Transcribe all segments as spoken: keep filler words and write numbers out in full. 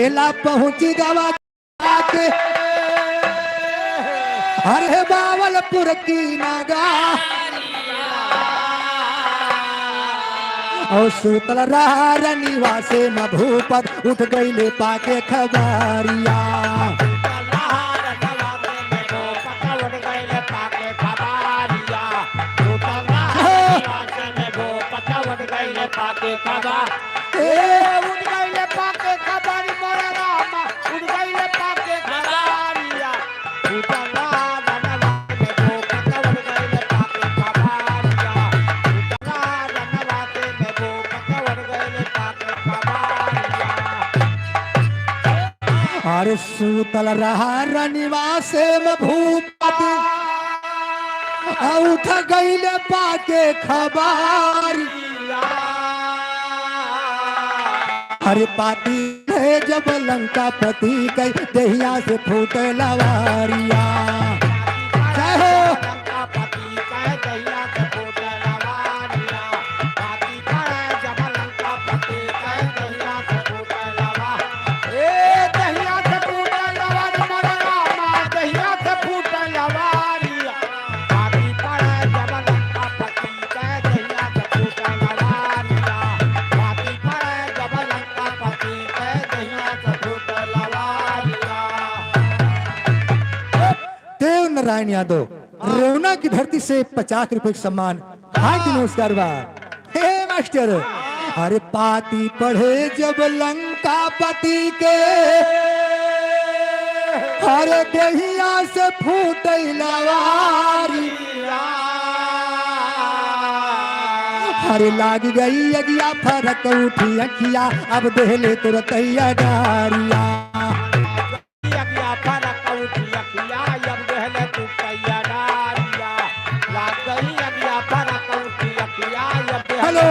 ला पहुँची गवा के, अरे बावलपुर की नगरिया। और सूतल रहा रनिवासे में भूपत, उठ गईले पाके खबरिया। ए, उठ गईले पाके खबर मोरे रामा, उठ गईले पाके खबरिया। उतरा रनवा में भूपत उठ गईले पाके खबरिया। उतरा रनवा में भूपत उठ गईले पाके खबरिया। अरे सूतल रहा रनिवासे में भूपत, आ उठ गईले पाके खबरिया। अरे पाती है जब लंकापति के देहिया से फूटे लवारिया। जय हो। देव नारायण यादव, रेवना की धरती से पचास रुपए का सम्मान। हार्दिक नमस्कार बा। हे मास्टर, अरे पाती पड़े जब लंकापति के, अरे देहिया से फूटे लवारी। अरे लाग गई अगिया फरक उठी अखिया, अब देहले तुरतैया डारिया। अगिया फरक उठी अखिया, अब देहले तुरतैया डारिया। लाग गई अगिया फरक उठी अखिया, अब देहले हेलो,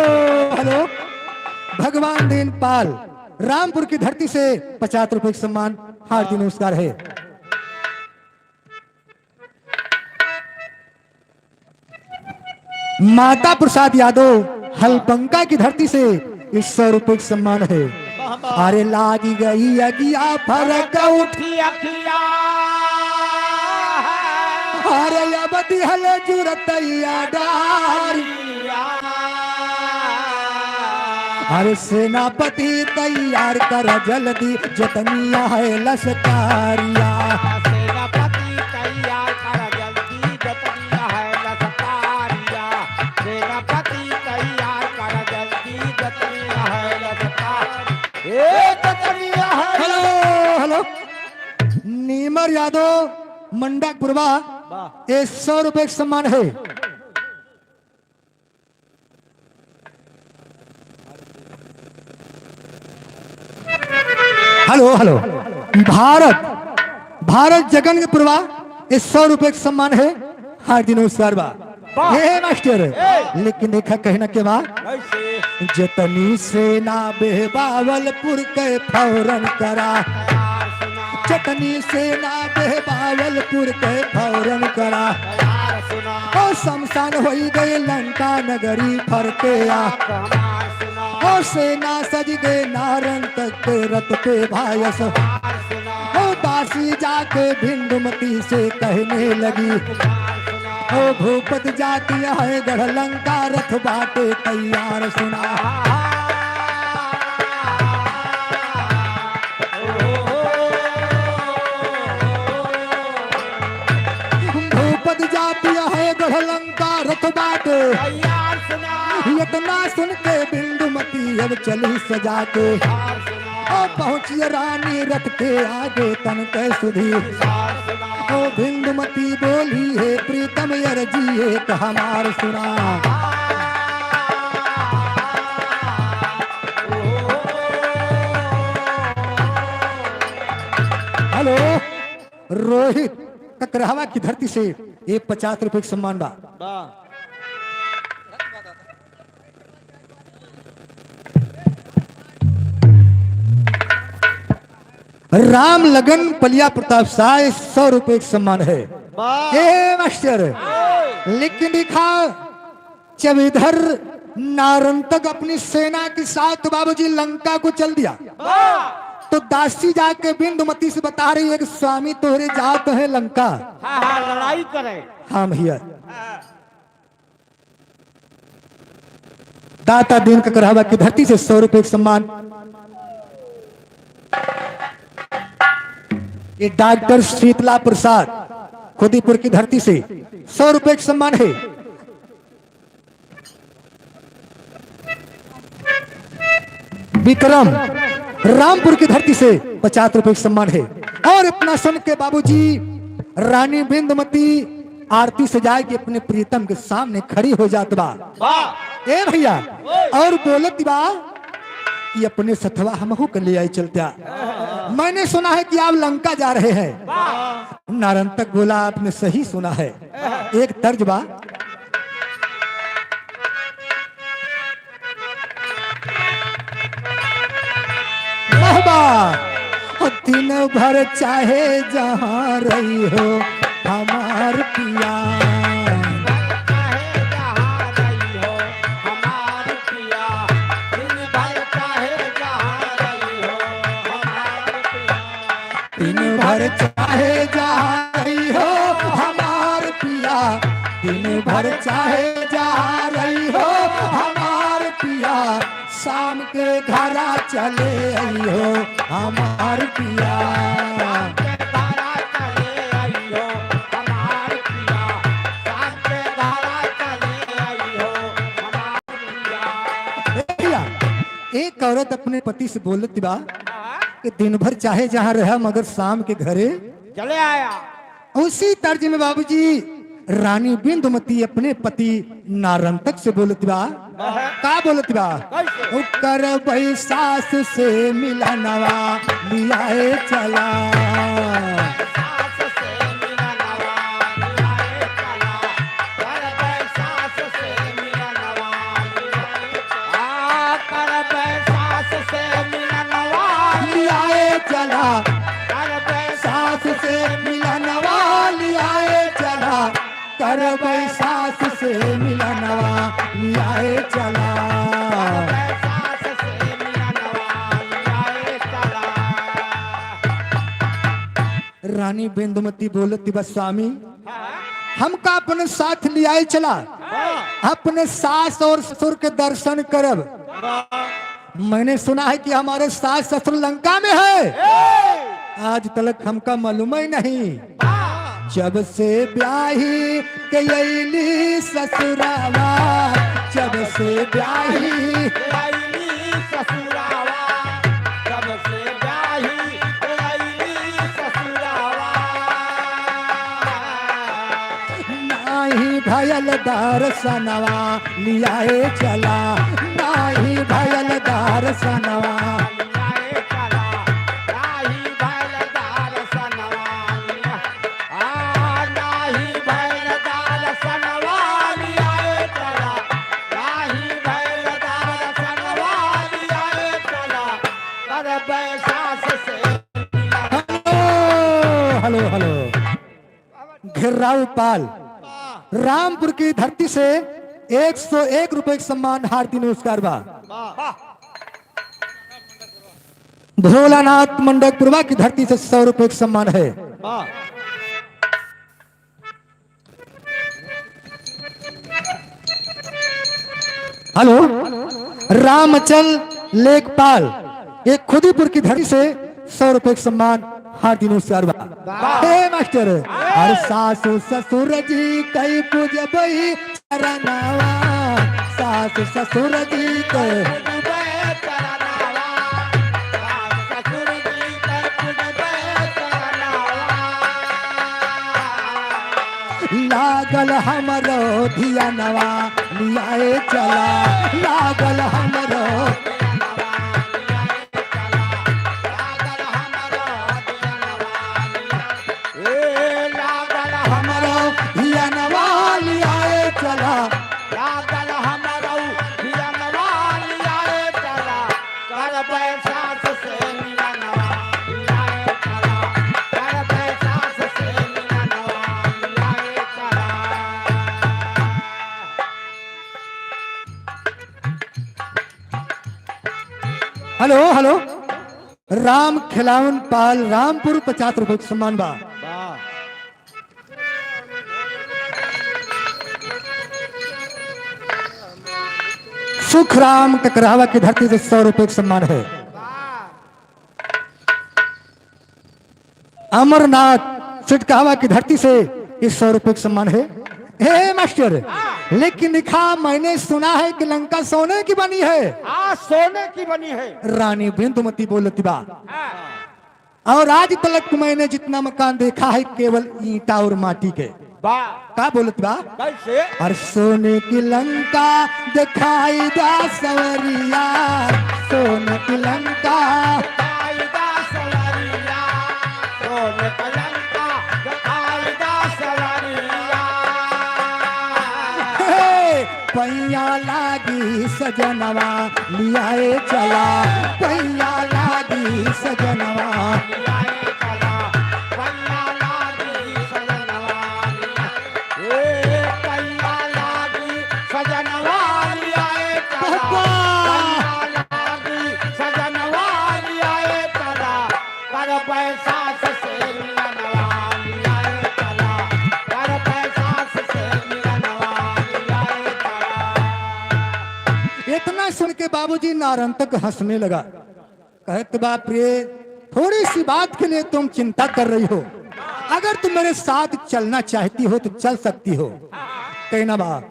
हेलो। भगवान दीनपाल, रामपुर की धरती से पचास रुपए का सम्मान, हार्दिक नमस्कार है। माता प्रसाद यादव हलबंका की धरती से इस सौ रुपए का सम्मान है। अरे लागी गई अगिया फरक उठी अखिया। अरे अब दिहल जुरतैया डारिया। अरे सेनापति तैयार कर जल्दी, जतनिया है लसकारिया। सेनापति तैयार कर जल्दी, जतनिया है लसकारिया। सेनापति तैयार कर जल्दी, जतनिया है लसकारिया। ए, जतनिया है। Hello, hello. नीमर यादव, मंडक पुरवा, वाह। ए, सौ रुपए का सम्मान है। Hello, hello. भारत, भारत जगन के पुरवा, ये सौ रुपए का सम्मान है। हार्दिक नमस्कार बा। वाह। ए मास्टर, ए। लेकिन देखा कहना के बा, कैसे? जतनी सेना बेहबावलपुर के फौरन करा। जतनी सेना बेहबावलपुर के फौरन करा। ओ शमशान होई गए लंका नगरी फरके आ। ओ सेना सज गए नारंतक के रथ पे भायस। ओ दासी जाके भिंडुमती से कहने लगी, ओ भूपत जाति है गढ़ लंका रथ बाटे तैयार सुना। भूपत जाति है गढ़ लंका रथ बाटे। तैयार सुना। इतना सुन के बिंदुमती अब चली सजा के। तैयार सुना। ओ पहुँची रानी रथ के आगे तन के सुधी। तैयार सुना। ओ बिंदुमती बोली है प्रीतम अरजी एक हमार सुना। हेलो, रोहित ककरहवा की धरती से ये पचास रुपए का सम्मान बा। वाह। राम लगन पलिया प्रताप साय सौ रुपए का सम्मान है। वाह। ए मास्टर, वाह। लेकिन दिखा जब इधर नारंतक अपनी सेना के साथ बाबूजी लंका को चल दिया, वाह। तो दासी जाके बिंदुमती से बता रही है कि स्वामी तोहरे जात है लंका। हाँ, हाँ, लड़ाई करे। हाँ भैया। हाँ। दाता दीन ककरहवा की धरती से सौ रुपए का सम्मान। ये डॉक्टर शीतला प्रसाद खुदीपुर की धरती से सौ रुपए का सम्मान है। विक्रम रामपुर की धरती से पचास रुपए का सम्मान है। और इतना सुन के बाबूजी, रानी बिंदुमती आरती सजाए के अपने प्रीतम के सामने खड़ी हो जात बा। वाह। ए भैया, ओए। और बोलत बा कि अपने सथवा हमहू के ले आई चलत्या। मैंने सुना है कि आप लंका जा रहे हैं। वाह। नारंतक बोला, आपने सही सुना है। एक तर्ज बा। वाह बा। दिन भर चाहे जहाँ रही हो हमार पिया। दिन भर चाहे जहाँ रही हो हमार पिया, दिन भर चाहे जहाँ रही हो हमार पिया, शाम के घरा चले आई हो हमार पिया। ए भैया, एक औरत अपने पति से बोलत बा कि दिन भर चाहे जहाँ रहा मगर शाम के घरे चले आया। उसी तर्ज में बाबूजी रानी बिंदुमती अपने पति नारंतक से बोलत बा। का बोलत बा? कैसे? ओ करबै सास से मिलनवा लियाए चला। सास से मिलनवा लियाए चला। करबै सास से मिलनवा लियाए चला। आ, करबै सास से मिलनवा लियाए चला। करबै सास से मिलनवा लियाए चला। करबै सास से मिलनवा लियाए चला। रानी बिंदुमती बोलती बा, स्वामी, हमका अपने साथ लियाए चला, अपने सास और ससुर के दर्शन करब। मैंने सुना है कि हमारे सास ससुर लंका में है। आज तलक हमका मालूम ही नहीं। जब से ब्याही के अइली ससुरावा, जब से ब्याही के अइली ससुरावा, जब से ब्याही के अइली ससुरावा। नाही भयल दर्शनवा लियाए चला, नाही भयल दर्शनवा। लियाए चला, नाही भयल दर्शनवा लिया-, आ, नाही भयल दर्शनवा लियाए चला, नाही भयल दर्शनवा लियाए चला, करबै सास से। Hello, hello, hello. घेर्राऊ पाल, रामपुर की धरती से एक सौ एक रुपए का सम्मान, हार्दिक नमस्कार बा। भोलानाथ मंडकपुरवा की धरती से सौ रुपए का सम्मान है। हेलो, रामचल लेखपाल, एक खुदीपुर की धरती से सौ रुपए का सम्मान, हार्दिक नमस्कार बा। हे मास्टर, अरे सासु ससुर जी कई पूजबई चरनवा, सासु ससुर जी के लागल हमरो धियनवा, लियाए चला, लागल हमरो। ए, लागल हमरो धियनवा, लियाए चला। लागल हमरो धियनवा, लियाए चला। करबै सास से मिलनवा, लियाए चला। करबै सास से मिलनवा, लियाए चला। Hello, hello. राम खिलावन पाल रामपुर, पचास रुपये के सम्मान बा। वाह। सुखराम ककरावा की धरती से सौ रुपये के सम्मान है। अमरनाथ सिटकावा की धरती से ये सौ रुपये का सम्मान है। हे मास्टर, लेकिन लिखा, मैंने सुना है कि लंका सोने की बनी है। हाँ, सोने की बनी है। रानी बिंदुमती बोलती बा। हाँ। और आज तलक मैंने जितना मकान देखा है, केवल ईंटा और माटी के। बा। का बोलत बा? कैसे? अरे सोने की लंका दिखाई दा सवरिया, सोने की लंका। दिखाई दा सवरिया, सोने की लंका दिखाई दा सवरिया। हे, पैया लागी सजनवा लियाए चला, पैया लागी सजनवा। लियाए चला, पैया लागी सजनवा लियाए। ए, पैया लागी सजनवा लियाए चला। बाबा। पैया लागी सजनवा लियाए चला। करबै सास से मिलनवा लियाए चला। करबै सास से मिलनवा लियाए चला। इतना सुन के बाबूजी नारंतक हंसने लगा। कहत बा, "प्रिय, थोड़ी सी बात के लिए तुम चिंता कर रही हो, अगर तुम मेरे साथ चलना चाहती हो तो चल सकती हो।" कहना बा,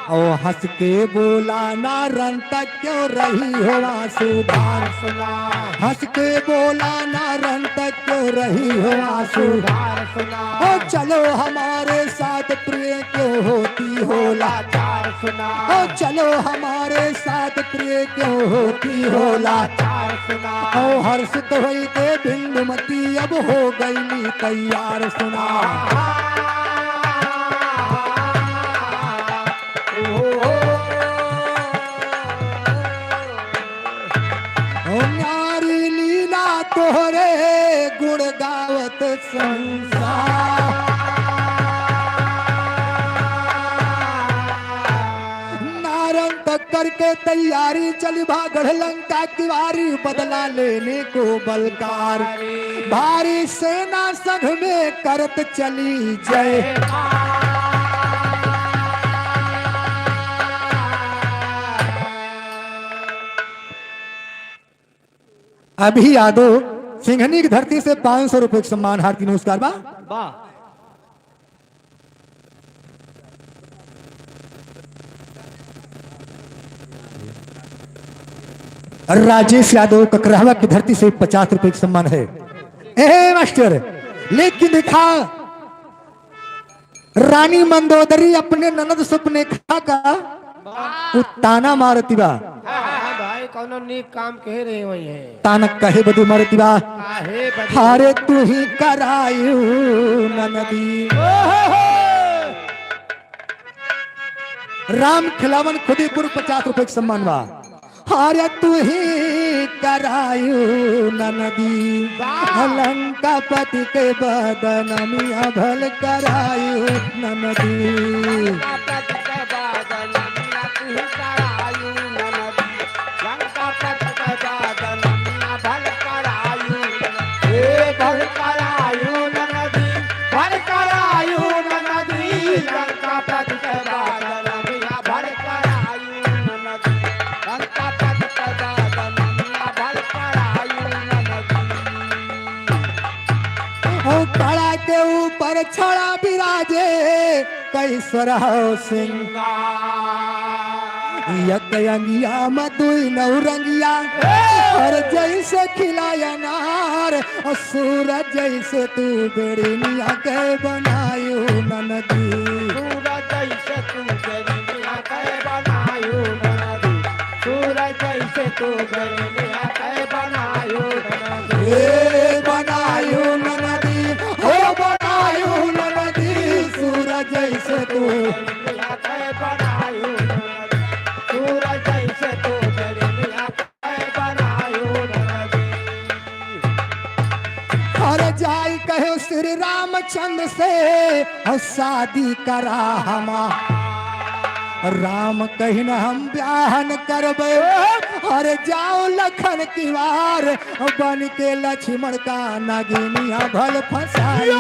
"ओ हंस के बोला नारंतक, क्यों रही हो आंसू धार सुना, हंस के बोला नारंतक, क्यों रही हो आंसू धार सुना। ओ चलो हमारे साथ प्रिय, क्यों होती हो लाचार सुना। ओ चलो हमारे साथ प्रिय, क्यों होती हो लाचार सुना। ओ हर्षित होई के बिंदुमती अब हो गईली तैयार सुना।" ओ नारी लीला तोहरे गुण गावत संसार। नारंतक करके तैयारी चली भा गढ़ लंका की वारी, बदला लेने को बलकार। भारी सेना संग में करत चली जय। अभी यादव सिंघनी की धरती से पाँच सौ रुपये का सम्मान हार्दिक नमस्कार बा। वाह। राजेश यादव ककरहवा की धरती से पचास रुपये का सम्मान है। ए मास्टर, लेकिन देखा, रानी मंदोदरी अपने ननद सुपनेखा का उ ताना मारती बा। हाँ, हाँ, भाई, कौनो नीक काम कहे रहे वही है। ताना कहे बदे मारती बा। काहे बदे? हारे तू ही करायु ननदी। ओहो हो। राम खिलावन खुदीपुर पचास रुपये का सम्मान बा। हारे तू ही करायु ननदी, वाह। लंकापति के बदनमिया भल करायु ननदी। लंकापति के बदनमिया तू ही करायु ननदी, लंकापति के बदनमिया भल करायु ननदी। ए भल करायु ननदी, भल करायु ननदी, लंकापति के बदनमिया भल करायु ननदी। ओ कड़ा के ऊपर छड़ा विराजे, कई सोरह सिंगार। एक अंगिया में दुई नौरंगिया, और जैसे खिला अनार, और सूरज जैसे तू बेड़निया के बनायु ननदी। सूरज जैसे तू बेड़निया के बनायु ननदी। सूरज जैसे तू बेड़निया के बनायु ननदी। ए बनायु ननदी, हो बनायु ननदी, सूरज जैसे तू बेड़निया के बनायु ननदी। सूरज जैसे तू बेड़निया बनायु ननदी। अरे जाई कहे श्री रामचंद्र से, और शादी करा हमार। राम कहिन हम ब्याह न करबे, अरे जाओ लखन की वार, बन के लक्ष्मण का नगिनिया भल फंसायो।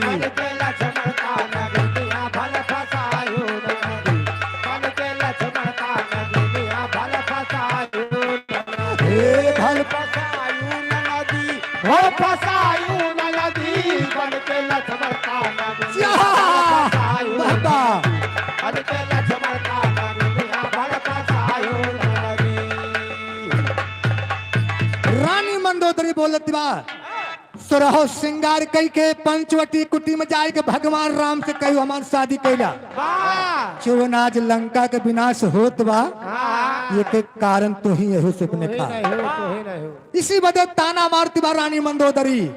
बन के लक्ष्मण का नगिनिया भल फंसायो ननदी। बन के लक्ष्मण का नगिनिया भल फंसायो ननदी। हे भल फंसायो ननदी। हो फसायो ननदी, बन के लक्ष्मण का ननदी। या! फसायो बाबा। ननदी, बन के लक्ष्मण का ननदी, भल फसायो ननदी। रानी मंदोदरी बोलत बा, सोरहो सिंगार कई के पंचवटी कुटी में जाए के भगवान राम से कहियो हमार शादी कैला। वाह। जवन आज लंका के विनाश होत बा, हाँ। ये के कारण तू ही यही सुपने तू ही खा। नहीं हो, तू ही नहीं हो। इसी बदे ताना मारती बा रानी मंदोदरी।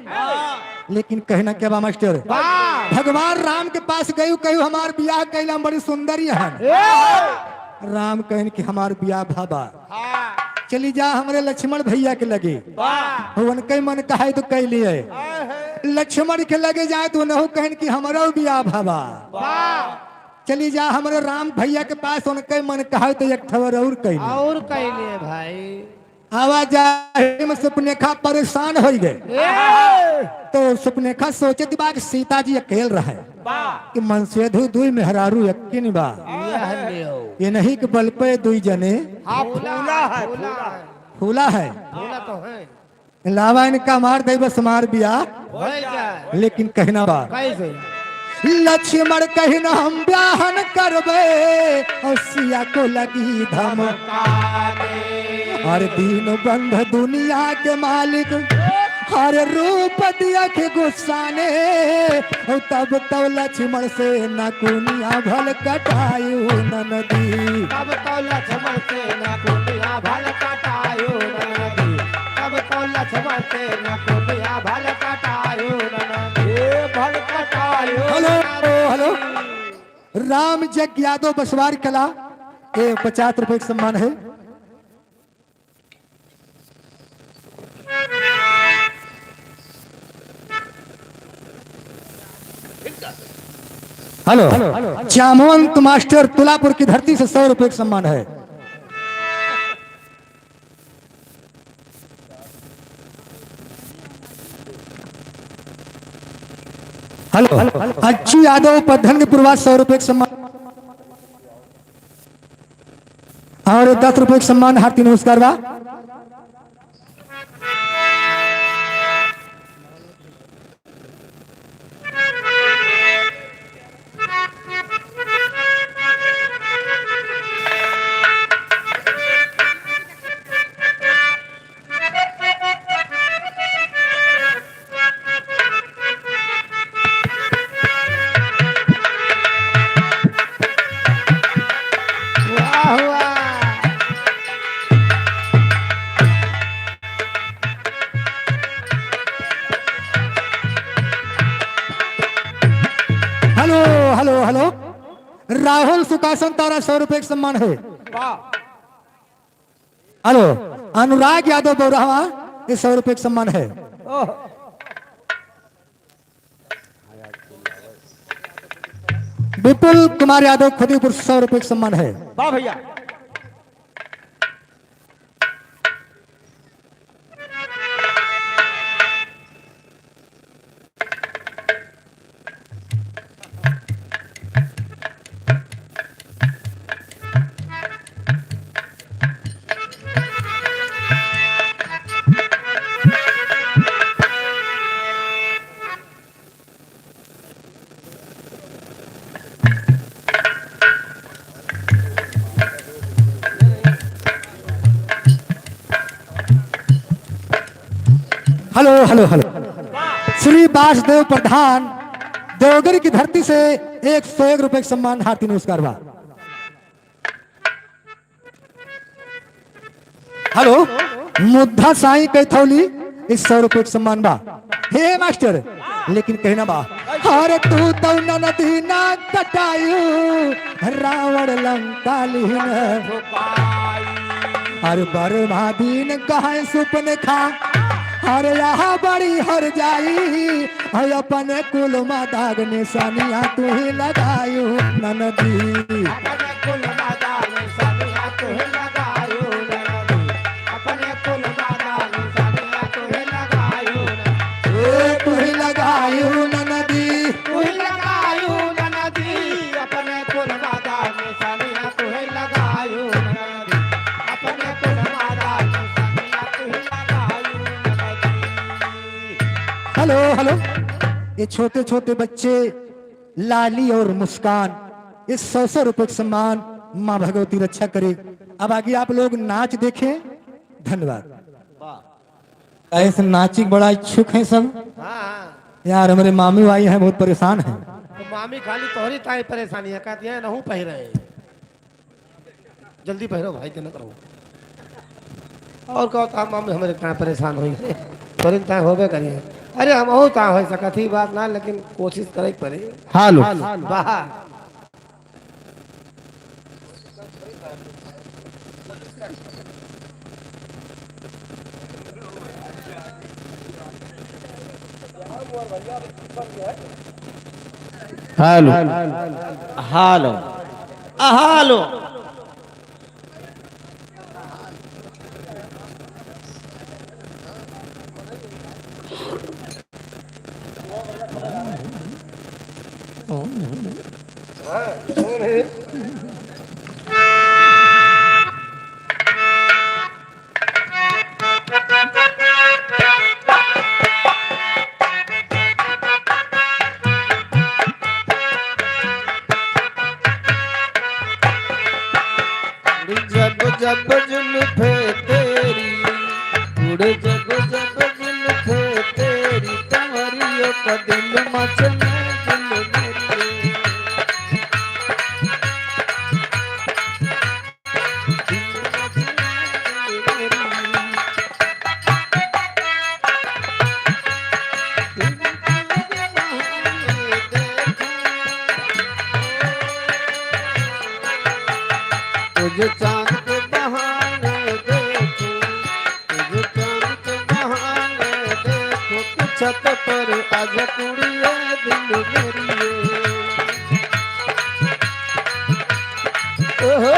लेकिन कहना क्या बा मास्टर? वाह। भगवान राम के पास गयू, कहू हमार बियाह कैला, हम बड़ी सुंदरी हन। ए! राम कहन कि हमार बियाह भाबा। हाँ। चली जा हमरे लक्ष्मण भैया के लगे। वाह। उनके मन कहे तो कह लिए। आए है। लक्ष्मण के लगे जाए तो उनहु कहन कि हमरो बियाह भाबा। वाह। चली जा हमरे राम भैया के पास, उनके मन कहे तो एक ठवर और कह लिए। और कह लिए भाई। आवाजाही में सुपनेखा परेशान होइ गए। ए! तो सुपनेखा सोचत बा कि सीता जी अकेल रहे। बा। कि मनसेधु दुई मेहरारू यक्किन बा। यह ले हो। ये नहीं कि बल पे दुई जने। हाँ, फूला है, फूला फूला। है। फूला है। फूला तो है। लावा इनका मार दे बस मार बिया। हो जाए। लेकिन कहना बा। कैसे? लक्ष्मण कहिन हम ब्याह न करबे, और सिया को लगी धमकाने। हर दीनबंधु दुनिया के मालिक, हर रूप दिया के गुस्साने। और तब तो लक्ष्मण से नकुनिया भल कटायु ननदी। तब तो लक्ष्मण से नकुनिया भल कटायु ननदी। तब तो लक्ष्मण से नकुनिया भल कटायु ननदी। भल कटायु हेलो, ननदी। हेलो। राम जग यादव बसवार कला, ये पचास रुपए का सम्मान है। हेलो, जामवंत मास्टर तुलापुर की धरती से सौ रुपए का सम्मान है। हेलो, अच्छू यादव पद्धन के पूर्वाज सौ रुपए का सम्मान। और दस रुपए का सम्मान, हार्दिक नमस्कार बा। वाह, वाह। Hello, hello, hello. राहुल सुकासन तारा सौ रुपए का सम्मान है। वाह। हेलो, अनुराग यादव बौरहवा, ये सौ रुपए का सम्मान है। ओह। विपुल कुमार यादव खुदीपुर, सौ रुपए का सम्मान है। वाह भैया। Hello, hello, hello. Shri Vasudev Pradhan, Devgiri की धरती से एक सौ एक रुपए का सम्मान, हार्दिक नमस्कार बा। हेलो, मुद्दा साईं कैथौली, इस सौ रुपए का सम्मान बा। हे मास्टर, लेकिन कहना बा, अरे तू तो ननदी ना कटायु, रावण लंका लीन। अरे बर्मा दीन कहे सुपनेखा, अरे यहाँ बड़ी हर जाई, अरे अपने कुल मा दाग निशानिया तू ही लगायु ननदी। अपने कुल मा दाग निशानिया तू ही लगायु। लगायू ननदी। तुही लगायू ननदी, अपने कुल माता में सनिया तुही लगायू ननदी, अपने कुल माता में सनिया तुही लगायू ननदी। Hello, hello. ये छोटे-छोटे बच्चे लाली और मुस्कान, ये सौ सौ रुपये का सम्मान, माँ भगवती रक्षा करे। अब आगे आप लोग नाच देखें। धन्यवाद। वाह। ऐसे नाचिक बड़ा इच्छुक हैं सब। हाँ, हाँ। यार, हमरे मामी आई हैं, बहुत परेशान हैं। तो मामी खाली तोहरी ताई परेशानी है, कहती है, "नहूँ पहिरे।" जल्दी पहिरो भाई, के न करो। और कहो तो हम, हम हमरे कहाँ परेशान होई। तोहरी ताई होबे करी है। अरे, हम और कहाँ हो सकत ही बात ना, लेकिन कोशिश करे के पड़ी। हालो। बाहर। हेलो। हेलो। हेलो। जब जब जुल्फे तेरी उड़े, जब जब जुल्फे तेरी, कमरियों का दिल मचले दिल मेरी। तुझे चांद के बहाने देखूं, तुझे चांद के बहाने देखूं, कि छत पर आज कुड़िया दिल मेरी। ओहो।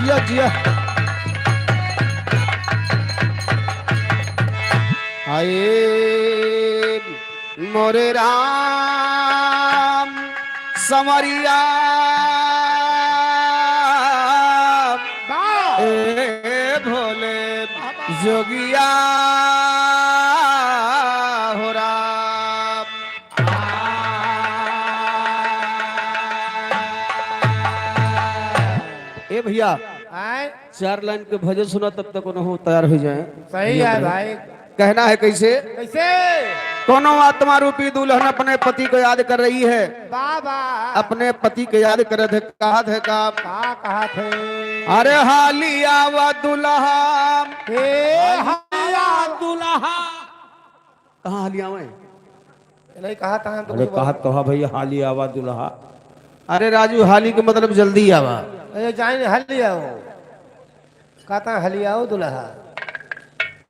जिया, जिया। आए मोरे राम संवरिया। वाह। ए भोले जोगिया हो राम। ए भैया, आय? चार लाइन के भजन सुना, तब तक उन्हों तैयार हो जाए। सही है भाई। कहना है कैसे? कैसे? कोनो आत्मा रूपी दुल्हन अपने पति को याद कर रही है। बाबा। अपने पति को याद करत है, कहत है का? का कहत है? अरे हाली आवा दुल्हा। हे हाली आवा दुल्हा। कहाँ हाली आवे? नहीं कहा था हम तो अरे कुछ कहा बात। तो है भैया, हाली आवा दुल्हा। अरे राजू, हाली के मतलब जल्दी आवा। अरे जाइन हाली आओ। कहता हलियाओ दुल्हा।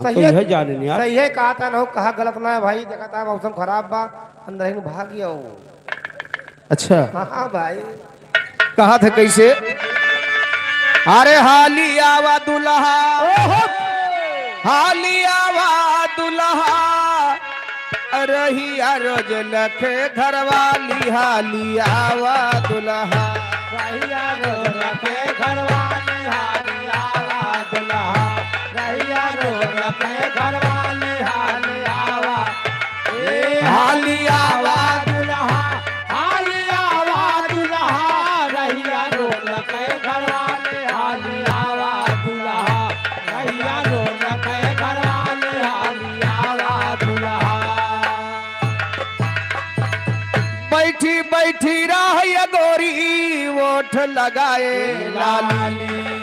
हम तो सही है, यह जाने नहीं यार। सही है, कहता ना हो, कहा गलत ना है भाई, देखा था मौसम खराब बा, अंदर ही भाग आओ। अच्छा। हाँ, हाँ भाई। कहा था कैसे? अरे हाली आवा दुल्हा, ओहो। हाली आवा दुल्हा, रहिया रोज लखे घरवाली, हाली आवा दुल्हा। रहिया रोज लखे घरवाली, हाली आवा दुल्हा। रहिया रोज लखे घरवाली, हाली आवा। ए हाली आवा दुल्हा, हाली आवा दुल्हा। रहिया रोज लखे घरवाली, हाली आवा दुल्हा। रहिया रोज लखे घरवाली, हाली आवा दुल्हा। बैठी बैठी रह ये गोरी, ओठ लगाए लाली।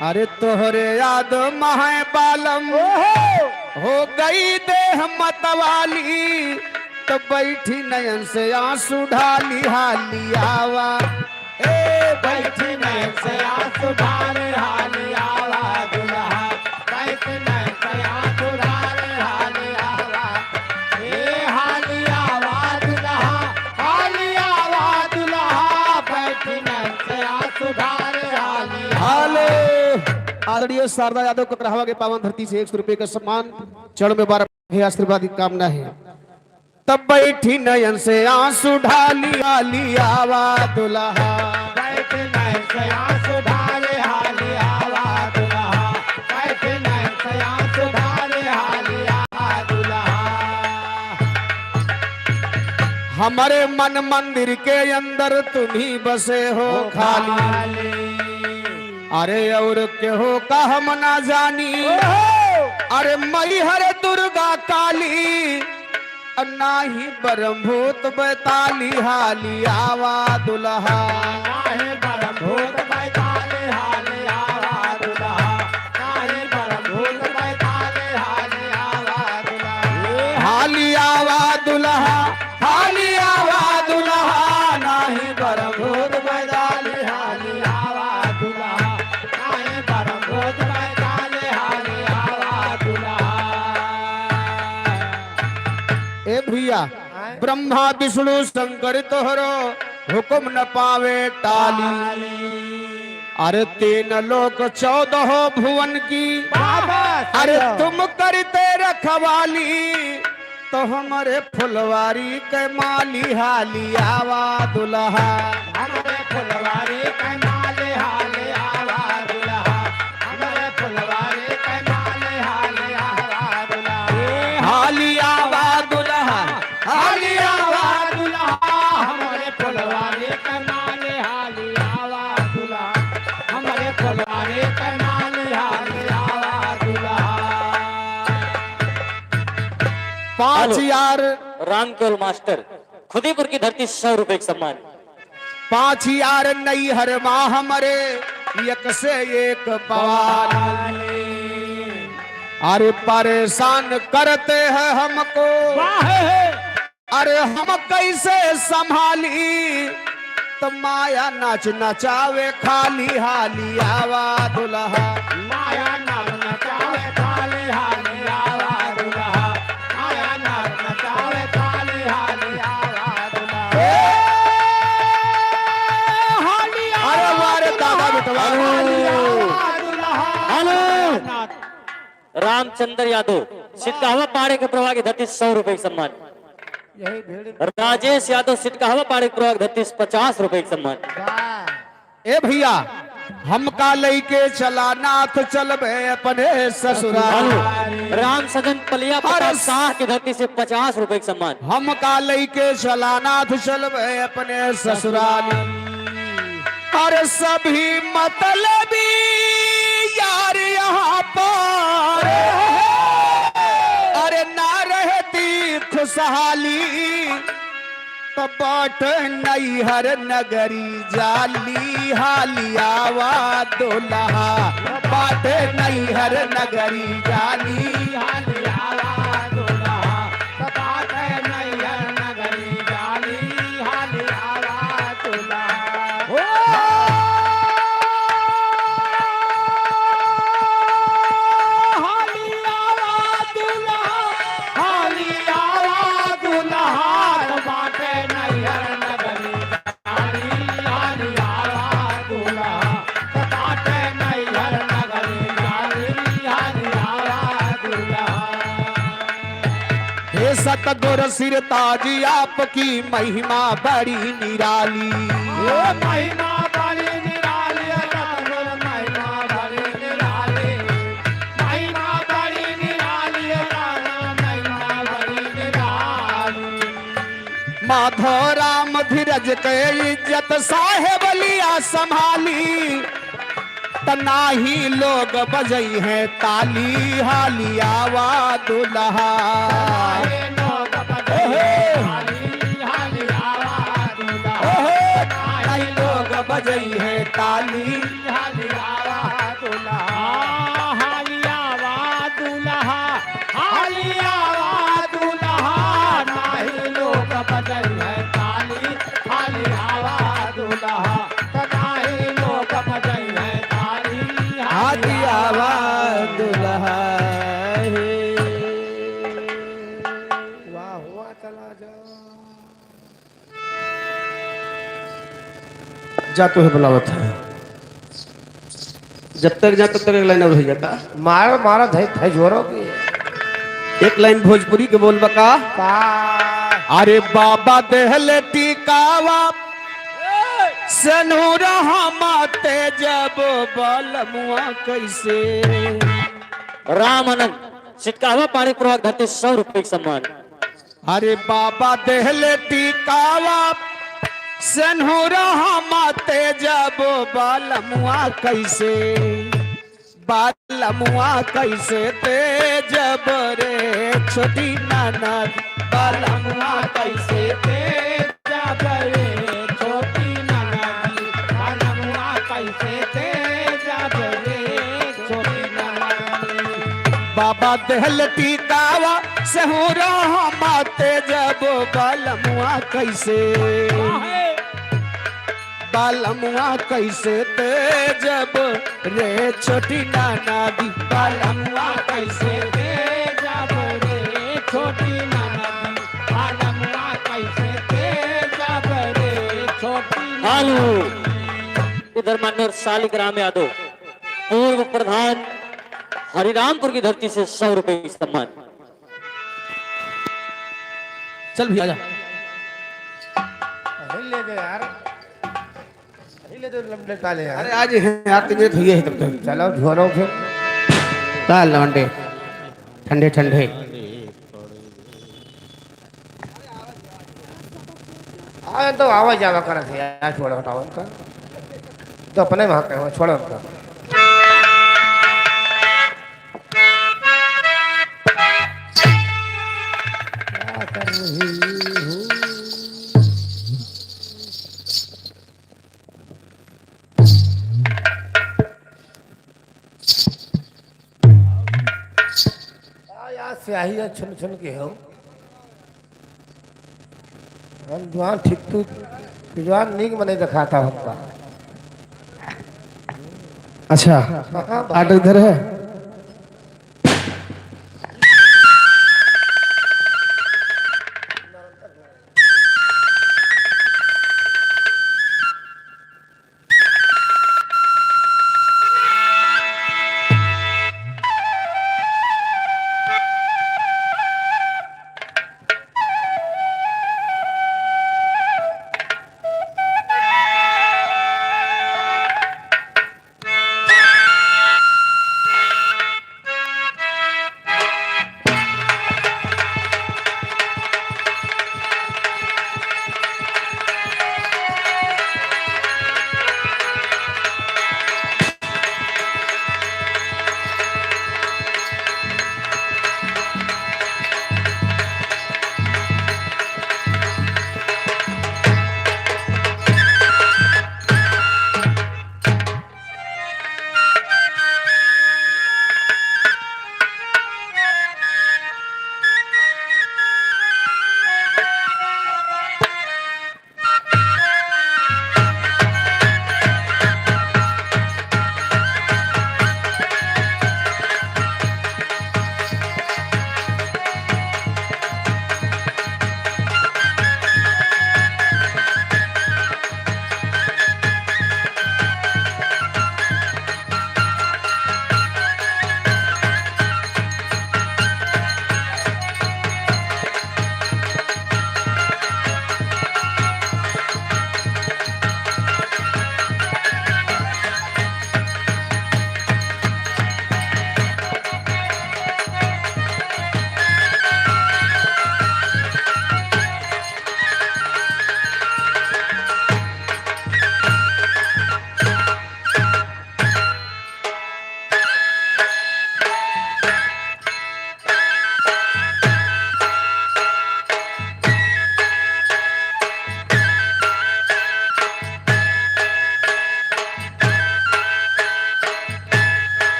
अरे तोहरे याद महै बालम, ओहो। हो गई देह मतवाली, तो बैठी नयन से आंसू ढाली, हाली आवा। ए बैठी नैन से आंसू ढारे हाली आवा दुल्हा, बैठी नैन से आंसू ढारे हाली आवा। ए हाली आवा दुल्हा, हाली आवा दुल्हा, बैठी नैन से आंसू ढारे हाली आवा। हाले। आदरणीय शारदा यादव ककरहवा के पावन धरती से एक सौ रुपये का सम्मान, चरण में बार हे आशीर्वाद की कामना है। तब बैठी नयन से आंसू ढाली, हाली आवा दुल्हा। बैठी नयन से आंसू ढाली, हाली आवा दुल्हा। बैठी नयन से आंसू ढाली, हाली आवा दुल्हा। हमारे मन मंदिर के अंदर तुम ही बसे हो खाली। अरे और केहू का हम ना जानी। अरे मैहर दुर्गा काली, अ नाही ब्रह्मभूत बैताली, हाली आवा दुल्हा। नाही ब्रह्मभूत बैताली, हाली आवा दुल्हा। नाही ब्रह्मभूत बैताली, हाली आवा दुल्हा। हाली आवा दुल्हा, हाली आवा दुल्हा, नाही ब्रह्मभूत बैताली, हाली आवा दुल्हा। नाही ब्रह्मभूत बैताली, हाली आवा दुल्हा। ए भैया, आय। ब्रह्मा विष्णु शंकर तोहरो हुकुम न पावे टाली। टाली। अरे तीन लोक चौदह भुवन की, बाबा, अरे सही हो। तुम करते रखवाली, तो हमरे फुलवारी के माली, हाली आवा दुल्हा। हमरे फुलवारी के माली, हाली आवा दुल्हा। हमरे फुलवारी के माली, हाली आवा दुल्हा। हाली आवा दुल्हा, हाली आवा दुल्हा। हमरे फुलवारी के माली, हाली आवा दुल्हा। हमरे फुलवारी के माली, हाली आवा दुल्हा। पाँच हेलो। यार। राम केवल मास्टर, खुदीपुर की धरती, सौ रुपए का सम्मान। पाँच यार नैहर मा हमरे, एक से एक बवाल। अरे परेशान करते हैं हमको, वाह है। अरे हम कैसे संभाली, तो माया नाच नचावे खाली, हाली आवा दुल्हा। माया नाच नचावे खाली, हाली आवा दुल्हा। माया नाच नचावे खाली, हाली आवा दुल्हा। ए, हाली अरे आवा वाह रे दादा दुल्हा, बेटवा। हाली आवा दुल्हा। हेलो। रामचंद्र यादव, सिटकावा पाड़े के प्रवाह की धरती, सौ रुपए का सम्मान। यही भीड़। राजेश यादव, सिटकावा पाड़े के प्रवाह की धरती, पचास रुपए का सम्मान। वाह। ए भैया, हमका लइके चला नाथ, चलबे अपने ससुराल। हेलो, राम सजन पलिया अरे प्रताप शाह की धरती से पचास रुपए का सम्मान। हमका लइके चला नाथ, चलबे अपने ससुराल। अरे सभी मतलबी यार यहाँ पर, अरे ना रहती खुशहाली, तो बाट नैहर नगरी जाली, हाली आवा दुल्हा। बाट नैहर नगरी जाली, हाली आवा दुल्हा। बाट नैहर नगरी जाली, हाली आवा दुल्हा। ओ! हाली आवा दुल्हा, हाली आवा दुल्हा, बाटे नैहर नगरी जाली, हाली आवा दुल्हा, बाटे नैहर नगरी जाली, हाली आवा दुल्हा। हे सतगुर सिरताज आपकी महिमा बड़ी निराली। ओ महिमा बड़ी निराली, सतगुर महिमा बड़ी निराली। महिमा बड़ी निराली, सतगुर महिमा बड़ी निराली। माधो राम धीरज के इज्जत साहेब लिया संभाली। त नाही लोग बजइहैं ताली, हाली आवा दुल्हा। नाही लोग बजइहैं ताली, हाली आवा दुल्हा। ओहो। नाही लोग बजइहैं ताली, हाली आवा दुल्हा। हाली आवा दुल्हा, हाली आवा दुल्हा, नाही लोग बजइहैं ताली, हाली आवा दुल्हा। त नाही लोग बजइहैं ताली, हाली आवा दुल्हा हे। वाह, वाह, चला जा। जा तोहे बुलावत है। जब तक जा, तब तक एक लाइन और हो जाता। मारो, मारो, धै, धै जोरो की। एक लाइन भोजपुरी के बोल बका। का? अरे बाबा देहले टीकावा, सेनुरा हम तेजब बलमुआ कैसे। राम आनंद, सिटकावा पाणी प्रभाग धरती सौ रुपये के सम्मान। अरे बाबा देहले टीकावा, सेनुरा हम तेजब बलमुआ कैसे, बलमुआ कैसे तेजब रे छोटी ननद, बलमुआ कैसे तेजब रे छोटी ननद, बलमुआ कैसे तेजब रे छोटी ननद। बाबा देहल टीकावा, सेहुरा हम तेजब बलमुआ कैसे, बलमुआ कैसे तेजब रे छोटी ननदी, बलमुआ कैसे तेजब रे छोटी ननदी, बलमुआ कैसे तेजब रे छोटी ननदी। हेलो, इधर माननीय शालिग्राम यादव, पूर्व प्रधान, हरिरामपुर की धरती से सौ रुपए की सम्मान। चल भैया, आजा। यही ले दे यार, यही ले दे, लंबे टाले यार। अरे, आज ही यार, तुझे तो ये है तब तक। चलो, झोरो फिर। चल, लौंडे, ठंडे, ठंडे। हाँ, तो आवा जावा करत है यार, छोड़ो, हटाओ उनका। तो अपने वहाँ पे हो, छोड़ो उनका। क्या कर रही हो? का यार स्याही है छुन छुन के हो। हम जवान ठीक तू, तू जवान नीक मने दिखाता हमका। अच्छा, हाँ, हाँ, आर्डर इधर है।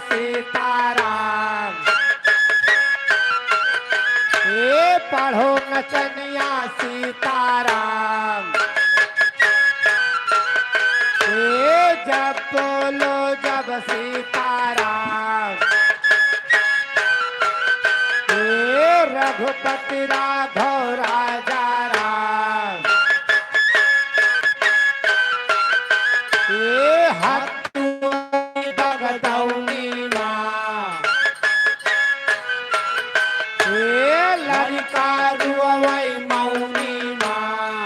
सीताराम। ए पढ़ो नचनिया सीताराम। ए जब बोलो जब सीताराम। ए रघुपति राघव राजा राम। ए हत्तुआ बगदौनी माँ। ए लड़का रुअवै मौनी माँ।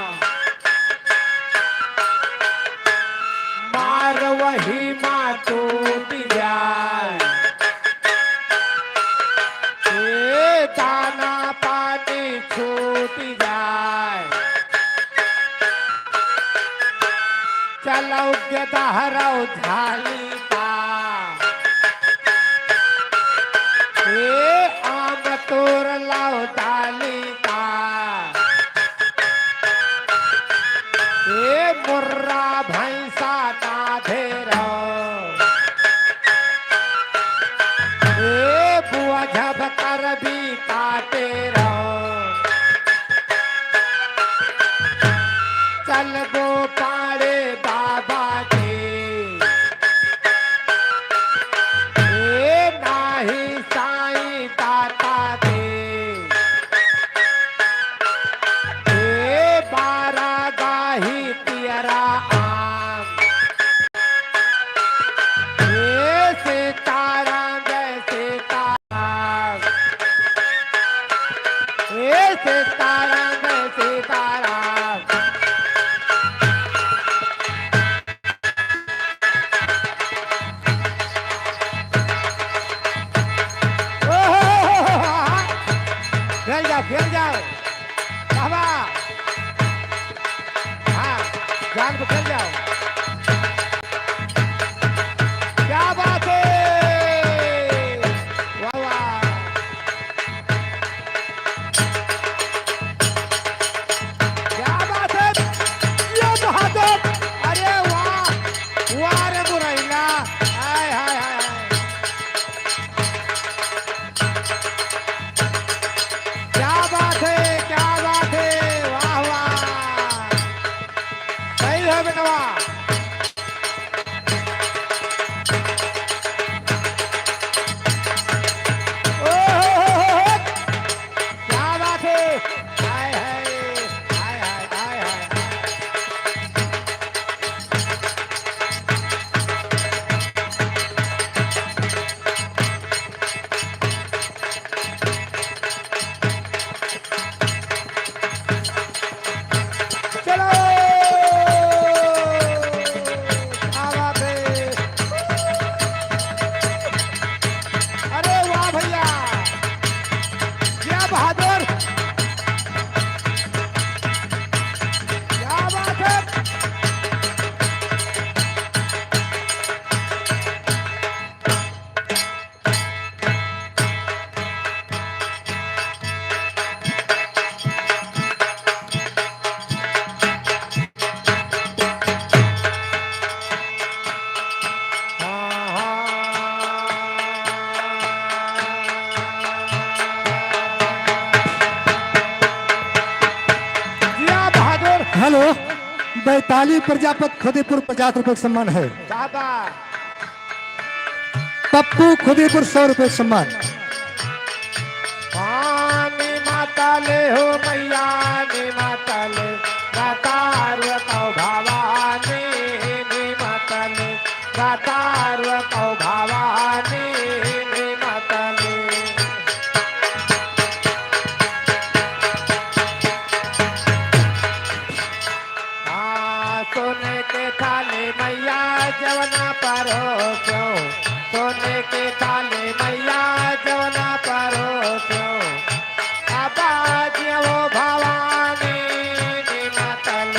मार वही माँ टूट जाए। ए दाना पानी छूट जाए। चलौ गेदहरौ झाली का। ए आम तोर लौ डाली का। ए मुर्रा भैंसा ना धेरौ। ए बुआ झब करबी काटे रौ। चलबो पाड़े बाबा के। ए नाही साईं दाता के। ए बारा गाही पियरा आम। ए सीताराम जय सीताराम। ए सीताराम जय सीताराम। ओहो, खेल जाओ, खेल जाओ। बाबा। हाँ, जान को खेल जाओ। क्या बात है? वाह, वाह। क्या बात है? ये बहादुर। अरे वाह, वाह रे मुरैना। हाय, हाय, हाय, हाय। क्या बात है, क्या बात है, वाह, वाह। सही है बेटवा। ओ हो हो हो हो। क्या बात है? हाय, हाय, हाय, हाय, हाय, हाय। चलो, क्या बात है। अरे वाह भैया, क्या बहादुर, क्या बात है। जिया बहादुर। हेलो, बैताली प्रजापत खुदीपुर पचास रुपये का सम्मान है। दादा। पप्पू खुदीपुर सौ रुपये सम्मान। पानी माता ले हो मैया, नी माता ले, दातार कौ भवानी, नी माता ले, दातार कौ भवानी, नी माता ले। हाँ, सोने के थाली मैया जवना परोसो, सोने के थाली मैया जवना परोसो। आबा जियो भवानी निमतल,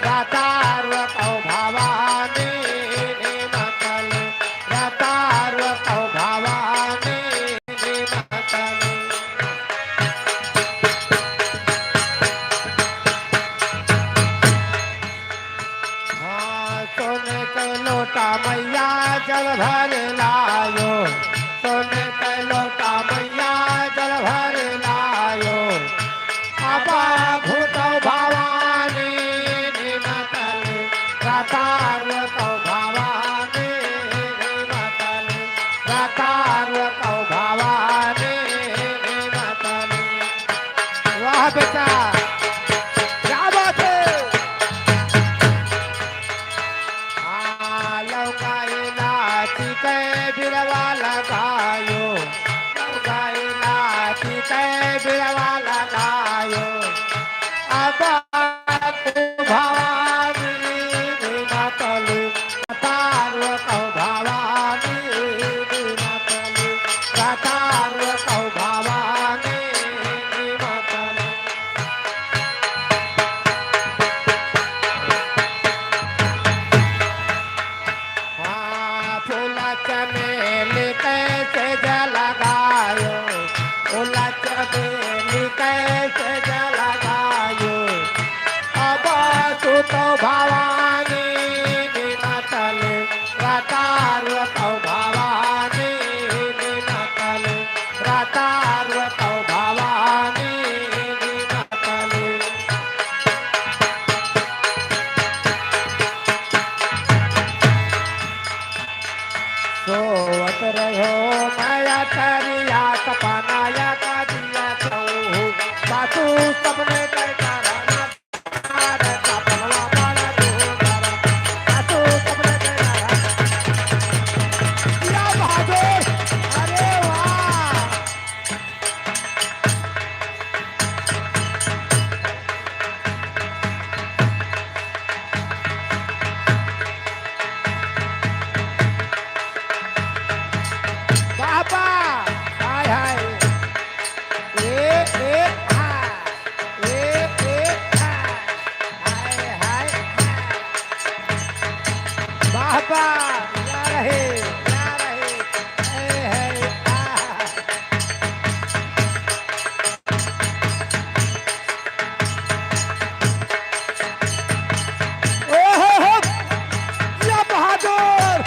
दातार कौ भवानी निमतल, दातार कौ भवानी निमतल। हाँ, सोने के लोटा मैया जल भर लायो। रतार कौ भवानी निमतली। वाह बेटा, क्या बात है। आ, लौकाई नाची के बिरवा लगायो, लौकाई नाची के बिरवा लगायो। अब भवानी निमतली, रतार कौ भवानी निमतली, रतार कौ भवानी निमतली। हाँ, फूल चमेली कैसे जलगायो, फूल चमेली कैसे जलगायो। अब तू तो भवानी निमतली, रतार कौ भवानी निमतली, रतार कौ भवानी निमतली। सोवत रहो माया तरिया सपना या का दिया कहूँ, सासू सपने के कारण। अरे सपनवा बड़ा दूर बड़ा, सासू सपने के कारण। या बहादुर, अरे वाह। बाबा, हाय, हाय। ए, ए, हा। ए, ए, हा। हाय, हाय, हा। बाबा, या रहे, या रहे। ए, है, आ। ओहो हो! या बहादुर!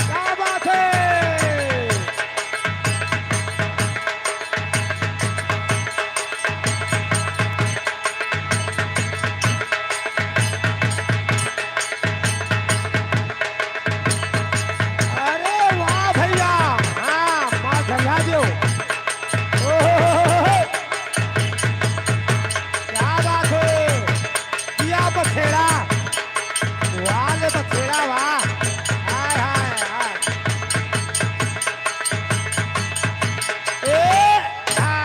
क्या बात है? अरे वाह भैया, हाँ, माँ झंझा जो। ओहो, क्या बात है, दिया बखेड़ा, वाह ले बखेड़ा, वाह, हाय, हाय, हाय। ए, हाँ।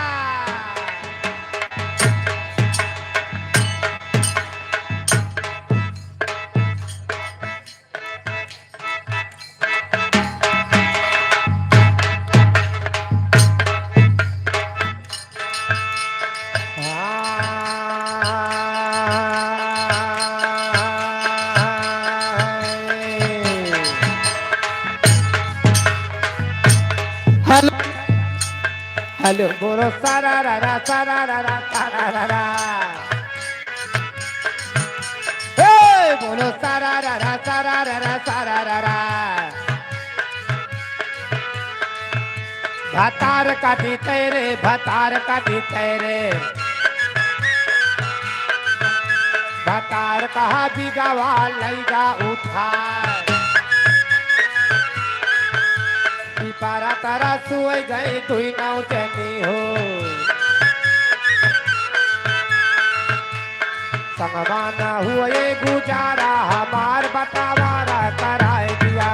Hello, hello. बोलो सारा रा रा, सारा रा रा, सारा रा रा। हे, बोलो सारा रा रा, सारा रा रा, सारा रा रा। भतार का दी तेरे, भतार का दी तेरे। भतार कहा बिगवा लैगा उठा। पिपरा तरा सुई गई दुई नौ जनी हो। संगवा न हुए गुजारा हमार बटावारा कराए दिया।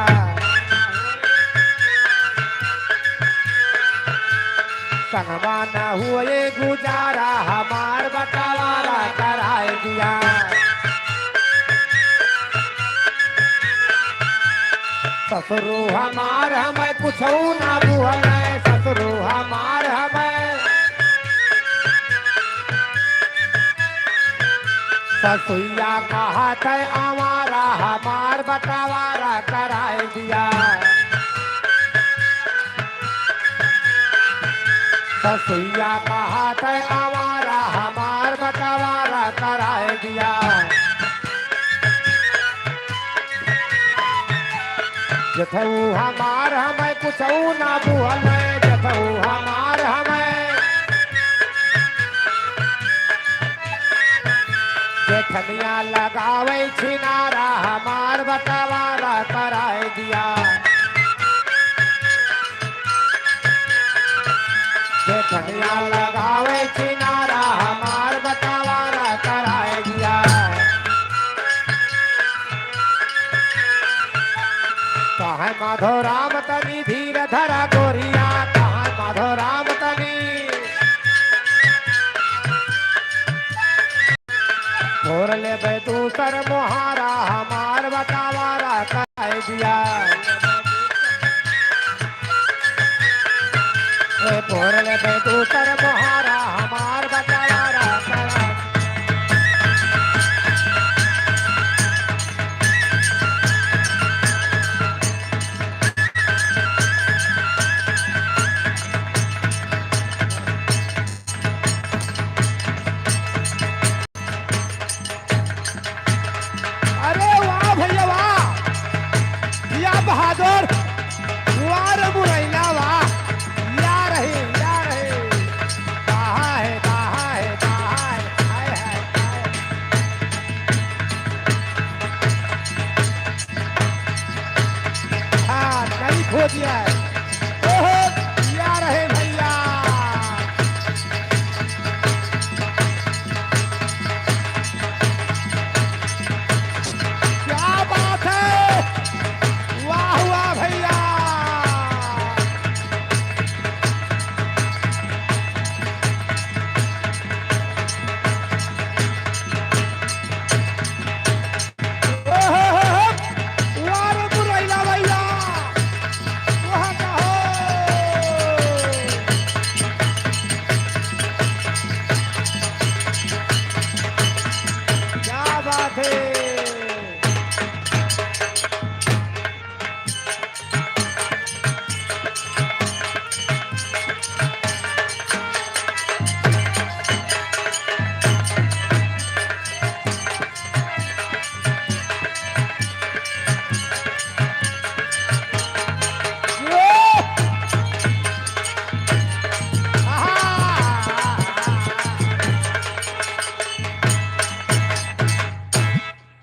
संगवा न हुए गुजारा हमार बटावारा कराए दिया। ससुरु हमार हमें कुछऊ ना बुहले, ससुरु हमार हमें। ससुइया कहत है आवारा हमार बटावारा कराए दिया। ससुइया कहत है आवारा हमार बटावारा कराए दिया। जेठऊ हमार हमें कुछऊ ना बुहले, जेठऊ हमार हमें। जेठनिया लगावे छिनारा हमार बटावारा कराए दिया। या लगावे किनारा हमार बंटवारा कराए दिया। कहे माधो राम तनी धीर धरा गोरिया, कहे माधो राम तनी। फोर लेबे दूसर मोहारा हमार बंटवारा कराए दिया। ए, फोर लेबे दूसर मोहारा हमार बंटवारा कराए। अरे वाह भैया वाह, या बहादुर, वाह रे मुरैना वाह, या रहे, या रहे, कहाँ है, कहाँ है, कहाँ है, हाय, हाय, हाय। हाँ, नहीं खो दिया है। ओहो, या रहे भैया। क्या बात है, वाह, वाह भैया। ओहो हो हो, वाह रे मुरैना भैया, वाह का हो। क्या बात है।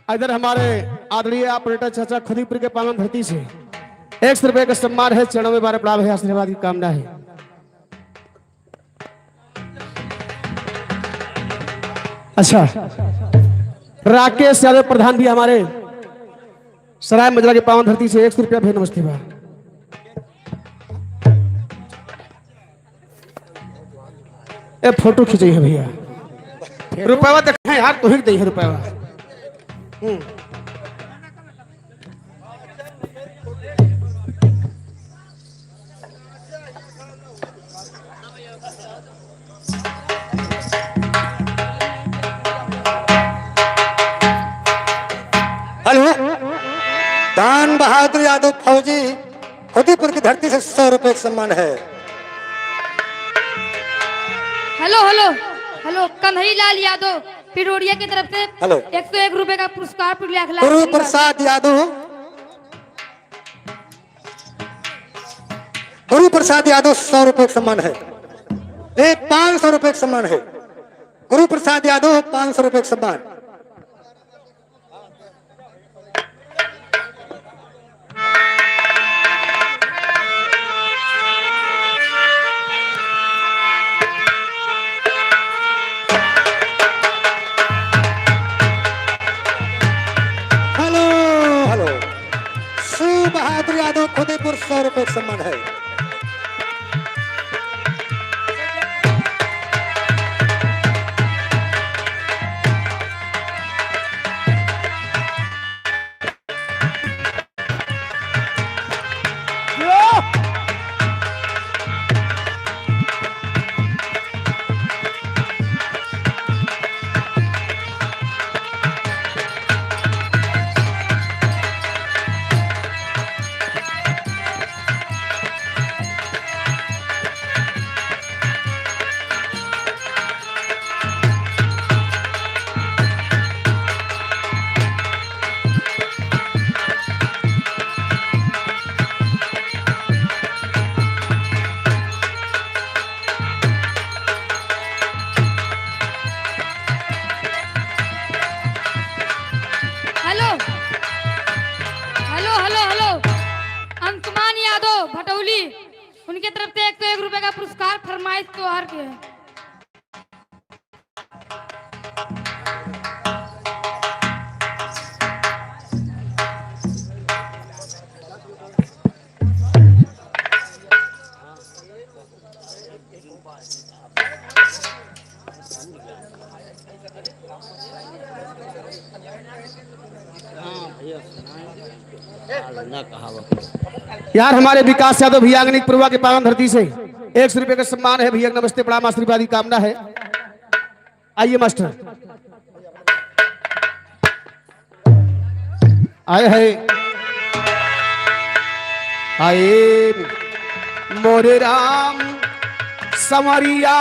इधर हमारे आदरणीय ऑपरेटर चाचा खुदीपुर के पावन धरती से एक सौ रुपए का सम्मान है, चरणों में बार प्रणाम है, आशीर्वाद की कामना है। अच्छा, राकेश यादव प्रधान भी हमारे सराय मजरा के पावन धरती से एक सौ रुपया भेज नमस्ते बा। ए, फोटो खींचे है भैया। रुपया देखे यार, तू ही दे है रुपया। हम्म। हेलो, दान बहादुर यादव फौजी खुदीपुर की धरती से सौ रुपए का सम्मान है। हेलो, हेलो, हेलो, कन्हई लाल यादव पिरोड़िया की तरफ से हेलो। एक सौ एक रुपए का पुरस्कार, लाख लाख गुरु आशीर्वाद। प्रसाद यादव, गुरु प्रसाद यादव सौ रुपए का सम्मान है। एक पाँच सौ रुपए का सम्मान है। गुरु प्रसाद यादव पाँच सौ रुपए का सम्मान। Hello, hello. शिव बहादुर यादव खुदीपुर सौ रुपए का सम्मान है। उनके तरफ से एक सौ एक रुपए का पुरस्कार फरमाइश त्योहार के है। यार, हमारे विकास यादव भैया अंगनी पुरवा के पावन धरती से एक सौ रुपये का सम्मान है भैया, नमस्ते, प्रणाम, आशीर्वाद की कामना है। आइए मास्टर। आए है, आए मोरे राम संवरिया,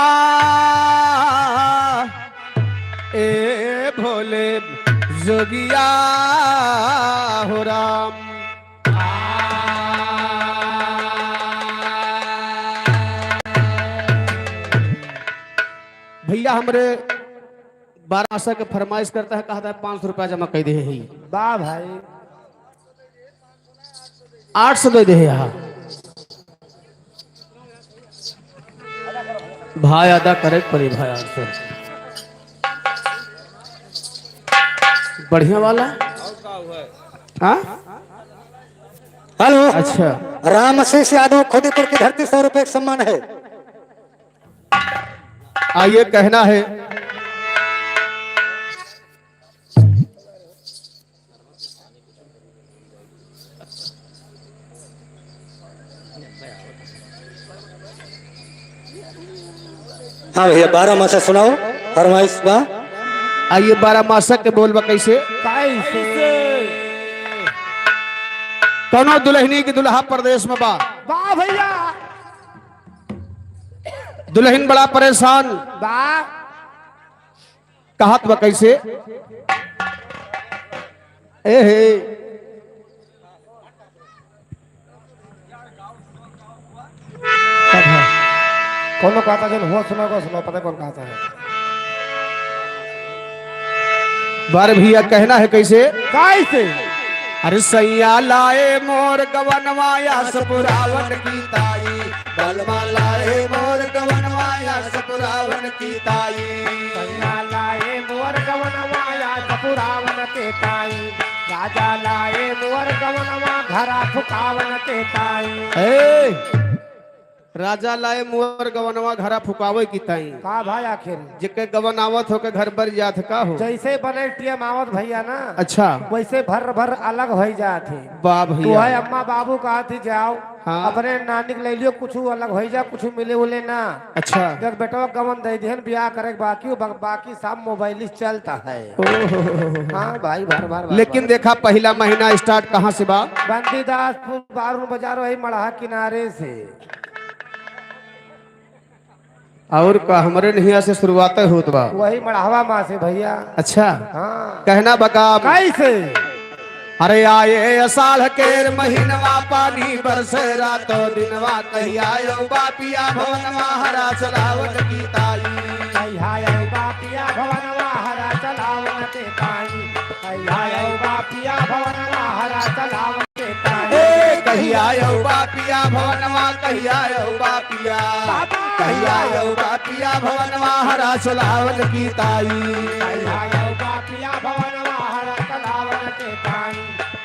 ए भोले जोगिया हो राम। भैया हमरे बारह मासा के फरमाइश करता है, कहता है पाँच सौ रुपया जमा कर दे है। वाह भाई। आठ सौ दे दे है यहाँ। भाई अदा करे के पड़ी भाई, आठ सौ। बढ़िया वाला। हाँ? हेलो। अच्छा। राम आशीष यादव खुदीपुर की धरती, सौ रुपए का सम्मान है। आइए, कहना है। हाँ भैया, बारह मासा सुनाओ, फरमाइश बा। आइए, बारह मासा के बोल बा कैसे? कैसे? कौनो दुल्हनी की दुल्हा परदेश में बा। वाह भैया। दुल्हन बड़ा परेशान। वाह। कहत बा कैसे? ए हे। कौनो कहता जन हुआ सुना को सुना, पता कौन कहता है। बार भैया कहना है कैसे? कैसे? अरे सैया लाए मोर गवनवा आस पुरावन की ताई, बलमा लाए मोर गवनवा आस पुरावन की ताई। सैया लाए मोर गवनवा आस पुरावन के ताई, राजा लाए मोर गवनवा घरा फुकावन के ताई। ए, राजा लाए मोर गवनवा घरा फुकावे की ताई। का भाई आखिर? जेके गवन आवत हो के घर बर जात का हो? जैसे बने टीएम आवत भैया ना, अच्छा। वैसे भर भर अलग होई जात है। वाह भैया। तू है अम्मा बाबू कहा थी जाओ, हाँ। अपने नानी के ले लियो, कुछ अलग होई जा, कुछ मिले उले ना। अच्छा। जब बेटवा गवन दे दिहन, ब्याह करे के बाकी, बा-, बाकी सब मोबाइल चलता है। ओहो। हाँ भाई, भर भर भर लेकिन भर। देखा पहला महीना स्टार्ट कहाँ से बा? बंदीदासपुर बारून बाजार वही मड़हा किनारे से। और का हमरे नहिया से शुरुआत होत बा। वही मड़हवा माँ से भैया। अच्छा। हाँ। कहना बका। कैसे? अरे आए असाढ़ के महीनवा पानी बरसे रातो दिनवा कहिया आयो बापिया भवनवा हरा चलावत की ताई। कहिया आयो बापिया भवनवा हरा चलावत के ताई। कहिया आयो बापिया भवनवा हरा चलावत के ताई। ए, कहिया आयो बापिया भवनवा, कहिया आयो बापिया। बाबा। कहिया आयो बापिया भवनवा हरा चलावत की ताई। कहिया आयो बापिया भवनवा हरा चलावत के ताई।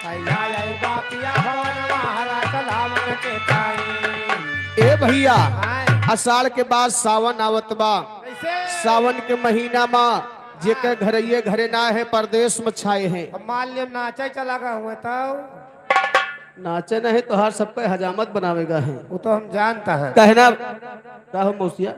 कहिया आयो बापिया भवनवा हरा चलावत के ताई। ए भैया, हाँ। असाढ़ के बाद सावन आवत बा। कैसे? सावन के महीना मा जेकर घरइये घरे ना है, परदेश में छाए हैं। अब मान लियो नाचे चला गए हुए तब। नाचे नहीं तो हर सबके हजामत बनावेगा है। वो तो हम जानता है। कहना का हो मौसिया?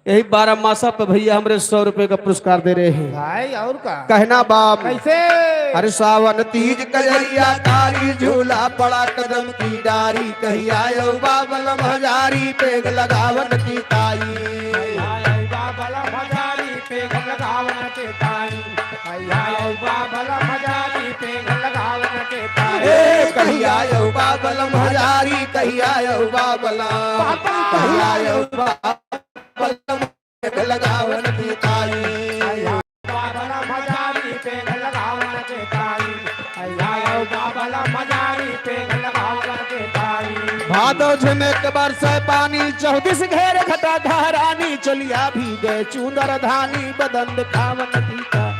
यही बारह मासा पे भैया हमरे सौ रुपए का पुरस्कार दे रहे हैं। भाई और का? कहना बाप। कैसे? अरे सावन तीज कजरिया तारी झूला पड़ा कदम की डारी कहिया आयो बाबल हजारी पेग लगावन की ताई। कहिया आयो बाबल हजारी पेग लगावन के ताई। कहिया आयो बाबल हजारी पेग लगावन के ताई। ए, कहिया आयो बाबल हजारी, कहिया आयो बाबल, बाबा। कहिया आयो बाबल पेग लगावन की ताई। कहिया आयो बाबल हजारी पेग लगावन के ताई। कहिया आयो बाबल हजारी पेग लगावन के ताई। तो झिमिक बरसे पानी, चौबीस घेर घटा घरानी, चलिया भीगे चुनर धानी, बदन दिखावन फीका।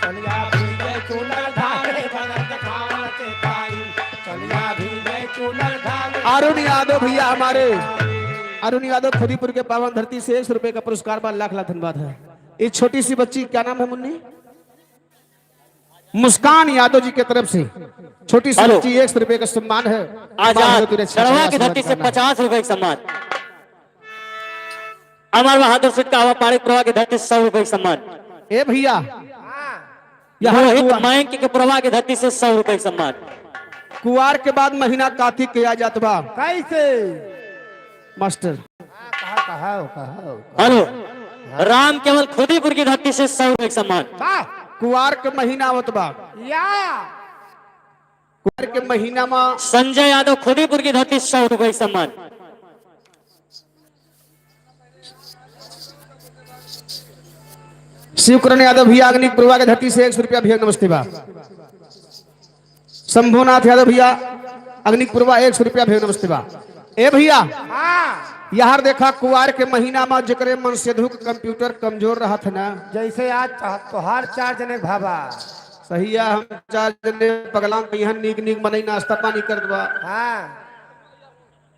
चलिया भीगे चुनर धानी, बदन दिखावन फीका। चलिया भीगे चुनर धानी। अरुण यादव भैया हमारे, अरुण यादव खुदीपुर के पावन धरती से एक सौ रुपए का पुरस्कार बा, लाख लाख धन्यवाद है। ये छोटी सी बच्ची, क्या नाम है मुन्नी? मुस्कान यादव जी के तरफ से छोटी सी हेलो। बच्ची, एक सौ रुपए का सम्मान है। आजाद, माँ भगवती रक्षा गढ़वा की धरती से पचास रुपए का सम्मान। अमर बहादुर सिंह का हवा पाड़े प्रभा की धरती से सौ रुपए का सम्मान। ए भैया, यहाँ रोहित कुआ- मयंक के प्रभा की धरती से सौ रुपए का सम्मान। कुआर के बाद महीना कातिक के आ जात बा। कैसे? मास्टर। हाँ, कहा, कहा, कहा, कहा। हेलो, राम केवल खुदीपुर की धरती से सौ रुपए का सम्मान। वाह। कुआर के महीना आवत बा। या। कुआर के महीना मा संजय यादव खुदीपुर की धरती से सौ रुपए का सम्मान। शिवकरण यादव भैया अग्निक पूर्वा के धरती से एक सौ रुपया भैया नमस्ते बा। शंभुनाथ यादव भैया, अग्निक पूर्वा एक सौ रुपया भेज नमस्ते बा। ए भैया, हाँ। यार देखा कुआर के महीना मा जेकरे मन से धुक कंप्यूटर कमजोर रहत है ना। जैसे आज तोहार चार जने भावा। सही है, हम चार जने पगलाम कहिहन नीक नीक मनई नाश्ता पानी कर दबा। हाँ।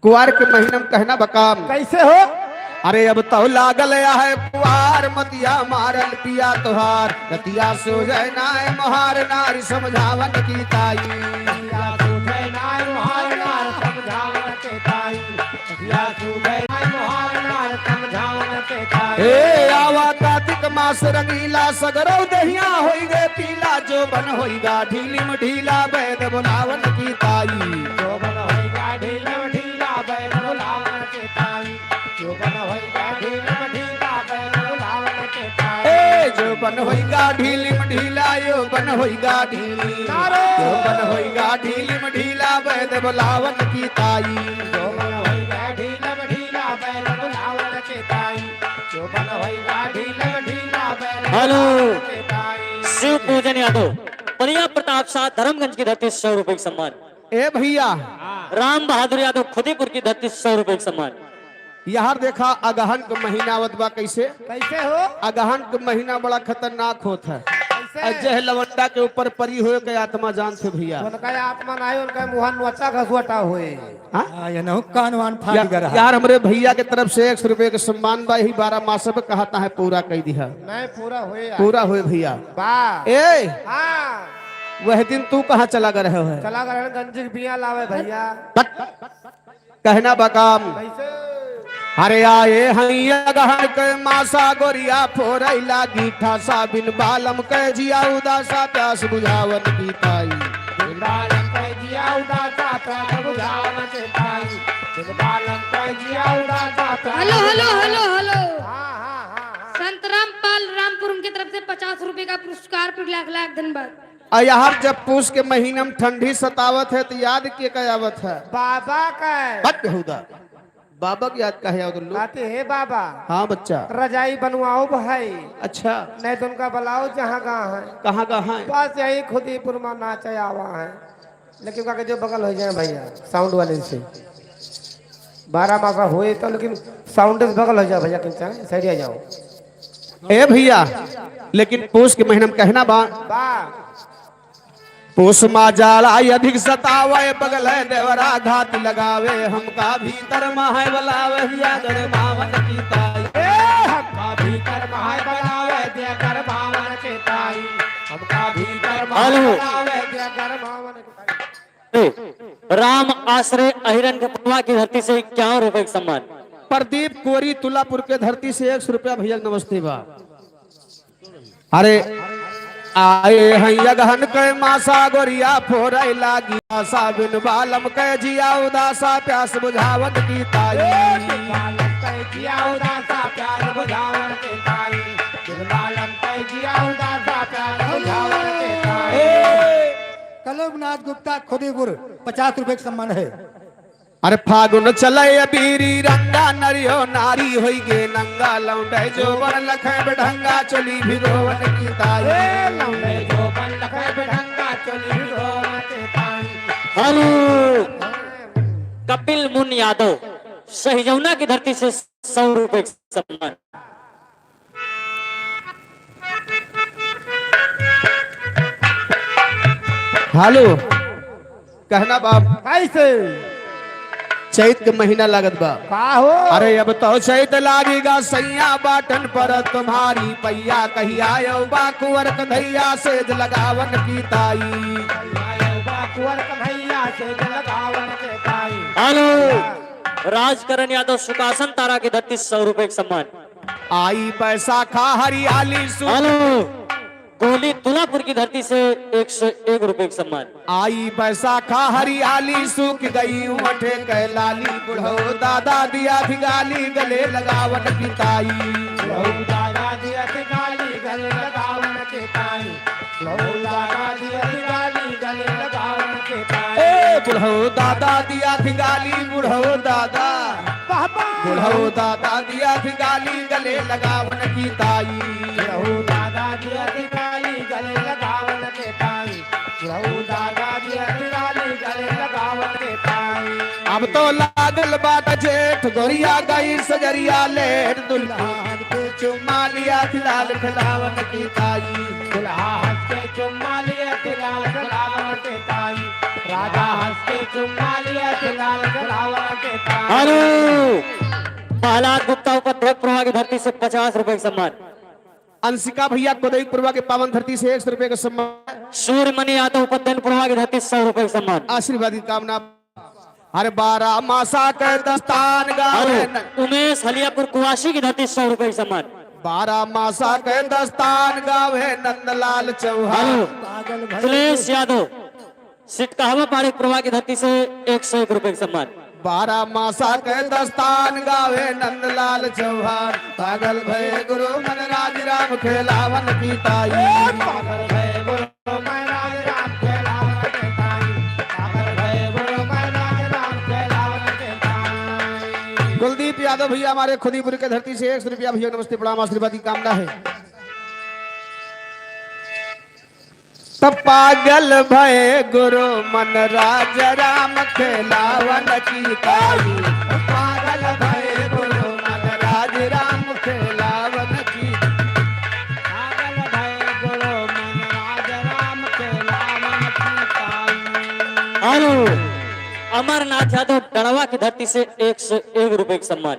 कुआर के महीना में कहना बकाम। कैसे हो? अरे अब तो लागल है कुआर, मतिया मारल पिया तोहार, रतिया सूझे नाय मोहार, नारी समझावन की ताई। रतिया सूझे नाय मोहार, नारी समझावन की ताई। रतिया सूझे नाय मोहार, नारी समझावन की ताई। ए आवा कातिक मास रंगीला, सगरौ दहिया होई गे पीला, जोबन होई गा ढीलिम ढीला, बैद बोलावन की ताई। जोबन होई गा ढीलिम ढीला, बैद बोलावन की ताई। जोबन होई गा ढीलिम ढीला, बैद बोलावन की ताई। ए, जोबन होई गा ढीलिम ढीला, योबन होई गा ढीली। नारे। जोबन होई गा ढीलिम ढीला, बैद बोलावन की ताई। जोबन होई गा ढीलिम ढीला, बैद बोलावन की ताई। जोबन होई गा ढीलिम ढीला, बैद हेलो। बोलावन की ताई। शिव पूजन यादव, परिया प्रताप शाह, धर्मगंज की धरती से सौ रुपए का सम्मान। ए भैया। राम बहादुर यादव खुदीपुर की धरती से सौ रुपए का सम्मान। यार देखा, अगहन के महीना आवत बा, कैसे? कैसे हो? अगहन के महीना बड़ा खतरनाक होत है। कैसे? अ जह लवंडा के ऊपर परी होए के आत्मा जानत है भैया। उनका आत्मा नाहीं, उनका मुँह नोचा घसोटा होए। हाँ? हाँ, ये नहु कान वान फाट या-, गया रहा। यार, हमरे भैया के तरफ से एक सौ रुपए के सम्मान बा, यही बारह मास में कहता है पूरा कई दिहा। नहीं, पूरा होए यार। पूरा होए भैया। बा। ए! हाँ। वह दिन तू कहाँ चला गए रहे हो? चला गए रहे गंजी के बिया लावे भैया। हट। कहना बकाम। कैसे? अरे आए हैं अगहन के मासा, गोरिया फोरई लागी ठासा, बिन बालम के जिया उदासा, प्यास बुझावन की ताई। बिन बालम के जिया उदासा, प्यास बुझावन की ताई। बिन बालम के जिया उदासा, प्यास हेलो, हेलो, बुझावन हेलो, हेलो। हाँ, हाँ, हाँ, हाँ। संतराम पाल रामपुर उनके तरफ से पचास रुपए का पुरस्कार, फिर लाख लाख धन्यवाद। आ यार, जब पूस के महीना में ठंडी सतावत है, तो याद के का आवत है? बाबा का। बट बेहुदा, बाबा की याद काहे आवत लोग? कहते, "हे बाबा, हाँ बच्चा। रजाई बनवाओ भाई।" अच्छा। नहीं तो उनका बुलाओ जहाँ कहाँ है। कहाँ कहाँ है? बस यही खुदीपुर में नाचे आवा है। लेकिन का के जो बगल हो जाए भैया, साउंड वाले से। बारह मासा होए तो, लेकिन साउंड से बगल हो जाओ भैया, किंचा, साइड आ जाओ। ए भैया, लेकिन पूस के महीना में कहना बा। बा। पूस मा जाड़ा अधिक सतावे, बगल है देवरा घात लगावे, हमका भीतर मा है बुलावे, हिया गरमावन की ताई। ए, हमका भीतर मा है बुलावे, दे गरमावन की ताई। हमका भीतर मा है हेलो। बुलावे, दे गरमावन की ताई। ए, राम आश्रय अहिरन के पटवा की धरती से इक्यावन रुपए का सम्मान। प्रदीप कोरी तुलापुर के धरती से एक सौ रुपया भैया नमस्ते बा। अरे, आए हैं अगहन के मासा, गोरिया फोरई लागी आसा, बिन बालम के जिया उदासा, प्यास बुझावन की ताई। बिन बालम के जिया उदासा, प्यास बुझावन की ताई। बिन बालम के जिया उदासा, प्यास बुझावन की ताई। ए, कलुगनाथ गुप्ता खुदीपुर, पचास रुपए का सम्मान है। अरे फागुन चले अबीरी रंगा, नरियो नारी होई गे नंगा, लौंडे जोबन लखे बेढंगा, चोली भिगोवन की ताई। ए, लौंडे जोबन लखे बेढंगा, चोली भिगोवन की ताई। हेलो। कपिल मुन यादव, सहिजौना की धरती से सौ रुपए का सम्मान। हेलो, कहना बाप। कैसे? चैत के महीना लागत बा। का हो? अरे अब तो चैत लागी गा सैया बाटन पर तुम्हारी पैया कहिया आयो बा कुंवर कन्हैया सेज लगावन की ताई। आयो बा कुंवर कन्हैया सेज लगावन के ताई। हेलो, राजकरण यादव सुकासन तारा की धरती से सौ रुपए का सम्मान। आई बैसाखा हरियाली सु- हेलो, गोली तुलापुर की धरती से एक सौ एक रुपए का सम्मान। आई बैसाखा हरियाली सूख गई ऊँट के लाली, बुढ़ऊ दादा दिया धिगाली गले लगावन की ताई। बुढ़ऊ दादा दिया धिगाली गले लगावन के ताई। बुढ़ऊ दादा दिया धिगाली गले लगावन के ताई। ए, बुढ़ऊ दादा दिया धिगाली, बुढ़ऊ दादा। बाबा। बुढ़ऊ दादा दिया धिगाली गले लगावन की ताई। बुढ़ऊ दादा दिया धिगाली गले लगावन के ताई। बुढ़ऊ दादा दिया धिगाली गले लगावन के ताई। अब तो लागल बाट जेठ गोरिया गई सजरिया लेट दुल्हा के चुम्मा लिया खिलाल खिलावन की ताई। दुल्हा हंस के चुम्मा लिया खिलाल खिलावन के ताई। राजा हंस के चुम्मा लिया खिलाल खिलावन के ताई। हेलो, प्रहलाद गुप्ता उपाध्याय प्रभा की धरती से पचास रुपए का सम्मान। अंशिका भैया कोदई प्रभा के पावन धरती से एक सौ रुपए का सम्मान। सूर्यमणि यादव उपाध्याय प्रभा की धरती से सौ रुपए का सम्मान। आशीर्वाद की कामना। अरे बारह मासा के दस्तान गावे अरे न- उमेश हलियापुर कुवासी की धरती से सौ रुपए का सम्मान। बारह मासा के दस्तान गावे नंदलाल चौहान। हेलो, पागल भैया। तुलेश यादव सिटकाहवा पाड़े प्रभा की धरती से एक सौ एक रुपए का सम्मान। बारह मासा के दस्तान गावे नंदलाल चौहान। पागल भय गुरु मन राज राम खेलावन की ताई। पागल भय गुरु मन राज राम खेलावन की ताई। पागल भय गुरु मन राज राम खेलावन की ताई। कुलदीप यादव भैया हमारे खुदीपुर के धरती से एक सौ रुपया भैया नमस्ते प्रणाम आशीर्वाद की कामना है। त पागल भय गुरु मन राज राम खेलावन की ताई। पागल भय गुरु मन राज राम खेलावन की। पागल भय गुरु मन राज राम खेलावन की ताई। हेलो, अमरनाथ यादव डड़वा की धरती से एक सौ एक रुपए का सम्मान।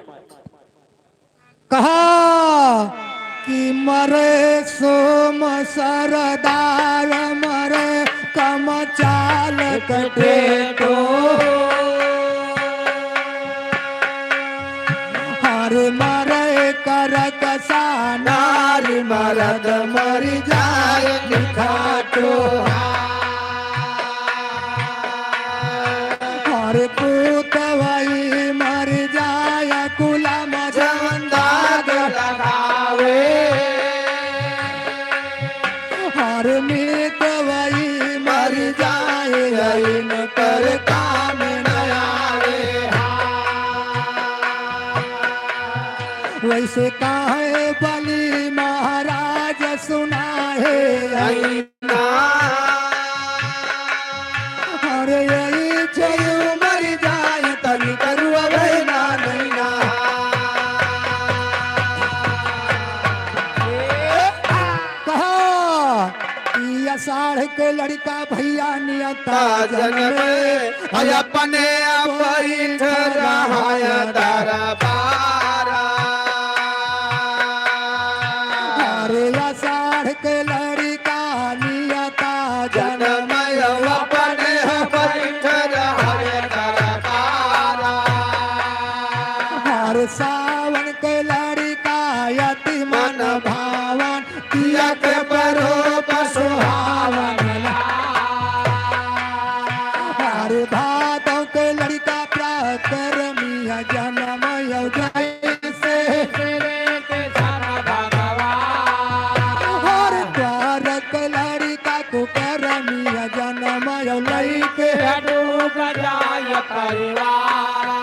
कहा कि मरे सोम सरदार मरे कम चाल कटेटो। हर मरे करक सानार मरद मरि जाए निखाटो। हर पूत वही मरि जाए कुलम जवन दाग लगावे। हर मीत वही मरि जाए इनकर काम न आवे। वैसे काहे बलि महाराज सुनाहे आई अरे यही छयू मरि जाए तनी करुआ बहना नैना। कहा, ई आषाढ़ के लड़का भैया नियता जनमे, अय अपने आप बैठ रहा है दरबारा। अरे आषाढ़ के लड़का नियता जनम अपने बैठ रहे दरबारा। हर सावन के लड़का अति मन भावन, किया के परो सुहावन। हर भादों के लड़का प्रकर्मिया जनम यौ जैसे। हर द्वारक लड़का कुकर्मिया जनम यौ लइके। डूब जाए परिवार।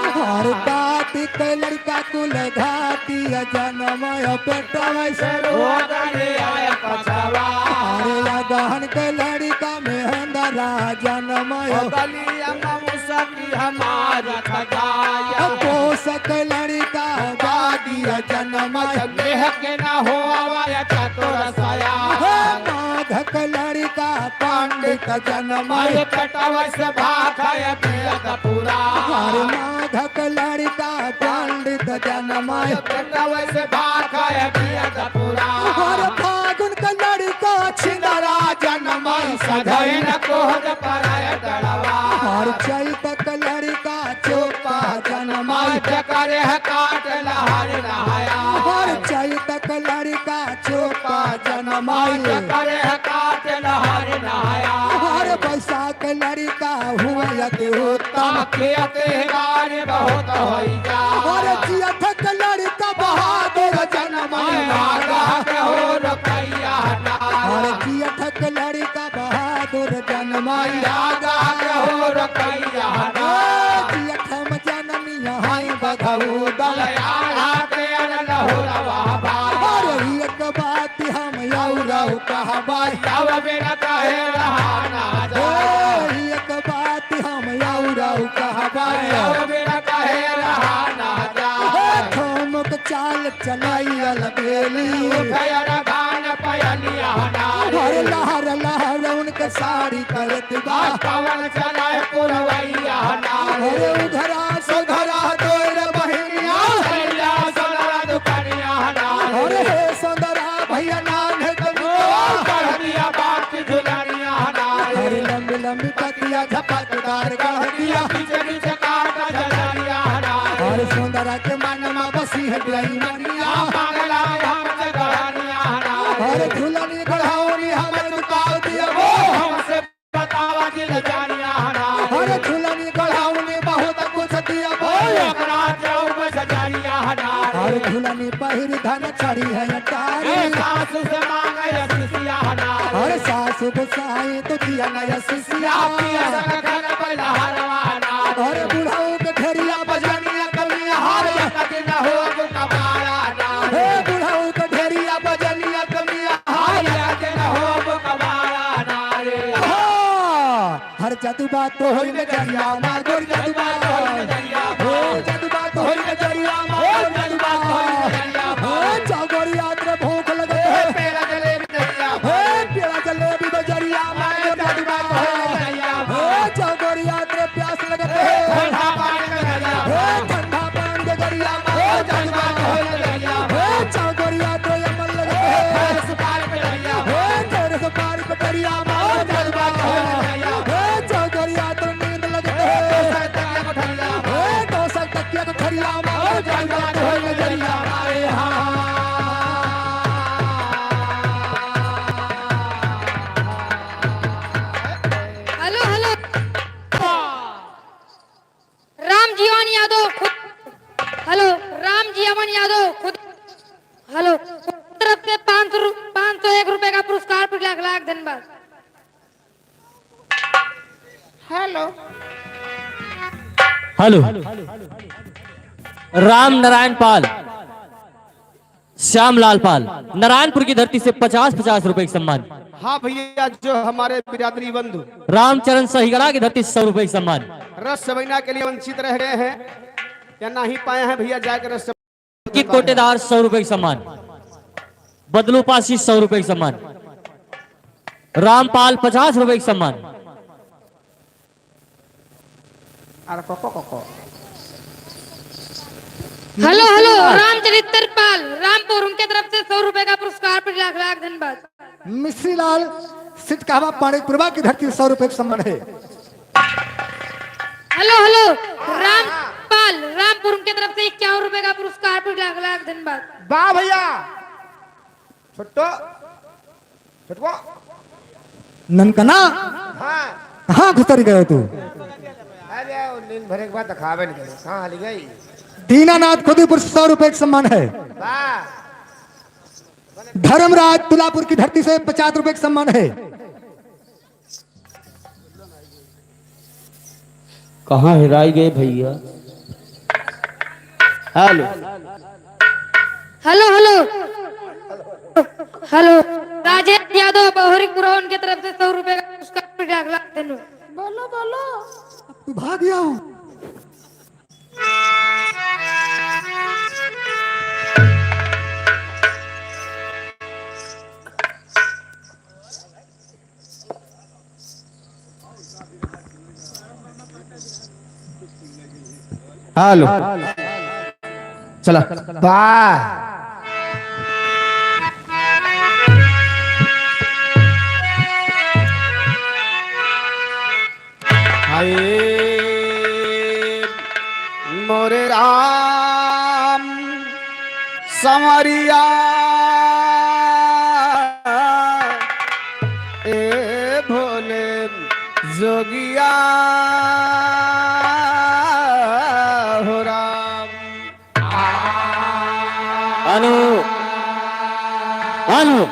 हर बात तिक लड़िका कुल घातिया जनमय पेटवै से रोगन आय पछवा। अरे अगहन के लड़िका मेहंदरा जनमय। ओ गलिया में मुसकी हमार खजाया। कोसक लड़िका बागिया जनमय। मेह के ना होवा या चतुर सया। हे माघक लड़िका पंडित जनमय। अरे पेटवै से भाखय वेद पुराण। अरे माघक लड़िका पंडित जनमय। पेटवै से भाखय वेद पुराण। अरे फागुन के लड़िका छिंदरा जनमय। सधैन कोहद परय डड़वा। अरे चैतक लड़िका चोपा जनमय। जकरे है काट लहर नहाया। अरे चैतक लड़िका चोपा जनमय। जकरे है काट लहर नहाया। अरे बैसाख लड़िका हुए अति उत्तम। खेत बारी बहुत होई जा। अरे जियठक लड़िका बहादुर जनमय। नागा के हो रखैया ना। अरे जियठक लड़िका बहादुर जनमय। नागा के हो रखैया ना। ए जियठम जनमिया हाय बघऊ दल। आला के अन लहोरवा बा। अरे एक बात हम औरौ कहबै। तब बिन कहे रहा ना जाए। ए, एक बात हम औरौ कहबै। तब बिन कहे रहा ना जाए। ए, ठुमुक चाल चलैया लबेली। उठय रघान पयलिया नारी। हर लहर लहर उनके साड़ी करत बा। पवन चले पुरवैया नारी। अरे उधरा सुधरा तोर बहिनिया। चलिया सोनरा दुकनिया नारी। अरे हे सोनरा भैया नान्हे तो ओ, निकवा। कर दिया बात झुलनिया नारी। अरे लंबी लंबी पतिया झपकदार कर दिया। पीछे पीछे काटा झुलनिया नारी। अरे सोनरा के मन में बसी है बेईमानिया। पागला हमसे गढ़निया नारी। अरे झुलनी गढ़ौनी हमर दुकाल दिया वो। हमसे बतावा दिल जानिया हमारे। अरे झुलनी गढ़ौनी बहुत कुछ दिया बोल। अपना जाऊ बस जानिया हमारे। अरे झुलनी पहिर धन छड़ी है अटारी। ए सासु से मांगे असिसिया हमारे। अरे सासु गोसाई तो दिया नया सिसिया। पिया सक घर पर लहरवाना। अरे बुढ़ऊ के ढेरिया बजनिया कमिया हार। अरे एक दिन हो कबाड़ा ना। हे बुढ़ऊ के ढेरिया बजनिया कमिया हार। एक दिन हो कबाड़ा ना रे। हाँ। हर जादू बात तो होई नजरिया माँ गोरी जादू बात तो होई नजरिया माँ। हो जादू बात तो होई नजरिया माँ गोरी जादू बात तो होई नजरिया माँ। हो चौगोरी यात्रा भूख लगत है। पेड़ा जलेबी नजरिया माँ। हो पेड़ा जलेबी नजरिया माँ गोरी जादू बात तो होई नजरिया माँ। हो चौगोरी यात्रा प्यास लगत है। ठंडा पानी नजरिया माँ। हो ठंडा पानी नजरिया माँ। हो जादू बात तो होई नजरिया माँ। हो चौगोरी यात्रा ये मन लगत है। सुपारी पे नजरिया माँ। हो तेरे सुपारी पटरिया माँ, ओ जलवा तो होई नजरिया। ओ चौगोरिया तो नींद लगत है। ओ तोसक तकिया को ठरिया माँ, ओ जलवा तो होई नजरिया। Hello, hello. राम जीवन यादव खुद, हेलो, राम जीवन यादव खुद, हेलो, तरफ से पाँच सौ रु-, पाँच सौ एक रुपए का पुरस्कार, फिर लाख लाख धन्यवाद। हेलो। हेलो। राम नारायण पाल। श्यामलाल पाल, नारायणपुर की धरती से पचास पचास रुपए का सम्मान। हाँ भैया, जो हमारे बिरादरी बंधु रामचरण सहीगड़ा की धरती से सौ रुपए का सम्मान। रस सवैना के लिए वंचित रह गए हैं या नहीं पाए हैं भैया, जाकर रस की कोटेदार सौ रुपए का सम्मान, बदलू पासी सौ रुपए का सम्मान, रामपाल पचास रुपए का सम्मान। अरे कोको कोको। हेलो, हेलो, रामचरित्र पाल, रामपुर, उनके तरफ से सौ रुपए का पुरस्कार, फिर लाख लाख धन्यवाद। मिश्री लाल सिटकावा पाणिकपुरवा की धरती, सौ रुपए का सम्मान है। हेलो, हेलो, रामपाल, रामपुर, उनके तरफ से इक्यावन रुपए का पुरस्कार, फिर लाख लाख धन्यवाद। वाह भैया। छोटो, छोटको। ननकना। हाँ। कहाँ घुसर गए तू? अरे, वो नींद भरे के बाद दिखावे नहीं गए। कहाँ हली गई? दीनानाथ खुदीपुर, सौ रुपए का सम्मान है। वाह। धर्मराज तुलापुर की धरती से पचास रुपए का सम्मान है। कहाँ हेराई गए भैया? Hello. Hello, hello. Hello. Rajesh Yadav बहुरी पुरवन के तरफ से सौ रुपए का पुरस्कार, एक लाख देनु। बोलो, बोलो। तू भाग जाओ। हेलो। चला। वाह। हाय मोरे राम संवरिया, ए भोले जोगिया हो राम। Hello, hello.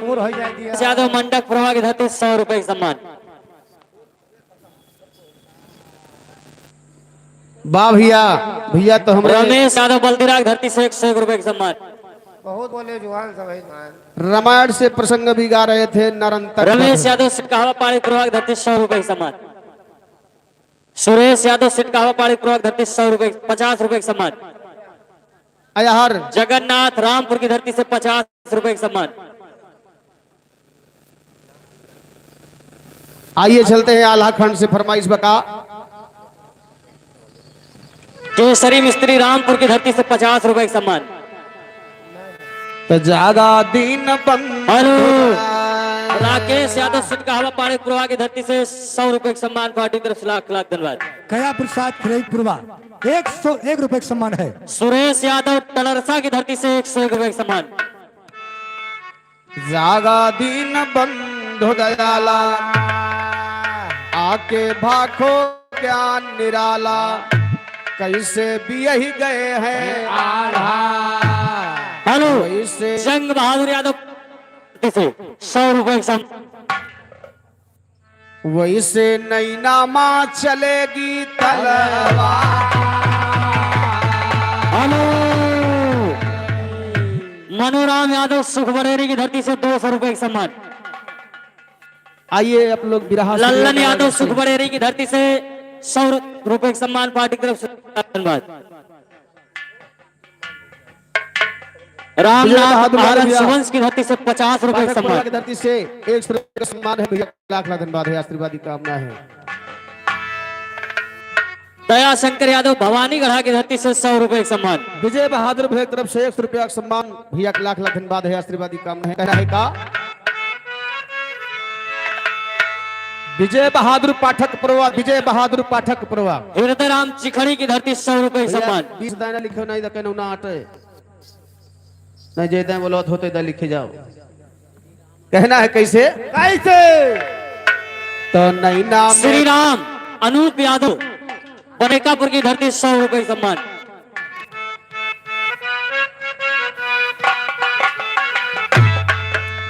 पूर हो जाए दिया। यादव मंडक प्रभा के धरती सौ रुपए के सम्मान। वाह भैया, भैया तो हमरे रमेश यादव बलदीरा के धरती से एक सौ एक रुपए के सम्मान। बहुत बोले जुआन सब है मान। रामायण से प्रसंग भी गा रहे थे, नरंतर रमेश यादव सिटकावा पाड़ी प्रभा के धरती सौ रुपए के सम्मान। सुरेश यादव सिटकावा पाड़ी प्रभा के धरती सौ रुपए, पचास रुपए के सम्मान। अयहर जगन्नाथ रामपुर की धरती से पचास रुपए के सम्मान। आइए चलते हैं आल्हा खंड से फरमाइश बका। केसरी मिस्त्री रामपुर की धरती से पचास रुपए का सम्मान। तो जागा दीन बंधु। हेलो। राकेश यादव सिटकावा पाड़ी प्रभा की धरती से सौ रुपए का सम्मान, पार्टी की तरफ से लाख लाख धन्यवाद। कया प्रसाद खिलई प्रभा एक सौ एक रुपए का सम्मान है। सुरेश यादव टलरसा की धरती से एक सौ एक रुपए का सम्मान। जागा दीन बंधु दयाला, आके भाखो ज्ञान निराला, कैसे बियही गए हैं आल्हा। हेलो, वैसे जंग बहादुर यादव से सौ रुपए का सम- वैसे नैना मा चलेगी तलवार। हेलो। मनोराम यादव सुखबड़ेरी की धरती से दो सौ रुपए का सम्मान। आइए आप लोग बिरहा से लल्लन यादव सुखबड़ेरी की धरती से सौ रुपए का सम्मान पार्टी की तरफ से धन्यवाद। रामनाथ विजय बहादुर महाराज भैया। सुवंश की धरती से पचास रुपए का पाठक सम्मान। टोला की धरती से एक सौ रुपए का सम्मान है भैया, लाख लाख धन्यवाद है, आशीर्वाद की कामना है। दया शंकर यादव भवानीगढ़ा की धरती से सौ रुपए का सम्मान। विजय बहादुर भैया की तरफ से एक सौ रुपया का सम्मान भैया, लाख लाख धन्यवाद है, आशीर्वाद की कामना है। कहना है का? विजय बहादुर पाठक प्रवा, विजय बहादुर पाठक प्रवा। हृदय राम चिखड़ी की धरती सौ रुपए का भैया, सम्मान। बीस दाना लिखे नहीं तो कहना ना आटे। नहीं, जे दाएं बोलो होते दाएं लिखे जाओ। कहना है कैसे? कैसे? तो नैना में श्री राम अनूप यादव बनेकापुर की धरती सौ रुपए सम्मान।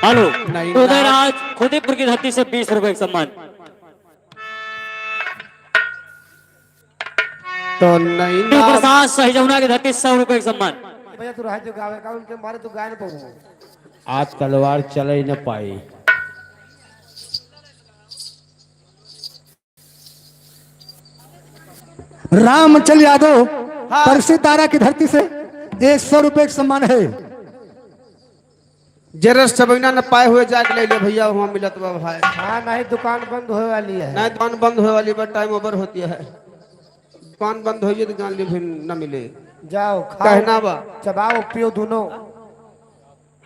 हेलो, नैना उदयराज खुदीपुर की धरती से बीस रुपए सम्मान। तो नैना प्रसाद सहिजौना के धरती सौ रुपए के सम्मान। भैया, तू रहा जो गावे का, उनके मारे तू गाय न पाऊँ। आज तलवार चले न पाई। रामचल यादव हाँ। परसी तारा की धरती से एक सौ रुपए के सम्मान है। जे रस चबैना न पाए हुए जाके ले ले भैया, वहाँ मिलत बा भाई। हाँ, नहीं दुकान बंद होए वाली है। नहीं दुकान बंद होए वाली बा, टाइम ओवर होती है। दुकान बंद होइए तो जान ली फिर न मिले। जाओ, खाओ, कहना बा। चबाओ, पियो दोनों।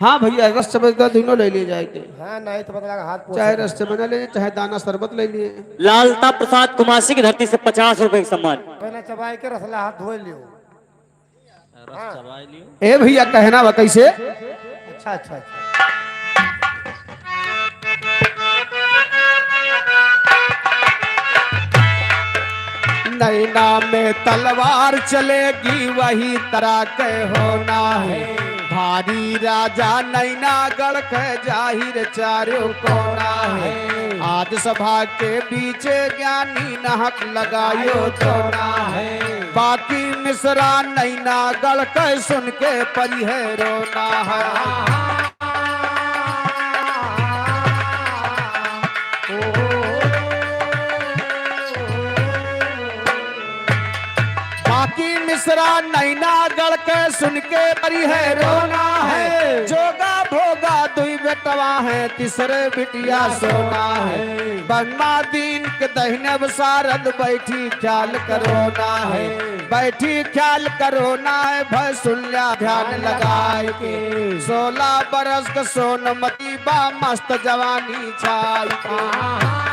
हाँ भैया, रस चबैना दोनों ले लिए जाए के। हाँ, नहीं तो बदला का हाथ पोछ चाहे ले। रस चबैना ले लिए, चाहे दाना शरबत ले लिए। लालता प्रसाद कुमासी की धरती से पचास रुपए का सम्मान। पहले चबाए के रसला हाथ धोए लियो। रस चबाए लियो। ए भैया, कहना बा कैसे? अच्छा, अच्छा, अच्छा। नैना में तलवार चलेगी, वही तरह के होना है। भारी राजा नैनागढ़ के जाहिर चारों कोना है। आज सभा के बीच ज्ञानी नहक लगायो तो ना है। बाकी मिश्रा नैना गढ़ के सुन के परी है रोना है। बाकी मिश्रा नैना गढ़ के सुन के परी है रोना है। जोगा भोगा दुई बेटवा है, तीसरे बिटिया सोना है। बंगमा दीन के दहिने अब सारद बैठी ख्याल करो ना है, बैठी ख्याल करो ना है, भय सुन ल्या ध्यान लगाए के। सोलह बरस के सोनमती बा मस्त जवानी छाई के।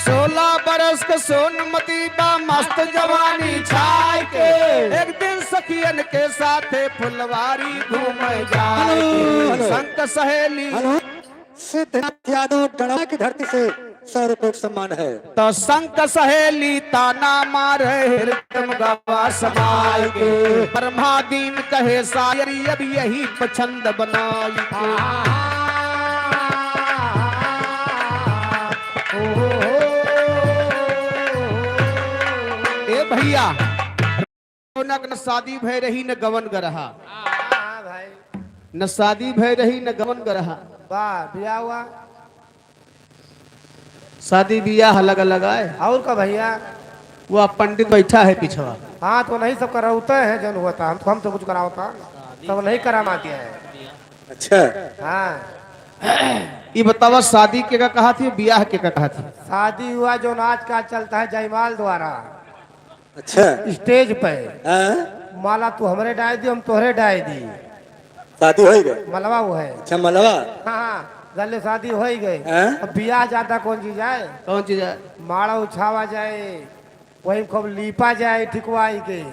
सोलह बरस के सोनमती बा मस्त जवानी छाई के। एक दिन सखियन के साथे फुलवारी घूमे जाए हेलो, के। हेलो। संग सहेली हेलो। सिद्धनाथ यादव डड़वा की धरती से सौ रुपए का सम्मान है। तो संग सहेली ताना मारे हृदय गवा समाए के। ब्रह्मा दीन कहे शायरी अब यही पसंद बनाई के। ए भैया, न शादी भय रही न गवन गरहा। हाँ भाई। न शादी भय रही न गवन गरहा। वाह, बियाह हुआ। शादी बियाह अलग अलग आए। और का भैया? वह पंडित बैठा है पिछवा। हाँ, तो नहीं सब करौते हैं जौन हुआ था, हम तो, हम तो कुछ करावता, सब नहीं करामाते हैं। अच्छा। हाँ। ये बतावा, शादी के का कहा थी, बियाह के का कहा थी? शादी हुआ जौन आजकल चलता है जयमाल द्वारा। अच्छा। स्टेज पे। हाँ। माला तू हमरे डाय दी, हम तोहरे डाय दी। शादी होइ गए? मलवा वो है। अच्छा, मलवा। हाँ, हाँ, गले शादी होइ गए। हाँ। अब बियाह जाता कौन चीज आए? कौन चीज आए? माड़ा उछावा जाए, वही खूब लीपा जाए, ठिकवाई के।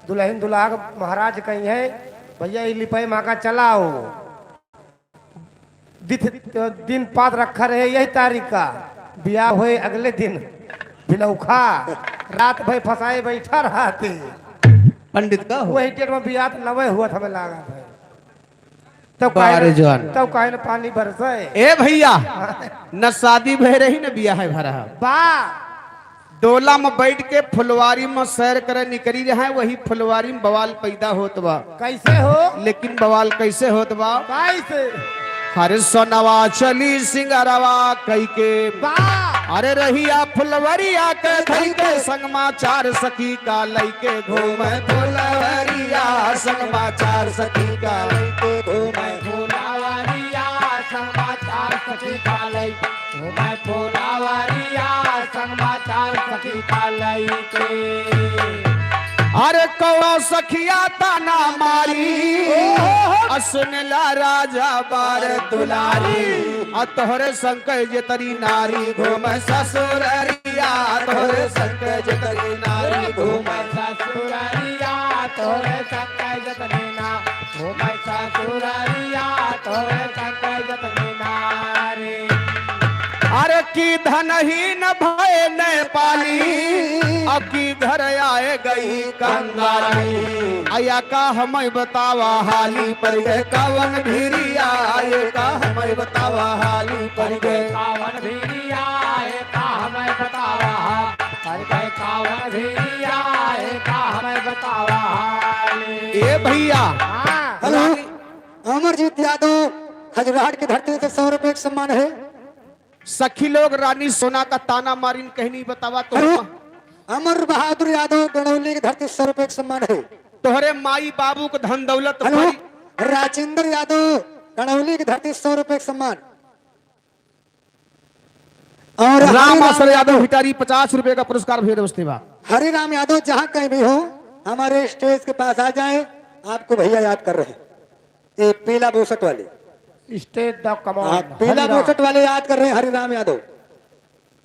दुल्हन दुल्हा के महाराज कही है, "भैया, ये लिपाई माँ का चलाओ।" दिथ-, दिन पात रखा रहे यही तारीख का, बियाह होए अगले दिन बिनौखा, रात भर फंसाए बैठा रहते। पंडित का हो? वही डेट में बियाह तो नवे हुआ था, हमें लागा था। तब बारे काहे न, जवान। तब काहे न पानी बरसे। ए भैया, न शादी भय रही, न बियाह भरा। बा। डोला में बैठ के फुलवारी में सैर करे निकरी रहे, वही फुलवारी में बवाल पैदा होत बा। कैसे हो? लेकिन बवाल कैसे होत बा? कैसे? हरे सोनवा चली सिंगरवा कई के। बा। अरे रहिया फुलवरिया के धई के संगमा चार सखी का लइके घूमे फुलवरिया संगमा चार सखी का लइके घूमे फुलवरिया संगमा चार सखी का लइके घूमे फुलवरिया संगमा चार सखी का लइके। अरे कौआ सखिया ताना मारी, ओहो। आ सुनला राजा बार दुलारी, आ तोहरे संग जतरी नारी घूमे ससुररिया, तोहरे संग जतरी नारी घूमे ससुररिया, तोहरे संग जतरी ना घूमे ससुररिया, तोहरे संग जतरी नारी। अरे की धनहीन भय नेपाली, अब की घर आए गई कंगाली। अया का हमें बतावा हाली पड़ गए कवन भिरिया, ये का हमें बतावा हाली पड़ गए। कावन भिरिया, ये का हमें बतावा, पड़ गए कावन भिरिया, ये का हमें बतावा हाली। ए भैया। हाँ। हेलो, अमरजीत यादव खजुराहट की धरती से सौ रुपए का सम्मान है। सखी लोग रानी सोना का ताना मारिन कहनी बतावा तो। अरे, अमर बहादुर यादव गणौली की धरती सौ रुपए का सम्मान है। तोहरे माई बाबू को धन दौलत हेलो, भरी। राजेंद्र यादव गणौली की धरती सौ रुपए का सम्मान। और राम हरिराम आसर यादव यादव। हिटारी पचास रुपए का पुरस्कार भेज दोस्ती बा। हरिराम यादव जहाँ कहीं भी हो, हमारे स्टेज के पास आ जाएं, आपको भैया याद कर रहे हैं। ये पीला बुशर्ट वाले। स्टेज द कमांड, हाँ, पीला हरिराम। बुशर्ट वाले याद कर रहे हैं हरिराम यादव।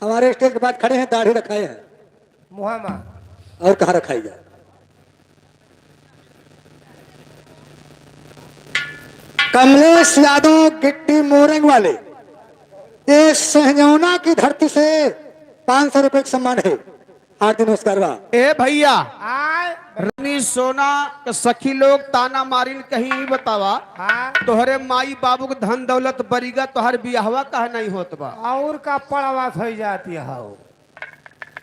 हमारे स्टेज के पास खड़े हैं, दाढ़ी रखाए हैं। मुहामा। और कहाँ रखाई जाए? कमलेश यादव गिट्टी मोरंग वाले, ये सहजौना की धरती से पाँच सौ रुपए का सम्मान है। हार्दिक नमस्कार बा। ए भइया, आय। रानी सोना के सखी लोग ताना मारिन कहीं, ई बतावा, हाँ। तोहरे माई बाबू के धन दौलत बरिगा, तोहर बियाहवा काहे नहीं होत बा? और का पड़वा होइ जाती हौ?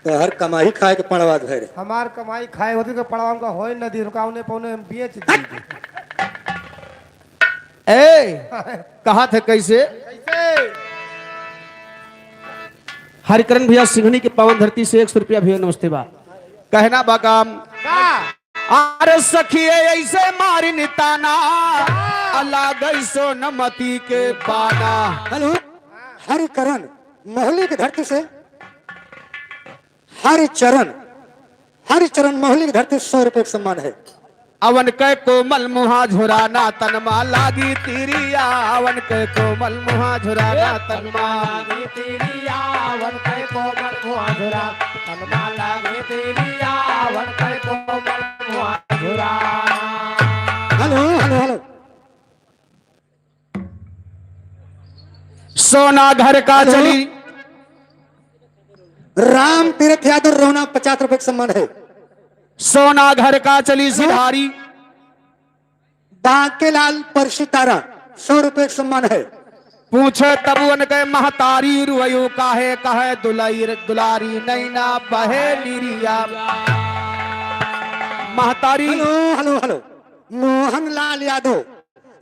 तोहर कमाई खाए के पड़वा भरे। हमार कमाई खाए होती तो पड़वा उनका होए न दी, रुका उन्हें पौने हम बेच दी। ए, कहा थे कैसे? कैसे? हरिकरण भइया सिंघनी के पावन धरती से एक सौ रुपया भइया नमस्ते बा। कहना बा काम। का? अरे सखिए ऐसे मारिन ताना, का? अला गई सोनमती के पाना। हेलो, हरिकरण महुली की धरती से हरिचरण, हरिचरण महुली की धरती, सौ रुपये का सम्मान है। अवन कै कोमल मुहा झुराना तनमा लागी तिरिया, अवन कै कोमल मुहा झुराना तनमा लागी तिरिया, अवन कै कोमल मुहा झुरा तनमा लागी तिरिया, अवन कै कोमल मुहा झुरा। Hello, hello, hello. सोना घर का हेलो। चली। राम तीर्थ यादव रोहना, पचास रुपए का सम्मान है। सोना घर का चली सिधारी। बांकेलाल परसितारा, सौ रुपए का सम्मान है। पूछे तब उनके महतारी रुअयू काहे, कहे दुलई दुलारी नैना बहे निरिया। महतारी। Hello, hello, hello. Mohanlal Yadav,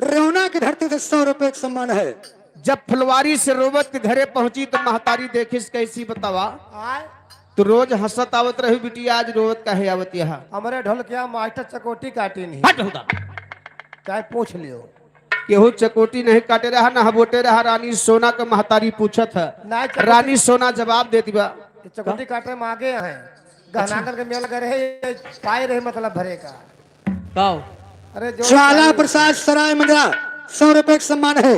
Rewna की धरती से सौ रुपए का सम्मान है। जब फुलवारी से रोवत के घरे पहुंची तो महतारी देखिस कैसी बतावा। आय। तू रोज हंसत आवत रही बिटिया, आज रोवत काहे आवत यहाँ? हमरे ढोलकिया मास्टर चकोटी काटी नहीं। हट हुदा। चाहे पूछ लियो। केहू चकोटी नहीं काटे रहा, ना हबोटे रहा, रानी सोना के महतारी पूछत है। ना चकोटी रानी सोना जवाब देती बा। चकोटी काटे में आगे हैं। गहनागर के मेल करे है, ये पाए रहे मतलब भरे का। काओ? अरे जो ज्वाला प्रसाद सराय मंडला, सौ रुपए का सम्मान है।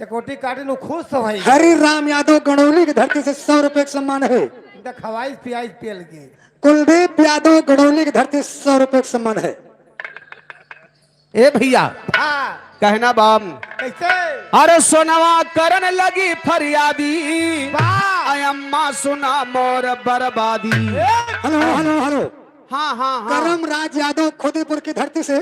चकोटी काटे नु खुश तो भाई। हरि राम यादव गणौली की धरती से सौ रुपए का सम्मान है। इनका खवाइश पियाइश पियल के। कुलदीप यादव गणौली की धरती से सौ रुपए का सम्मान है। ए भइया, हाँ। कहना बाम। कैसे? अरे सोनवा करन लगी फरियादी, वाह। अय अम्मा सुना मोर बर्बादी। ए। Hello, hello, hello. हाँ, हाँ, हाँ। करम राज यादव खोदेपुर की धरती से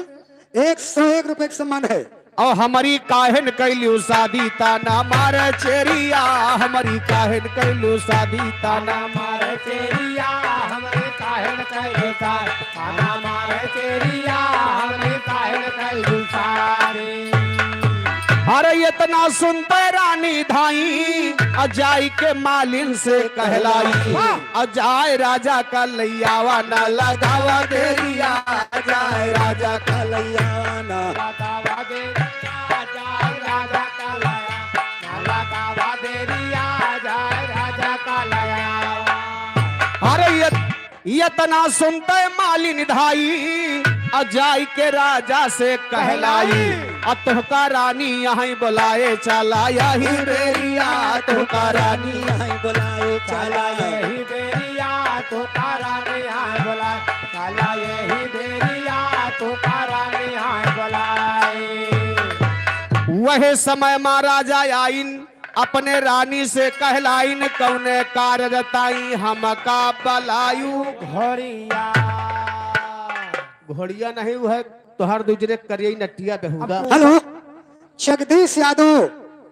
एक सौ एक रुपए का सम्मान है। और हमरी काहिन कैलू शादी, ताना मारे चेरिया, हमरी काहिन कैलू शादी, ताना मारे चेरिया, हमरी काहिन कैलू शादी, ताना मारे चेरिया, हमरी काहिन कैलू शादी। अरे इतना सुनते रानी धाई, अ जाई के मालिन से कहलाई। वाह। अजाय राजा का लैयावा ना लगावा देरिया, अजाय राजा का लैयावा ना। लगावा देरिया, अजाय राजा का लैया, ना लगावा देरिया, अजाय राजा का लैया। अरे ये, इतना सुनते मालिन धाई, अजाय के राजा से कहलाई। कहलाई। आ तोहका रानी यहाँ बोलाए चला यही बेरिया, तोहका रानी यहाँ बोलाए चला यही बेरिया, तोहका रानी यहाँ बोलाए चला यही बेरिया, तोहका रानी यहाँ बोलाए। वह समय मा राजा आइन, अपने रानी से कहलाइन, कौने कारज ताई हमका बलायू। घोड़िया। घोड़िया नहीं, वह तोहार दूजरे करियई नटिया बेहुदा। अब हेलो, जगदीश यादव,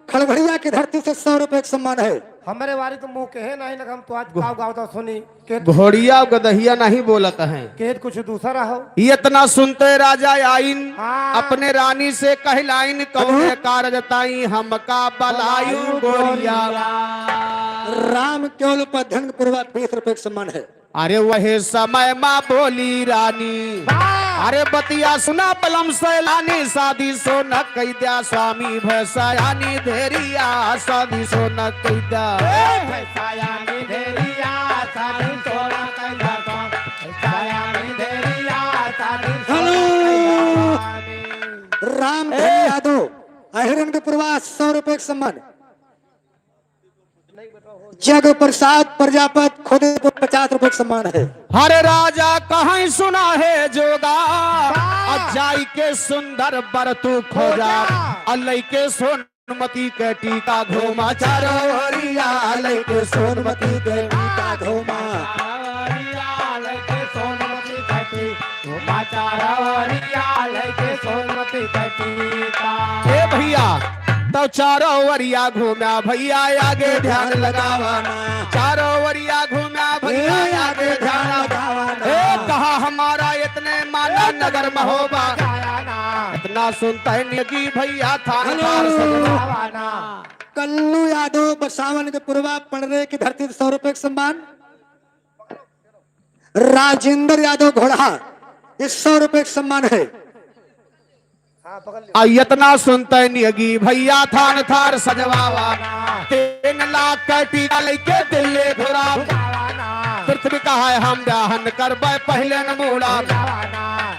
खड़भड़िया की धरती से सौ रुपए का सम्मान है। हमरे वारी तो मुँह कहे नहीं लगा, हम तो आज गो-, गाँव गाँव तो सुनी। के घोड़िया गदहिया नहीं बोलत हैं। के कुछ दूसरा हो। इतना सुनते राजा आइन, हाँ। अपने रानी से कहलाइन, कौने हेलो। कारज ताई हमका बलायू गोरिया। राम केवल उपाध्याय के पूर्वा बीस रुपए का सम्मान है। अरे वहे समय मा बोली रानी। वाह। अरे बतिया सुना बलम सैलानी, शादी सोना कई द्या स्वामी भैसयानी धेरिया, शादी सोना कई द्या। ए, भैसयानी धेरिया, शादी सोना कई द्या स्वामी, भैसयानी धेरिया, शादी सोना हेलो। कई द्या स्वामी। राम ए। धन यादव, अहिरन के पूर्वा सौ रुपए का सम्मान। जग प्रसाद प्रजापत खोदेपुर पचास रुपए का सम्मान है। हर राजा कहीं सुना है जोगा, वाह! आ जाई के सुंदर बर तू खोजा, खोजा। आ लइके सोनमती के टीका घूमा चारो ओरिया, लइके सोनमती के टीका घूमा। घूमा चारों ओरिया लइके सोनमती कटीका। ए भइया, तउ चारों ओरिया घूमा भइया, आगे ध्यान लगावा ना। चारों ओरिया घूमा भइया, ए, आगे ध्यान लगावा ना। ए, कहा हमारा इतने माना नगर महोबा। जाया ना। इतना सुनता है नियगी भइया, थान हेलो। थार सजवावा ना। कल्लू यादव बसावन के पुरवा, पड़रे की धरती से सौ रुपये का सम्मान। राजेंद्र यादव घोड़हा, ये सौ रुपये का सम्मान है। आ, इतना सुनते नियगी भइया, थान थार सजवावा ना। तीन लाख का टीका लइके दिल्ली घुरा। पृथ्वी कहा है हम ब्याहन करबे, पहिले न मूड़ा।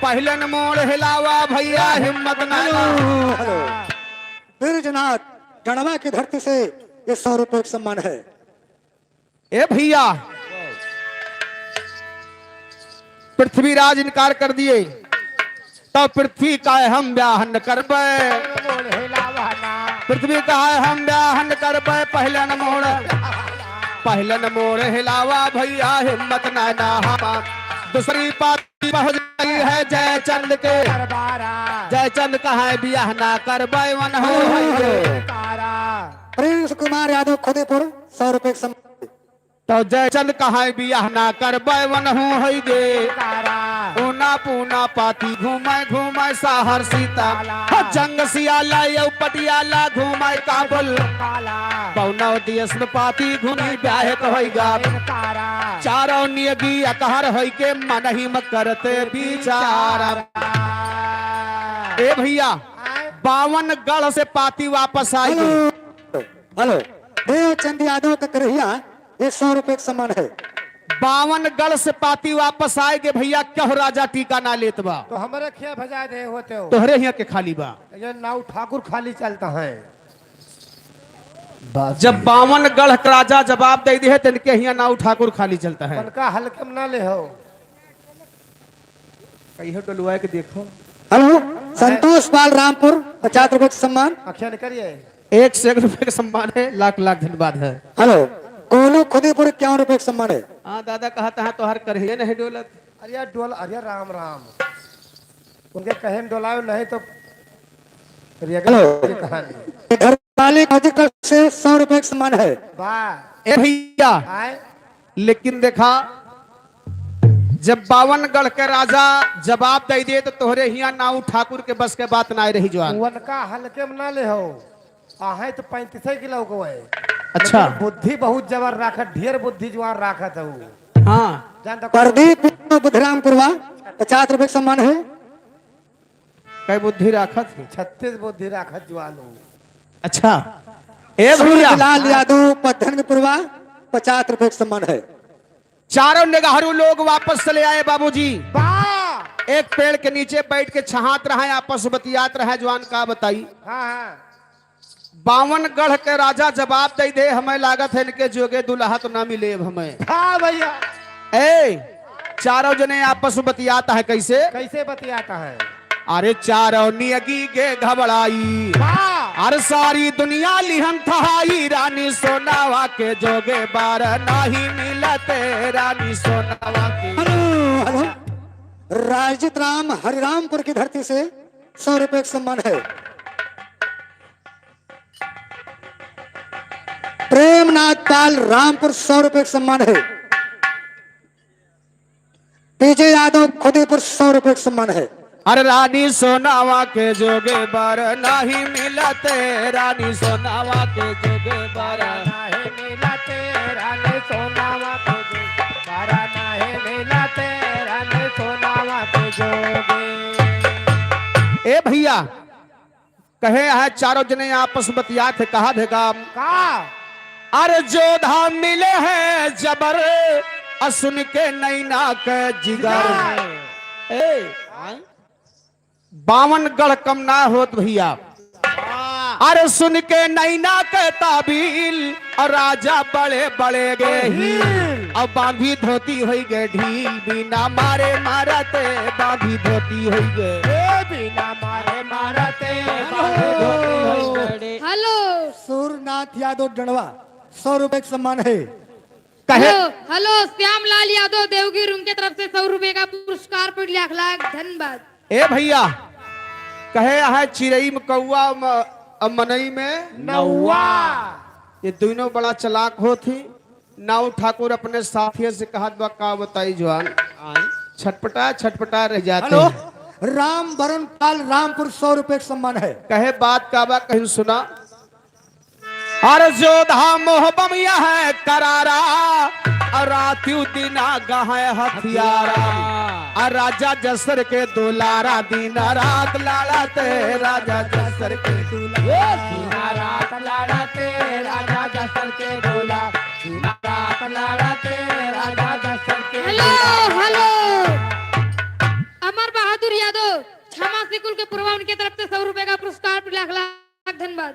पहिले न मूड़ हिलावा भइया, हिम्मत ना। Hello, hello. बैजनाथ डंडवा की धरती से ये सौ रुपये का सम्मान है। ए भइया, पृथ्वीराज इनकार कर दिए, तउ पृथ्वी कहे हम ब्याह न करबे। पृथ्वी कहे हम ब्याह न करबे, पहिले न मूड़, पहिले न मूड़ हिलावा भइया, हिम्मत ना, ना हमा। दूसरी पाती पहुँच गई है जयचंद के। जयचंद कहे बियाह ना करबे, वनहू है ये। प्रिंस कुमार यादव खुदीपुर, सौ रुपये का सम्मान। तउ जयचंद कहे बियाह ना करबे, वनहू है गे। ऊना पूना पाती घूमे घूमे शहर सीता। जंग सियाला यौ पटियाला घूमे काबुल। पौनौ देश में पाती घूमी ब्याह के होइगा। चारों नियगी अकहर होइके मनही में करते विचार। ए भइया, बावन गढ़ से पाती वापस आइगे। हेलो, देवचंद यादव का करहिया, ये सौ रुपये का सम्मान है। बावन गढ़ से पाती वापस आइगे भइया, केहू राजा टीका ना लेत बा। तो हमरे खिया भजा दे होते हो। तोहरे हिया के खाली बा। ये नाऊ ठाकुर खाली चलता है। जब बावन गढ़ के राजा जवाब दइ दिहे, तो इनके हिया नाऊ ठाकुर खाली चलता है। उनका हल्के में ना ले हो। कहियो डोलवाए के देखो। हेलो, संतोष पाल रामपुर, पचास रुपये का सम्मान। अखिया निकलिए। एक से एक रुपये का सम्मान है, लाख लाख धन्यवाद है। हेलो, गोलू खुदीपुर, इक्यावन रुपये का सम्मान है। हाँ दादा, कहत है तोहार करहिए नहीं डोलत। अरे यार डोल, अरे राम राम, उनके कहे न डोलावे नहीं तो रेगल हेलो। की कहानी। घर वाले का अधिक से सौ रुपये का सम्मान है। वाह। ए भइया, आए। लेकिन देखा, जब बावन गढ़ के राजा जवाब दइ दे, तो तोहरे हिया नाऊ ठाकुर के बस के बात नाहीं रही जवान। उनका हल्के में ना ले हो, आहे तो पैंतीस किलो को है। अच्छा। लेकिन बुद्धि बहुत जबर राखत, ढेर बुद्धि जवान राखत है वो। हाँ। जान तो प्रदीप बुधरामपुरवा, पचास रुपये का सम्मान है। कै बुद्धि राखत है? छत्तीस बुद्धि राखत जवान हो। अच्छा। ए भइया। सूरजलाल यादव, पद्धनपुरवा, पचास रुपये का सम्मान है। चारों निगहरू लोग वापस चले आए बाबूजी। वाह! एक पेड़ के नीचे बैठ के छहात रहे, आपस में बतियात रहे, जवान का बताई। हाँ, हाँ। बावन गढ़ के राजा जवाब दइ दे, हमें लागत है इनके जोगे दुल्हा तो ना मिले अब हमें। हाँ भइया। ए, चारों जने आपस में बतियात है, कैसे? कैसे बतियात है? अरे चारों नियगी गे घबड़ाई। हाँ। अरे सारी दुनिया लिहन थहाई, रानी सोनावा के जोगे बार नाहीं मिलते, रानी सोनावा के। Hello, hello. राजजीत राम हरिरामपुर की धरती से सौ रुपये का सम्मान है। प्रेमनाथ पाल रामपुर सौ रुपये का सम्मान है। पीजे यादव खुदीपुर सौ रुपये का सम्मान है। अरे रानी सोनावा के जोगे बर नाहीं मिलते, रानी सोनावा के जोगे बर। नाहीं मिलते, रानी सोनावा के जोगे बर नाहीं मिलते, रानी सोनावा के जोगे। ए भइया, कहे है चारों जने आपस में बतियात है, कहा देगा का? अरे जोधा मिले हैं जबर, अ सुन के नैना के जिगर। जिगर। ए, बावन गढ़ कम ना होत भइया। अरे सुन के नैना के ताबील, अ राजा बड़े बड़े गे हील। अब बांधी धोती होई गे ढील, बिना मारे मारते बांधी धोती होई गे। ए, बिना मारे मारते बांधी धोती होई गे। हेलो। सूरनाथ यादव डंडवा, सौ रुपये का सम्मान है। कहे हेलो, हेलो, श्यामलाल यादव देवगिर, उनके तरफ से सौ रुपए का पुरस्कार पर लाख लाख धन्यवाद। ए भैया, कहे है चिरई में कौआ म-, अ, मनई में नौआ। ये दोनों बड़ा चालाक होत ही। नाऊ ठाकुर अपने साथियों से कहत बा, का बताई जवान, आय। छटपटा छटपटा रह जाते हेलो, हैं। राम वरुण पाल रामपुर सौ रुपए का सम्मान है। कहे बात का बा, कहीं सुना। अरे जोधा मोह बम यह करारा, और रात्यु दिना गहै हथियारा। आ राजा जसर के दुलारा, दिन रात लड़ते राजा जसर के दुलारा। दिन रात लड़ते राजा जसर के दुलारा। दिन रात लड़ते राजा जसर के हेलो, दुलारा। हेलो। अमर बहादुर यादव, क्षमा सिकुल के पुरवा, उनके तरफ से सौ रुपए का पुरस्कार, लाख लाख धन्यवाद।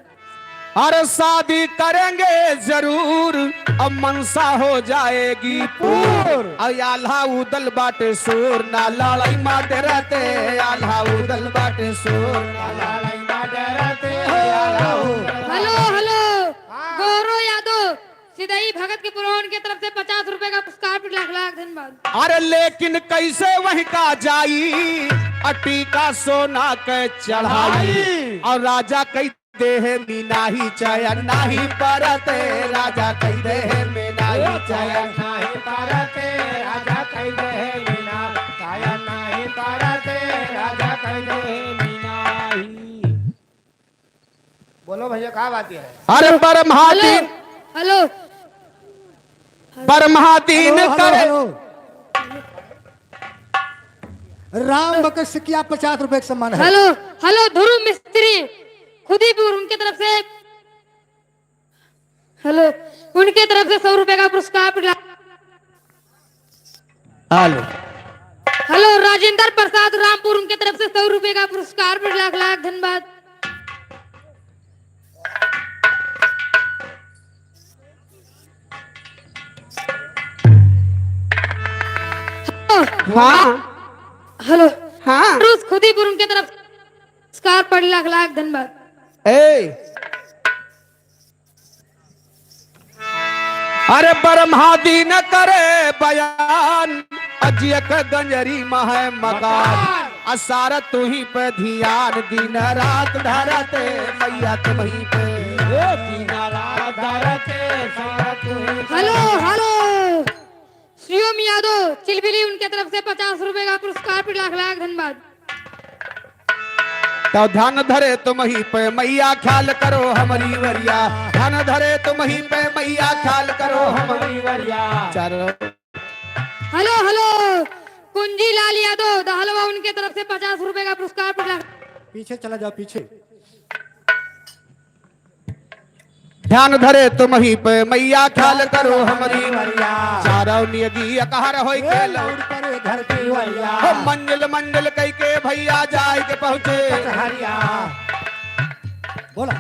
अरे शादी करेंगे जरूर, अब मनसा हो जाएगी पूर। पूर। अब आल्हा उदल बाटे सूर, ना लड़ाई माटे रहते, आल्हा उदल बाटे सूर, ना लड़ाई माटे रहते, आल्हा उदल हेलो, हेलो। हाँ। गौरव यादव, सिदई भगत के पुरवा, उनके तरफ से पचास रुपए का पुरस्कार, लाख लाख धन्यवाद। अरे लेकिन कैसे वहीं का जाई, अ टीका सोना के चढ़ाई। चढ़ाई। और राजा कई देह में नाही चैन नाही परत, राजा कई देह में नाही चैन नाही परत, राजा कई देह में ना चैन नाही परत, राजा कई देह में नाही। बोलो भैया, का बात है? अरे हेलो, ब्रह्मा हेलो, दिन, हेलो। ब्रह्मा दिन हेलो, हेलो, करे। हेलो। राम बकस सिकिया पचास रुपए का सम्मान है। हेलो, हेलो, ध्रुव मिस्त्री, खुदीपुर, उनके तरफ से, हेलो, उनके तरफ से सौ रुपए का पुरस्कार। हेलो। हेलो, राजेंद्र प्रसाद रामपुर, उनके तरफ से सौ रुपए का पुरस्कार, लाख लाख धन्यवाद। हेलो। हाँ। हेलो। हाँ। रूस खुदीपुर, उनके तरफ से पुरस्कार, लाख लाख धन्यवाद। ए, अरे ब्रह्मा दिन करे बयान, अजियक गंजरी महै मकान। असार तुही पे ध्यान, दिन रात धरते मैया तुम्ही पे। दिन रात धरते सारा तुही पे। Hello, hello. शिवम यादव चिलबिली, उनके तरफ से पचास रुपए का पुरस्कार, लाख लाख धन्यवाद। तो ध्यान धरे तुम्ही पे मैया, ख्याल करो हमरी वरिया। ध्यान धरे तुम्ही पे मैया, ख्याल करो हमरी वरिया। चार हेलो, हेलो, कुंजी लाल यादव दहलवा, उनके तरफ से पचास रुपए का पुरस्कार, लाख। पीछे चला जाओ, पीछे। ध्यान धरे तुम्ही पे मैया, ख्याल करो हमरी वरिया। चारों नियगी अकहर होई के लौट परे धरती वरिया। हो मंजिल मंजिल कई के भैया जाए के पहुँचे कचहरिया। बोला।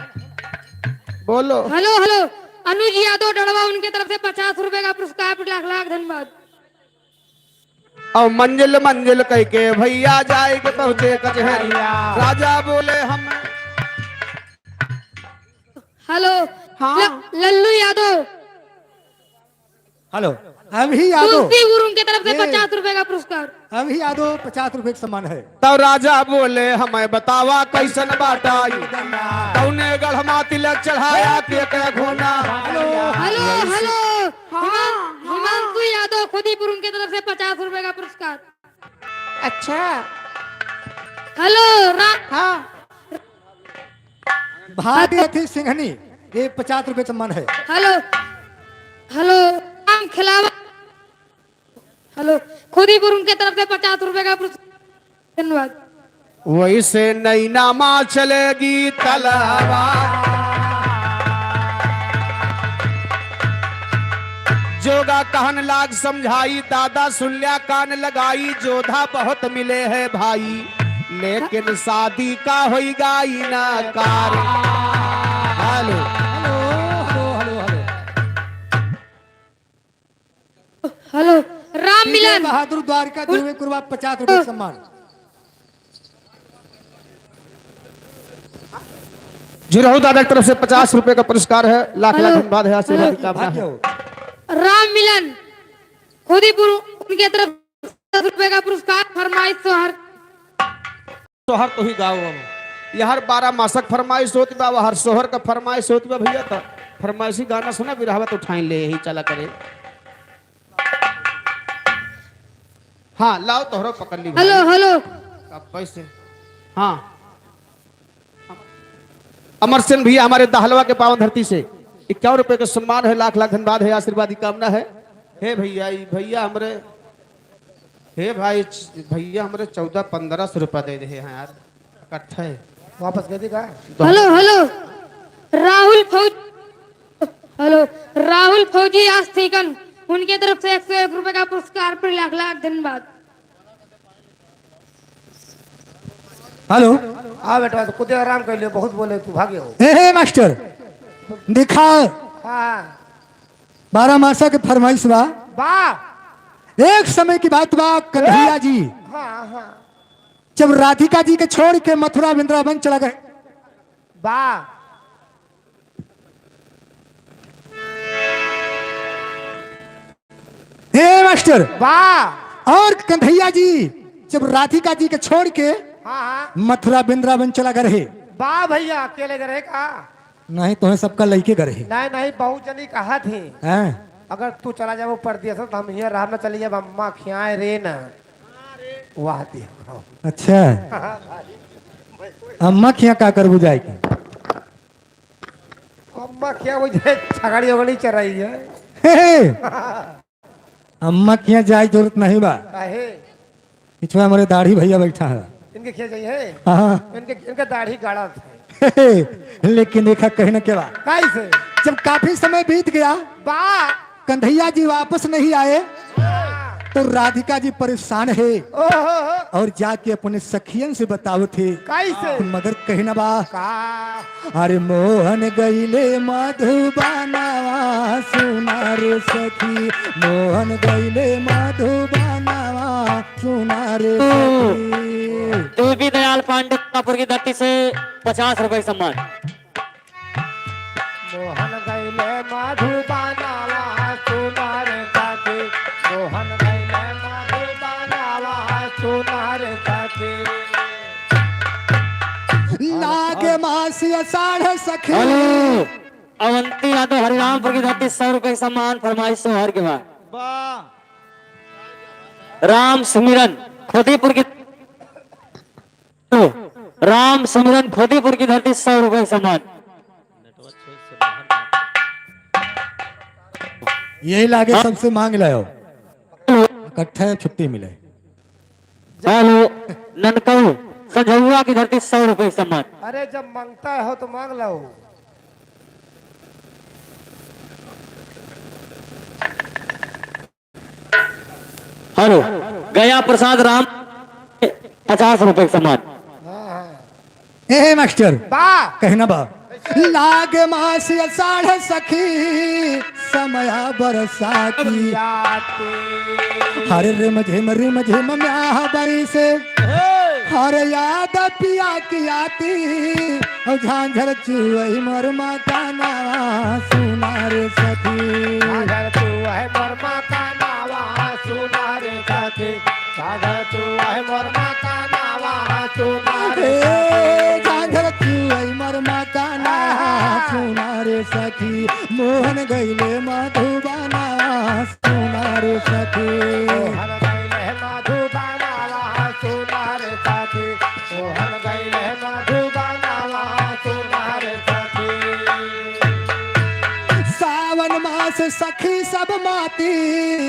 बोलो। हेलो, हेलो, अनुज यादव डड़वा, उनके तरफ से पचास रुपए का पुरस्कार, लाख लाख धन्यवाद। और मंजिल मंजिल कह के भैया जाए के पहुँचे कचहरिया। राजा बोले हम। हेलो। हाँ। ल-, लल्लू यादव। हेलो। अभी यादव। तुलसी गुरु उनके तरफ से ये पचास रुपए का पुरस्कार। अभी यादव पचास रुपए का सम्मान है। तब राजा बोले हमें बतावा कैसन बाटाई। तौने गढ़मा तिलक चढ़ाया के के घोना। Hello, hello. हाँ, हिमां-, हाँ। हिमांशु यादव खुदीपुर उनके तरफ से पचास रुपए का पुरस्कार। अच्छा। हेलो, रा-, हाँ। भारती अथी सिंघनी, ये पचास रुपए सम्मान है। हेलो, हेलो, राम खिलावा। हेलो, खुदीपुर उनके तरफ से पचास रुपए का पुरस्कार। धन्यवाद। वैसे नैना मा चलेगी तलवार। जोगा कहन लाग समझाई, दादा सुन ल्या कान लगाई, जोधा बहुत मिले हैं भाई, लेकिन शादी का होई गाई ना कार। Hello. Hello, hello, hello, hello. Hello, Ram Vijay Milan. Bahadur Dwarika, दुर्वे कुरबा, पचास रुपए सम्मान। जुरहू दादा की तरफ से पचास रुपए का पुरस्कार है, लाख लाख हेलो, धन्यवाद है, आशीर्वाद हेलो। की कामना है। भाग्य हो। राम मिलन खुदीपुर, उनके तरफ दस रुपए का पुरस्कार। फरमाइश सोहर। सोहर तो ही गाओ अब। यार बारह मासक फरमाइश होत बा, हर सोहर का फरमाइश होत बा भैया, तो फरमाइशी गाना सुना, बिरहवा तो उठाई ले, यही चला करे। हाँ, लाओ तोहरो पकड़ ली भाई। Hello, hello. अब कैसे? हाँ। अमर सेन भैया हमारे दहलवा के पावन धरती से इक्यावन रुपए के सम्मान है, लाख लाख धन्यवाद है, आशीर्वाद की कामना है। हे भैया, ई भैया हमरे, हे भाई, भैया हमरे चौदह पन्द्रह सौ रुपया दे दे हैं यार, इकट्ठे। वापस कर दी का? हेलो, हेलो, राहुल फौज, हेलो, राहुल फौजी आस्तीकन, उनके तरफ से एक सौ एक रुपए का पुरस्कार पर लाख लाख धन्यवाद। हेलो। आ बेटा, तो कुछ आराम कर लियो, बहुत बोले तू, भागे हो। ए, हे मास्टर, दिखा। हाँ। बारह मासा के फरमाइश बा। बा। एक समय की बात बा, कन्हैया जी हाँ, हाँ। जब राधिका जी के छोड़ के मथुरा वृंदावन चला गए। बा। हे मास्टर। बा। और कन्हैया जी जब राधिका जी के छोड़ के हाँ, हाँ। मथुरा वृंदावन चला गए रहे। बा भैया, अकेले गए रहे का? नहीं, तोहे सबका लइके गए रहे। नहीं, नहीं, बहुत जनी कहा थे। हैं? अगर तू चला जाबो परदेस, तो हम हियाँ रहा न चली जाब, अम्मा खियाए रे न। वाह दिया। अच्छा। अम्मा खियाँ का करबू जाए के? अम्मा खियाँ वो जे छगड़ी उगड़ी चराई है। हे, हे। अम्मा खियाँ जाए जरूरत नहीं बा। काहे? पिछवा हमारे दाढ़ी भैया बैठा है। इनके खियाँ जाइए? हाँ। इनके, इनके दाढ़ी गाड़ा थे। लेकिन देखा कहीं ना क्या बा। कैसे? जब काफी समय बीत गया, बा। कन्हैया जी वापस नहीं आए, तो राधिका जी परेशान है ओहो। और जाके अपने सखियन से बतावत है। कैसे? मगर कहीं ना बा। का? अरे मोहन गईले मधुबनवा सुना रे सखी, मोहन गईले मधुबनवा सुना रे सखी। देवी दयाल पांडे कापुर की धरती से पचास रुपए सम्मान। मोहन गईले मधुबनवा सुना रे सखी, मोहन गईले मधुबनवा सुना रे सखी। लागे मासी आषाढ़ सखी। हेलो, अवंती यादव हरिरामपुर की धरती, सौ रुपए का सम्मान, फरमाइश सोहर के बाद। वाह। राम सुमिरन खोदीपुर की, राम सुमिरन खोदीपुर की धरती, सौ रुपए का सम्मान। यही लागे सबसे मांग लायो, इकट्ठे छुट्टी मिले। हेलो, ननकऊ, संझौआ की धरती, सौ रुपए सम्मान। अरे, जब मांगता हो तो मांग लो। हेलो, गया प्रसाद राम, पचास रुपए सम्मान। हाँ, हाँ। ए मास्टर, बा। कहना बा। लागे मासी आषाढ़ सखी, समया बरसा की। हर रिम झिम रिम झिम म्याह बरी से, हर याद पिया की आती। और झांझर चुअई मोर मकाना, सुना रे सखी। झांझर चुअई मोर मकाना, सुना रे सखी। झांझर चुअई मोर मकाना, सुना रे ए, सखी। झांझर चुअई मोर मकाना, आहा। सुना रे सखी। मोहन गईले मधुबना, सुना रे सखी। मोहन गईले मधुबना, सुना रे सखी। मोहन गईले मधुबना, सुना रे सखी। सावन मास सखी सब माती,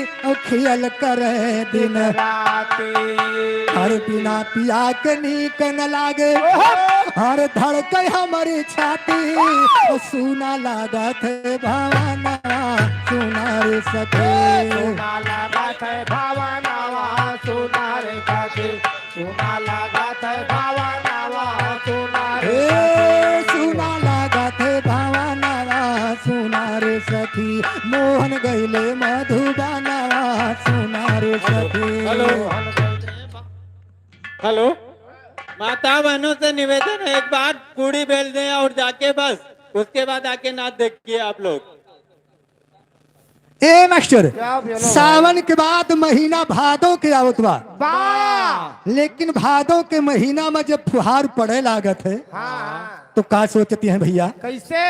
और खियल करे दिन राती। हर बिना पिया के नीक न लागे, ओहो। हर धड़के हमारी छाती। ओहो। सुना लागत है भावना, सुना रे सखी। सुना लागत है भावना, सुना रे सखी। सुना लागत है भावना, सुना रे ए, सखी। सुना लागत है भावना, सुना रे सखी। मोहन गईले मधुबनवा, सुना रे सखी। हेलो। हेलो, माता बहनों से निवेदन है, एक बार पूड़ी बेल दें और जाके बस, उसके बाद आके नाच देखिए आप लोग। ए मास्टर, क्या बोलो भाई? सावन के बाद महीना भादों के आवत बा। बा। लेकिन भादों के महीना में जब फुहार पड़े लागत है, हाँ। तो का सोचती हैं भैया? कैसे?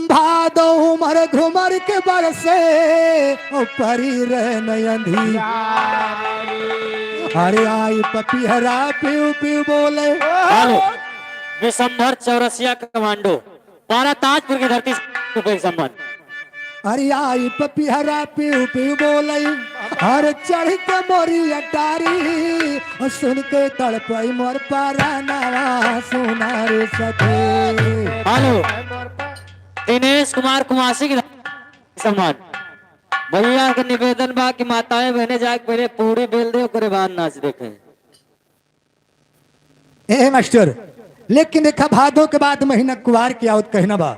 भादो उमर घुमर के बरसे, ओ परी रे नयंधी। अरे आई पपिहरा पिउ पिउ बोले। हेलो, विशंभर चौरसिया कमांडो। बारा ताजपुर की धरती से रुपये सम्मान। अरे आई पपिहरा पिउ पिउ बोलई, हर चढ़ के मोरी अटारी, सुन के तड़पई मोर परानवा, सुना रे सखी। हेलो, दिनेश कुमार कुमासी की धरती से सम्मान। भैया के निवेदन बा कि माताएं बहने जाके पहले पूरी बेल दे, ओकरे बाद नाच देखे। ए मास्टर, लेकिन देखा भादो के बाद महीना कुवार के आवत कहना बा।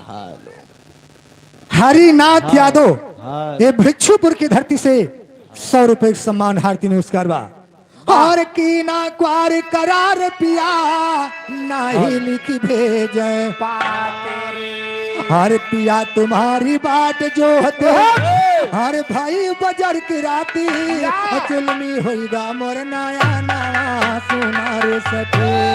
हेलो। हरिनाथ हाँ, यादव, हाँ। ये भिक्षुपुर की धरती से सौ रुपए के सम्मान हार्दिक नमस्कार बा। और की ना क्वार करार पिया, नाही लिख भेजे। हर पिया तुम्हारी बाट जोहते, हर भाई बजर की राती, जुल्मी होइगा मोर नया नवा, सुना रे सखी।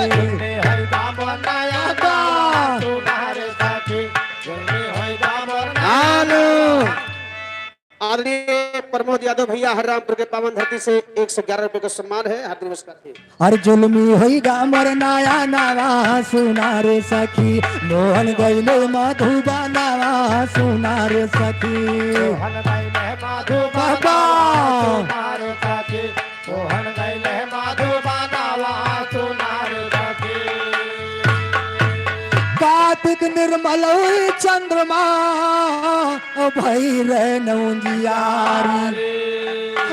हेलो। आदरणीय प्रमोद यादव भैया हरिरामपुर के पावन धरती से एक सौ ग्यारह रुपए का सम्मान है। हार्दिक नमस्कार जी। अरे जुल्मी होइगा मोर नया नवा, सुना रे सखी, मोहन गइले मधुबनवा, सुना रे सखी। मोहन गइले मधुबनवा, बाबा। सुना रे सखी, मोहन गइले मधुबनवा, सुना रे सखी। कार्तिक निर्मल चंद्रमा, ओ भई रे नौजियारी।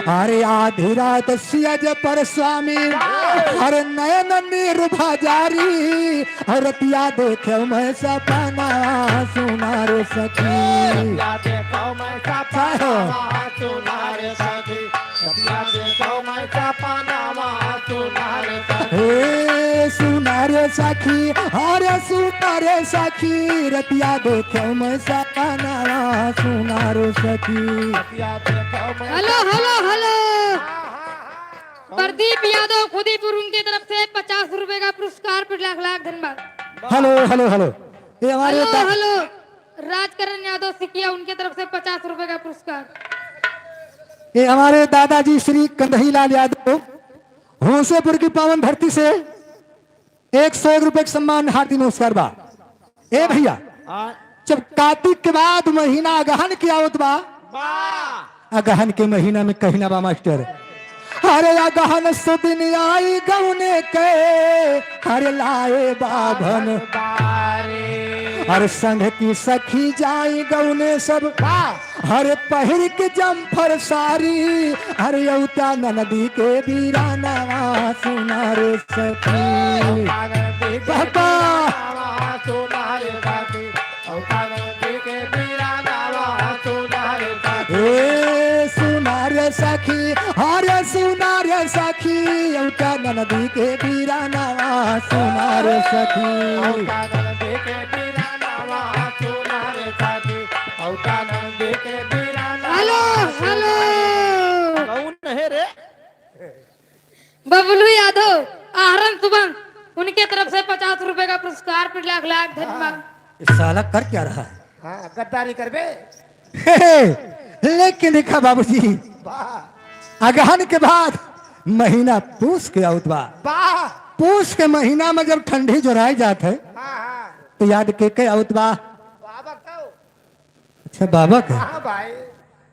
अरे आधी रात सियज पर स्वामी, अरे नयन नीर भजारी, अरे रतिया देखे मैं सपना, सुना रे सखी। रतिया देखो मैं सपना, सुना रे सखी। रतिया देखो मैं सपना, सुना रे सखी। हे सुना रे सखी, अरे सुना रे सखी, रतिया देखो मैं सपना, सुना रे सखी। Hello, hello, hello. Pradeep Yadav Khudipur, उनके तरफ से पचास रुपए का पुरस्कार, फिर लाख लाख धन्यवाद। Hello, hello, hello. ये हमारे हेलो, दा- हेलो। राजकरण यादव सिकिया, उनके तरफ से पचास रुपए का पुरस्कार। ये हमारे दादाजी श्री कंदही लाल यादव, होसेपुर की पावन धरती से एक सौ एक रुपए के सम्मान हार्दिक नमस्कार बा। ए भैया, हाँ। जब कार्तिक के बाद महीना अगहन के आवत बा, बा। अगहन के महीना में कहिना बा मास्टर, अरे अगहन सुदिन आई गउने के, अरे लाए बाभन। अरे संग की सखी जाई गउने सब, अरे पहिर के जम्फर सारी, अरे औता ननदी के बीरानवा सुना रे सखी। बाबा। ए सुना रे सखी, अरे सुना रे सखी, औता ननदी के बीरानवा सुना रे सखी। Hello, hello. कौन है रे? बबलू यादव, आहरन सुबंग, उनके तरफ से पचास रुपए का पुरस्कार, फिर लाख लाख धन्यवाद। ये साला कर क्या रहा है? हाँ, गद्दारी करबे। हे, हे, लेकिन देखा बाबूजी, वाह। अगहन के बाद महीना पूस के आवत बा। वाह। पूस के महीना में जब ठंडी जोराई जात है, हाँ, हाँ। तो याद के के आवत बा? बाबा का। अच्छा, बाबा का? हाँ भाई।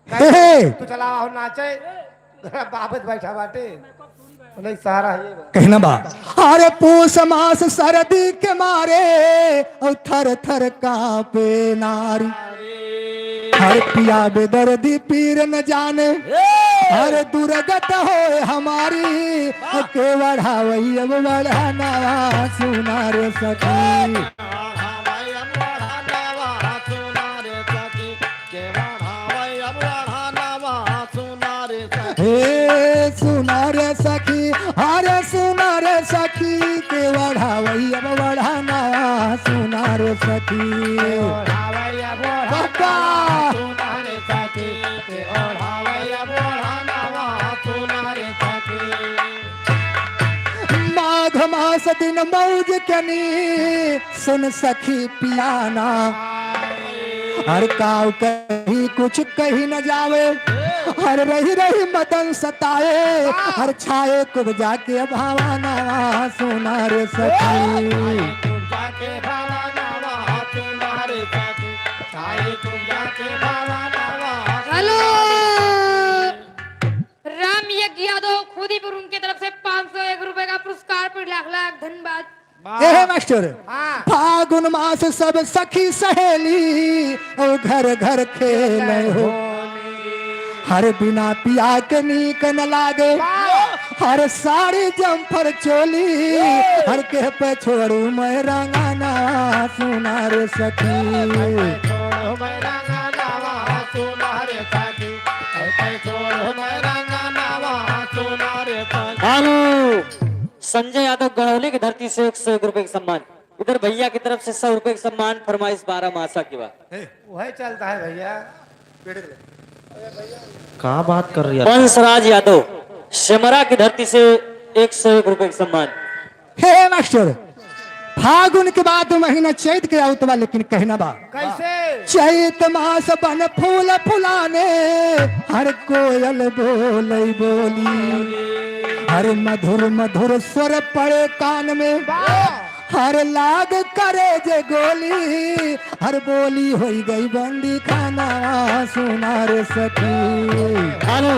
हे, हे। तू चलावा हो नाचे। बाबत बैठा बाटे। नहीं, सारा है ये बात। कहना बा, अरे पूस मास सर्दी के मारे, और थर थर कांपे नारी। हर पिया बेदर्दी पीर न जाने, हर दुर्गत होए हमारी। के बढ़ावई अब बढ़ाना सुना रे सखी। हे सुना रे सखी, अरे सुना रे सखी, के बढ़ावई अब सखी। ओढ़ावैया बोढ़ा बाबा। सुना रे सखी, ओढ़ावैया बोढ़ा नवा सुना रे सखी। माघ मास दिन मौज कनी, सुन सखी पियाना। हर काव कही कुछ कही न जावे, हर रही रही मदन सताए, हर छाए कुब्जा के भावना सुना रे सखी। हेलो, राम यज्ञ यादव खुदीपुर उनके तरफ से पाँच सौ एक रुपए का पुरस्कार पर लाख लाख धन्यवाद। वाह। ए हे मास्टर, हाँ। फागुन मास सब सखी सहेली, ओ घर घर खेले हो। हर बिना पिया के नीक न लागे, वाह। हर साड़ी जम्फर चोली, ए। हर के पे छोड़ू मैं रंगाना, सुना रे सखी। छोड़ू मैं रंगाना, सुना रे सखी। हेलो, संजय यादव गढ़ौली की धरती से एक सौ एक रुपए का सम्मान। इधर भैया की तरफ से सौ रुपए का सम्मान, फरमाइश बारह मासा की बा। वही चलता है भैया। का बात कर रही है? वंशराज यादव सेमरा की धरती से एक सौ एक रुपए का सम्मान। हे मास्टर, फागुन के बाद महीना चैत के आवत बा, लेकिन कहना बा। कैसे? चैत मास बन फूल फुलाने, हर कोयल बोलै बोली, हर मधुर मधुर स्वर पड़े कान में, वाह। हर लाग करे जे गोली, हर बोली होई गई बंदी खाना, सुना रे सखी। हेलो,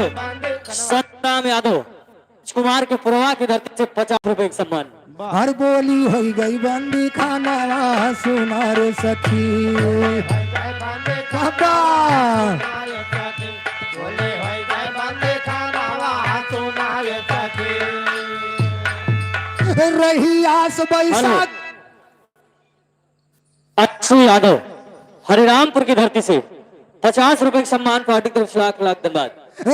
सतनाम यादव। राजकुमार के पुरवा की धरती से पचास रुपए का सम्मान। हर बोली होई गई बंदी खाना, सुना रे सखी। बाबा। रही आस बैसाख। हेलो। अच्छू यादव, हरिरामपुर की धरती से पचास रुपए के सम्मान, पार्टी की तरफ से लाख लाख धन्यवाद।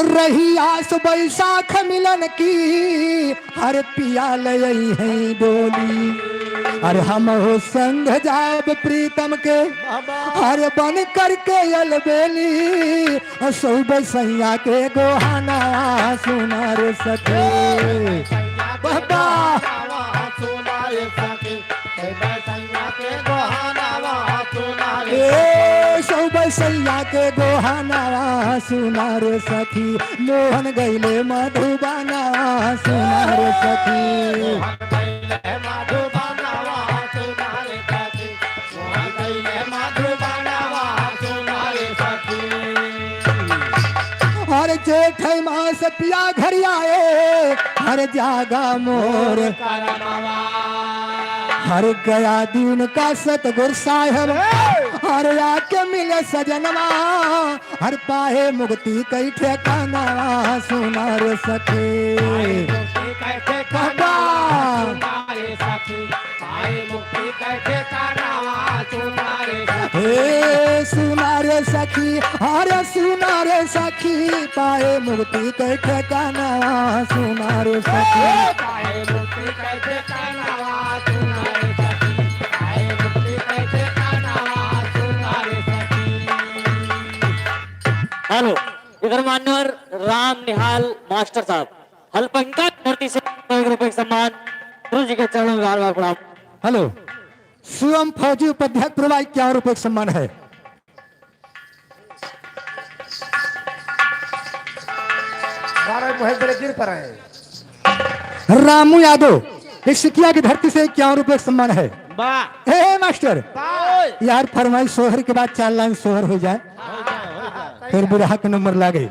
रही आस बैसाख मिलन की, हर पिया लई है डोली। अरे हम हो संग जाब प्रीतम के, हर बन करके अलबेली। सौ बसैया के गोहाना सुना रे सखी। बाबा। ए, सौ बसैया के गोहानावा सुना रे सखी, मोहन गइले मधुबनावा सुना रे सखी। हर जेठ मास पिया घर आए, हर जागा मोर। हर गया दिन का सतगुर साहेब, हर आके मिले सजनवा, हर पाए मुक्ति कई ठेकाना सुना रे सखी। बाबा। हे सुना रे सखी, अरे सुना रे सखी, पाए मुक्ति के ठिकाना सुना रे सखी। पाए मुक्ति के ठिकाना सुना रे सखी, पाए मुक्ति के ठिकाना सुना रे सखी। हेलो, इधर मान्यवर राम निहाल मास्टर साहब, हलपंका धरती से एक रुपए का सम्मान, गुरु जी के चरणों में बार बार प्रणाम। हेलो, शिवम फौजी उपाध्याय प्रवाही, इक्यावन रुपए का सम्मान है। बारह मुहे बड़े गिर पर आए। रामू यादव, इक्सिकिया की धरती से इक्यावन रुपए का सम्मान है। वाह। हे, हे मास्टर, वाह। यार फरमाइश सोहर के बाद चार लाइन सोहर हो जाए, फिर बिरहा के नंबर लागे।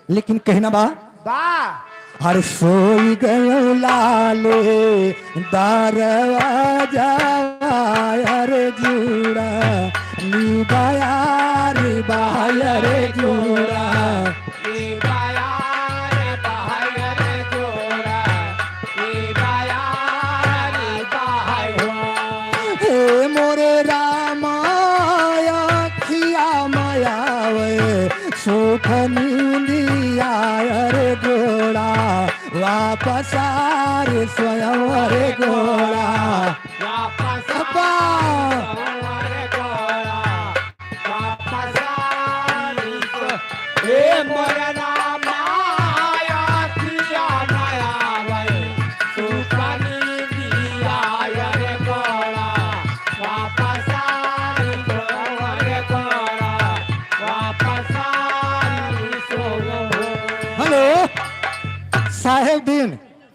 लेकिन कहना बा, बा। हर सोई गयो लाले दरवाजा, अरे जूड़ा नी बाया रे बाया रे जूड़ा। नी बाया रे बाया रे जूड़ा, नी बाया रे बाया हो। हे मोरे रामा, आखिया मायावे सुख नींदिया रे गोड़ा, वापस आ रे स्वयं रे गोड़ा। वापस आ रे स्वयं रे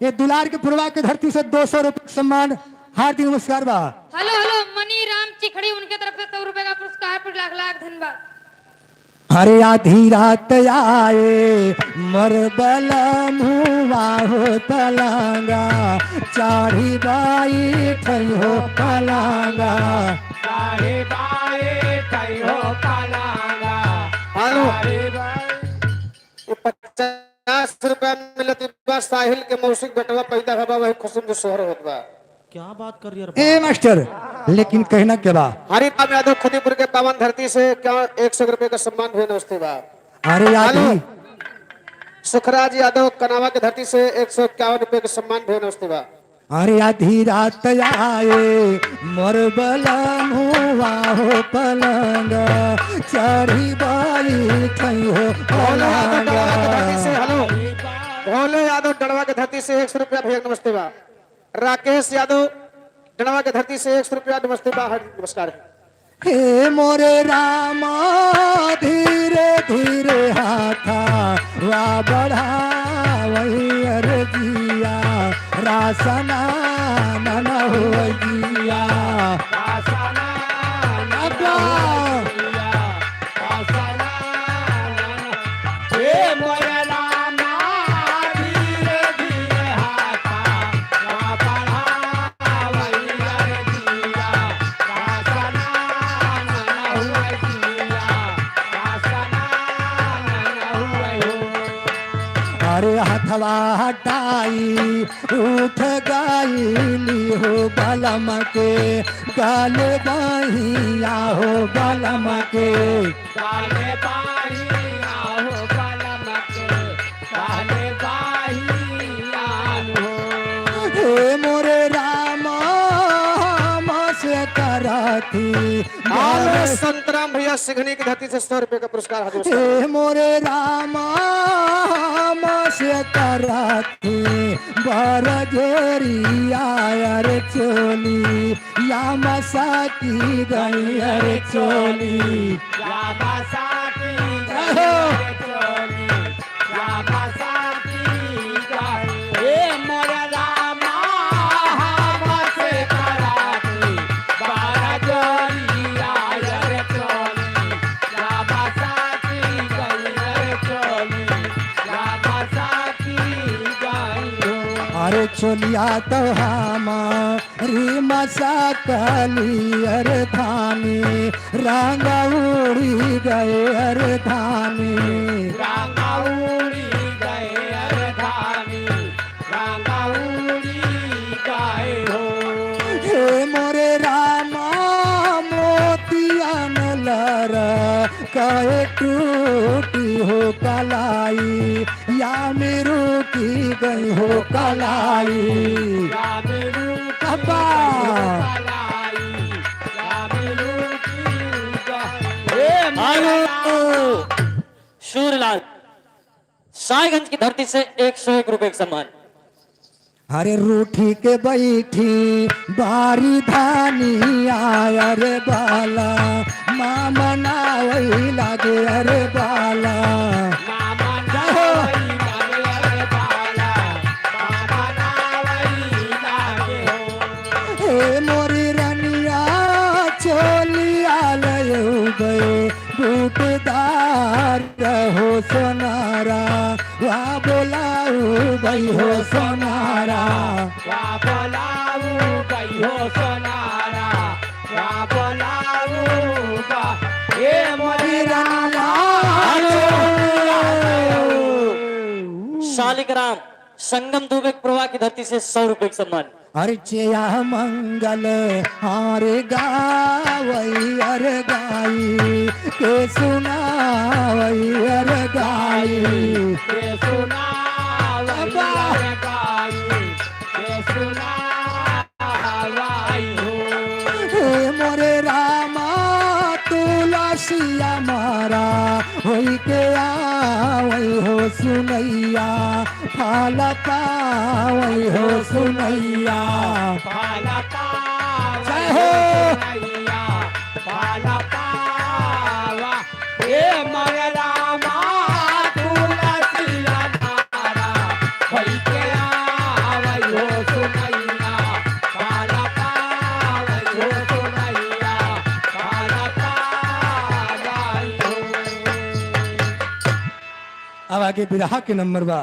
ये दुलार के पुरवा के धरती से दो सौ रुपये सम्मान, हार्दिक नमस्कार बा। हेलो, हेलो, मनी राम चिखड़ी, उनके तरफ से सौ रुपये का पुरस्कार, लाख लाख धन्यवाद। अरे आधी रात आए मोर बलमुआ हो पलंगा, चढ़ी बैठई हो पलंगा। चढ़ी बैठई हो पलंगा। हेलो। चढ़ी बै- ये पचास रुपया मिलत बा साहिल के मौसी के बेटवा पैदा हवा, वही खुशी में सोहर होत बा। क्या बात कर रही है रे ए बाप? मास्टर, लेकिन कहना क्या बा? हरिराम यादव खुदीपुर के पावन धरती से क्या एक सौ रुपये का सम्मान भी नमस्ते बा। अरे याद हेलो। ही। सुखराज यादव कनावा के धरती से एक सौ इक्यावन रुपये का सम्मान भी नमस्ते बा। अरे आधी रात आए मोर बलमुआ हो पलंग, चढ़ी बैठई हो भोले यादव डड़वा के धरती से, पलंग। हेलो। भोले यादव डड़वा के धरती से एक सौ रुपया भैया नमस्ते बा। राकेश यादव डड़वा के धरती से एक सौ रुपया नमस्ते बा, हर नमस्कार है। हे मोरे रामा, धीरे धीरे हाथा वा बढ़ावई अरे जिया, रासना नन हो जिया। रासना नन हो जिया, रासना नन। हे मोरे रामा, धीरे धीरे हाथा वा बढ़ा अरे हथवा हटाई उठ गईली हो बलम के, गाल बहिया हो बलम के। गाल बहिया हो बलम के, गाल बहिया हो। हे मोरे रामा, हमसे करती आलो संतराम भैया सिंघनी की धरती से सौ रुपये का पुरस्कार हाजिर है। हे मोरे रामा, हमसे करती बरजोरिया अरे चोली, या मसा की गई अरे चोली। या मसा की गई अरे चोली। अरे चोलिया तो हमारी मसा कली अरे धानी, रंग उड़ी गए अरे धानी। रंग उड़ी गए अरे धानी, रंग उड़ी गए हो। हे मोरे रामा, मोतियन लर काहे टूटी हो कलाई, या मेरू की गई हो कलाई। या मेरू की अब्बा। गई हो कलाई, या मेरू की गई। हे हेलो। मोरे रामा। सूरलाल, साहिबगंज की धरती से एक सौ एक रुपये का सम्मान। अरे रूठी के बैठी बारी धानी आय रे बाला, मामा ना वही लागे अरे बाला। मामा ना जाहो। वही लागे अरे बाला, मामा ना वही लागे हो। हे मोरी रनिया चोलिया ले उबे बूटदार हो सोनारा, वा बोलाऊ गई हो सोनारा। वा बोलाऊ गई हो सोनारा, वा बोलाऊ ग-, ए मोरी रामा। शालिग्राम संगम दुबे के प्रवाह की धरती से सौ रुपये का सम्मान। अरे चेया मंगल हार गावई अरे गाई के सुनावई अरे गाई। के सुनावई अरे गाई, के सुनावई हो। हे मोरे रामा तुलसिया मारा होई के आवई हो सुनैया। फाला पावई हो सुनैया। फाला पावई जय हो। हो सुनैया। फाला पावा। ए मोरे रामा तुलसिया मारा होई के आ के बिरहा के नंबर बा।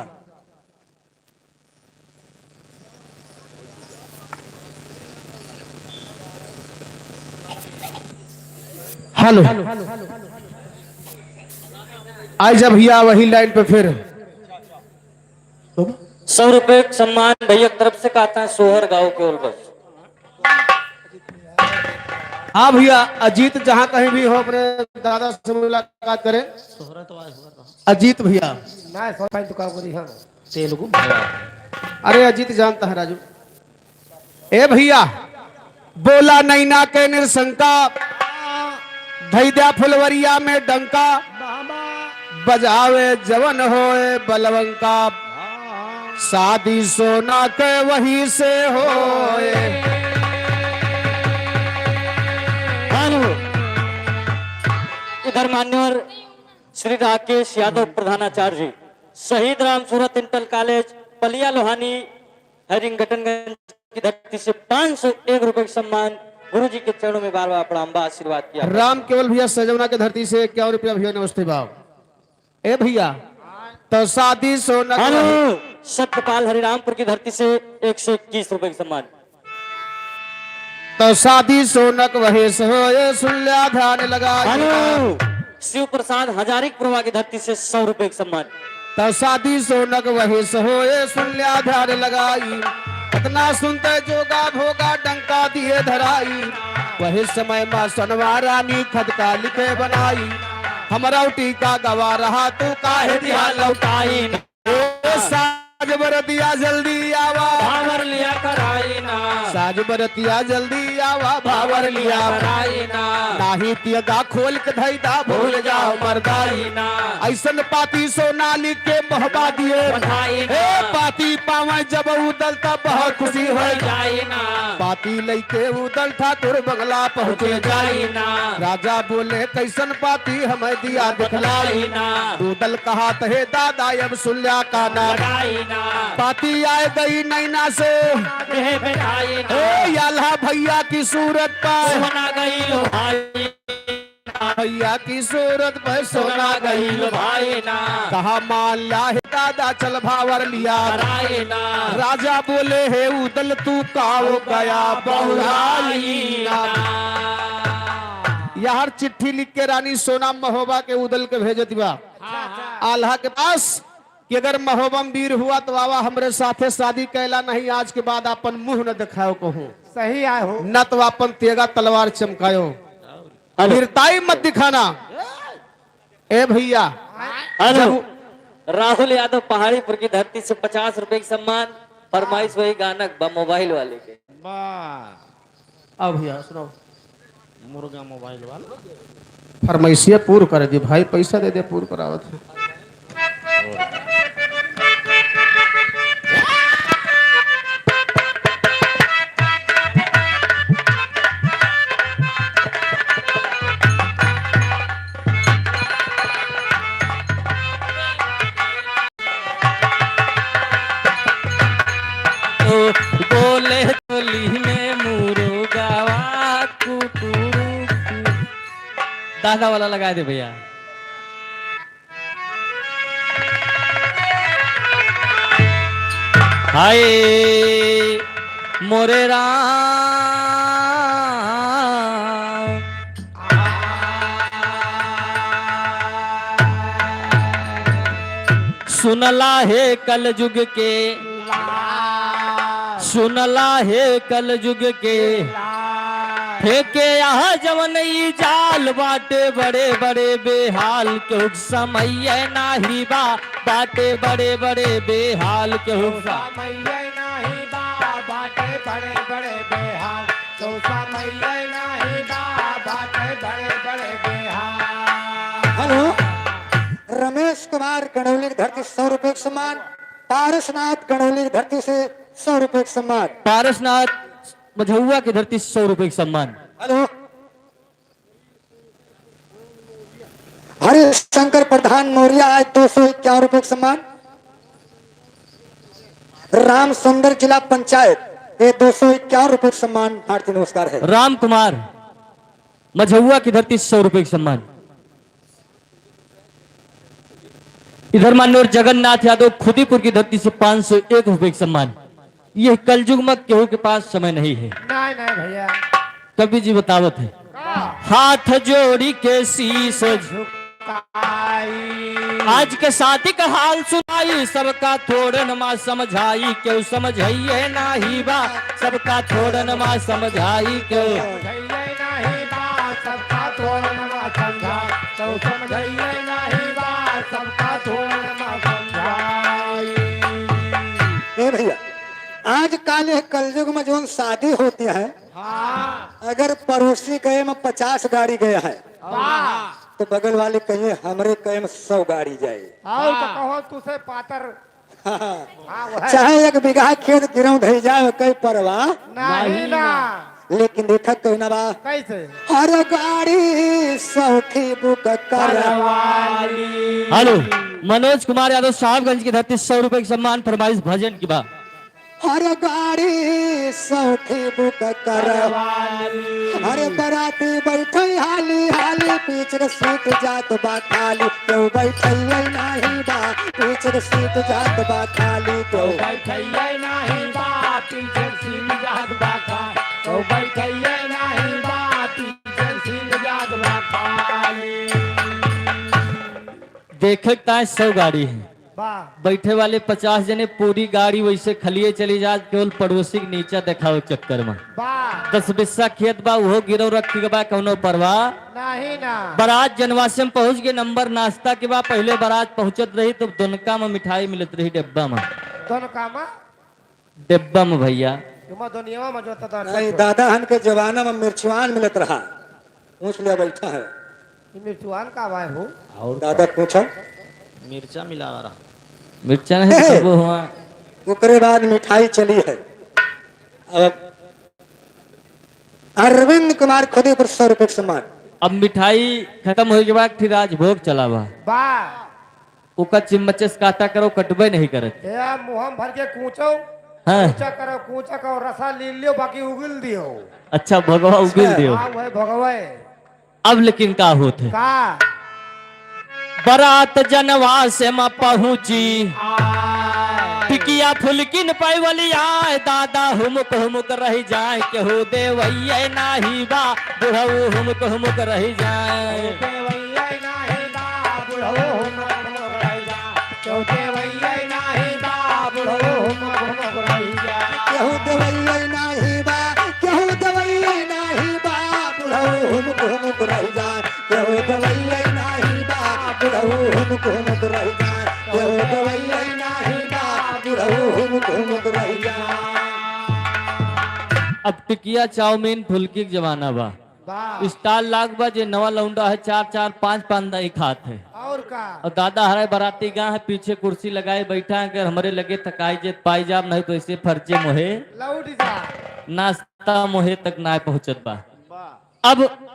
हेलो, आई जा भैया वही लाइन पे फिर। सौ रुपये का सम्मान भैया की तरफ से कहता है सोहर गाँव के ओर बस। हाँ भैया, अजीत जहाँ कहीं भी हो अपने दादा से मुलाकात करें। अजीत भैया। ना, सौ रुपये तो का करी हम। तेलुगु भैया। अरे अजीत जानता है राजू। ए भैया, बोला नैना के निरशंका, धई द्या फुलवरिया में डंका, बजावे जवन होए बलवंका, शादी सोना के वही से होए। हेलो, इधर मान्यवर श्री राकेश यादव प्रधानाचार्य जी, शहीद राम सूरत इंटर कॉलेज पलिया लोहानी हरिंगटनगंज की धरती से पाँच सौ एक रुपए का सम्मान। गुरु जी के चरणों में बार बार प्रणाम बा, आशीर्वाद किया। राम केवल भैया सजौना के धरती से इक्यावन रुपया भैया, नमस्ते बाप। ए भैया, तो शादी सोना के हेलो, सत्यपाल हरिरामपुर की धरती से एक सौ इक्कीस रुपए का सम्मान। तो शादी सोनक वहेस होए, सुन ल्या ध्यान लगाई। हेलो, शिव प्रसाद हजारिक प्रभा की धरती से सौ रुपए का सम्मान। तो शादी सोनक वहेस होए, सुन ल्या ध्यान लगाई। इतना सुनते जोगा भोगा डंका दिए धराई। वही समय माँ सनवा रानी खदका लिखे बनाई। हमरा टीका गवा रहा तू काहे दिया लौटाई। ए साज बरतिया जल्दी आवा। भावर लिया कराई ना। साज बरतिया जल्दी आवा, भावर लिया कराई ना। नाही तियगा खोल के धई दा, भूल जाओ मरदाई ना। ऐसन पाती सोनाली के मोहबा दिए। बधाई ना। ए पाती पावे जब उदल तब बहुत खुशी हो जाई ना। पाती लइके उदल ठाकुर बंगला पहुँचे जाई ना। राजा बोले कैसन पाती हमें दिया दिखलाई ना। उदल कहा तहे दादा अब सुल्या का ना। लगाई ना। पाती आए गई नैना से। देह पे आई ना। ए, याल्हा भैया की सूरत पर। सोना गई लो भाई। भैया की सूरत पर सोना गई लो भाई ना। कहा मान ला हे दादा चल भावर लिया। कराई ना। राजा बोले हे उदल तू काओ गया बहुराई ना। यार चिट्ठी लिख के रानी सोना महोबा के उदल के भेजत बा। हाँ, हाँ। आल्हा के पास कि अगर महोबा में वीर हुआ तो आवा हमरे साथे शादी कैला, नहीं आज के बाद आपन मुंह न दिखायो कहूँ। सही आए हो। न तो आपन तेगा तलवार चमकायो। हेलो। वीरताई मत दिखाना। ए भैया। हेलो। जब राहुल यादव पहाड़ीपुर की धरती से पचास रुपए की सम्मान, फरमाइश वही गाना बा मोबाइल वाले के। वाह। अब भैया सुनाओ। मुर्गा मोबाइल वाला। फरमाइशिया पूर कर दे भाई, पैसा दे दे, पूर करावत है। ओ बोले टोली में मुर्गावा कुकुरू। दादा वाला लगा दे भैया। हाय मोरे राम। सुनला हे कलयुग के, सुनला हे कलयुग के, फेंके यहाँ जवन ई जाल बाटे बड़े बड़े बेहाल, केहू समैये नाही बा बाटे बड़े बड़े बेहाल, केहू समैये नाही बा बाटे बड़े बड़े बेहाल। तो समैये नाही बा बाटे बड़े बड़े बेहाल। हेलो, रमेश कुमार गणौली की धरती से सौ रुपए का सम्मान, पारसनाथ गणौली की धरती से सौ रुपए का सम्मान। पारसनाथ मझौवा की धरती से सौ रुपए का सम्मान। हेलो, हरिशंकर प्रधान मौर्य आए दो सौ इक्यावन रुपए का सम्मान। राम सुंदर जिला पंचायत, ये दो सौ इक्यावन रुपए का सम्मान हार्दिक नमस्कार है। राम कुमार मझौवा की धरती से सौ रुपए का सम्मान। इधर मान्यवर जगन्नाथ यादव खुदीपुर की धरती से पाँच सौ एक रुपए का सम्मान। यह कलयुग में केहू के पास समय नहीं है। नहीं, नहीं भैया। कवि जी बतावत है। का? हाथ जोड़ी के शीश झुकाई। आज के शादी का हाल सुनाई, सबका थोड़न मा समझाई, केहू समझइये नाही बा, सबका थोड़न मा समझाई, केहू समझइये नाही बा, सबका थोड़न मा समझाई, केहू समझइये नाही बा, सबका थोड़न मा समझाई। ए भैया, आजकल यह कलयुग में जौन शादी होती है, हाँ। अगर पड़ोसी गए में पचास गाड़ी गया है, वाह। तो बगल वाले कहिए, "हमरे गए में सौ गाड़ी जाए।" और तो हाँ। कहो, तुसे पातर। हाँ। हाँ, वह। चाहे एक बीघा खेत गिरौं धई जाए, कई परवाह। नहीं नहीं ना। ना। लेकिन देखा कहना बा, कैसे? हर गाड़ी सौ ठी बुक करवाली। हेलो, मनोज कुमार यादव साहबगंज की धरती, सौ रुपए की सम्मान फरमाइश भजन की बा। हर गाड़ी सौ ठी बुक करवाली। हर बराती बैठे हाली हाली, पीछे के सीट जात बा खाली, केहू बैठइये नाही बा, पीछे के सीट जात बा खाली, केहू बैठइये नाही बा, पीछे के सीट जात बा खाली, केहू बैठइये नाही बा, पीछे के सीट जात बा खाली। देखे के ताए सौ गाड़ी है। बा। बैठे वाले पचास जने, पूरी गाड़ी वैसे खलिए चली जात, केवल पड़ोसी के नीचा देखावे के चक्कर में। बा। दस बिस्सा खेत बा, उहो गिरव रखी के बा, कौनो परवाह। नहीं ना। बारात जनवासे में पहुँच गए, नंबर नाश्ता के बा, पहिले बारात पहुँचत रही तो दोनका में मिठाई मिलत रही डिब्बा में। दोनका में? डिब्बा में भैया। तुम दुनिया में जो तो नहीं, दादा हन के जमाना में मिर्चवान मिलत रहा। पूछ लिया, बैठा है। ये मिर्चवान का भाई हो? और दादा पूछो। मिर्चा मिला रहा। मिर्चा नहीं तो वो हुआ। ओकरे बाद मिठाई चली है। अब अरविंद कुमार खुदीपुर, सौ रुपए के सम्मान। अब मिठाई खत्म होए के बाद फिर राजभोग चला बा। बा। ओका चिम्मचे से काटा करो, कटबे नहीं करत। ए, मुँह में भर के कूचो, हाँ। कूचा करो, कूचा करो, रसा ले लियो, बाकी उगिल दियो। अच्छा, भगवा उगिल अच्छा। दियो। हाँ, वही भगवे। अब लेकिन का होत है? का? बारात जनवासे में पहुँची, आ। टिकिया फुलकिन पैवली आए, दादा हुमुक हुमुक रहि जाए, केहू देवइये नाही बा, बुढ़ऊ हुमुक हुमुक रहि जाए। केहू देवइये नाही बा, बुढ़ऊ हुमुक हुमुक रहि जा। केहू देवइये नाही बा, बुढ़ऊ हुमुक हुमुक रहि जा। केहू देवइये नाही बा, केहू देवइये नाही बा, बुढ़ऊ हुमुक हुमुक रहि जा। केहू देवइये नाही बा, बुढ़ऊ हुमुक हुमुक रहि जा। केहू देवइये नाही बा, बुढ़ऊ हुमुक हुमुक रहि जा। अब टिकिया, चाउमीन, फुलकी के जमाना बा। बा। स्टाल लाग बा, जे नवा लौंडा है, चार चार पाँच पाँच दाई खात है। और का? और दादा हरे बराती गा है, पीछे कुर्सी लगाए बैठा है, अगर हमरे लगे तकाई जे पाई जाब, नहीं तो ऐसे फर्जे मोहे। लौट जा। नाश्ता मोहे तक ना पहुँचत बा। बा। अब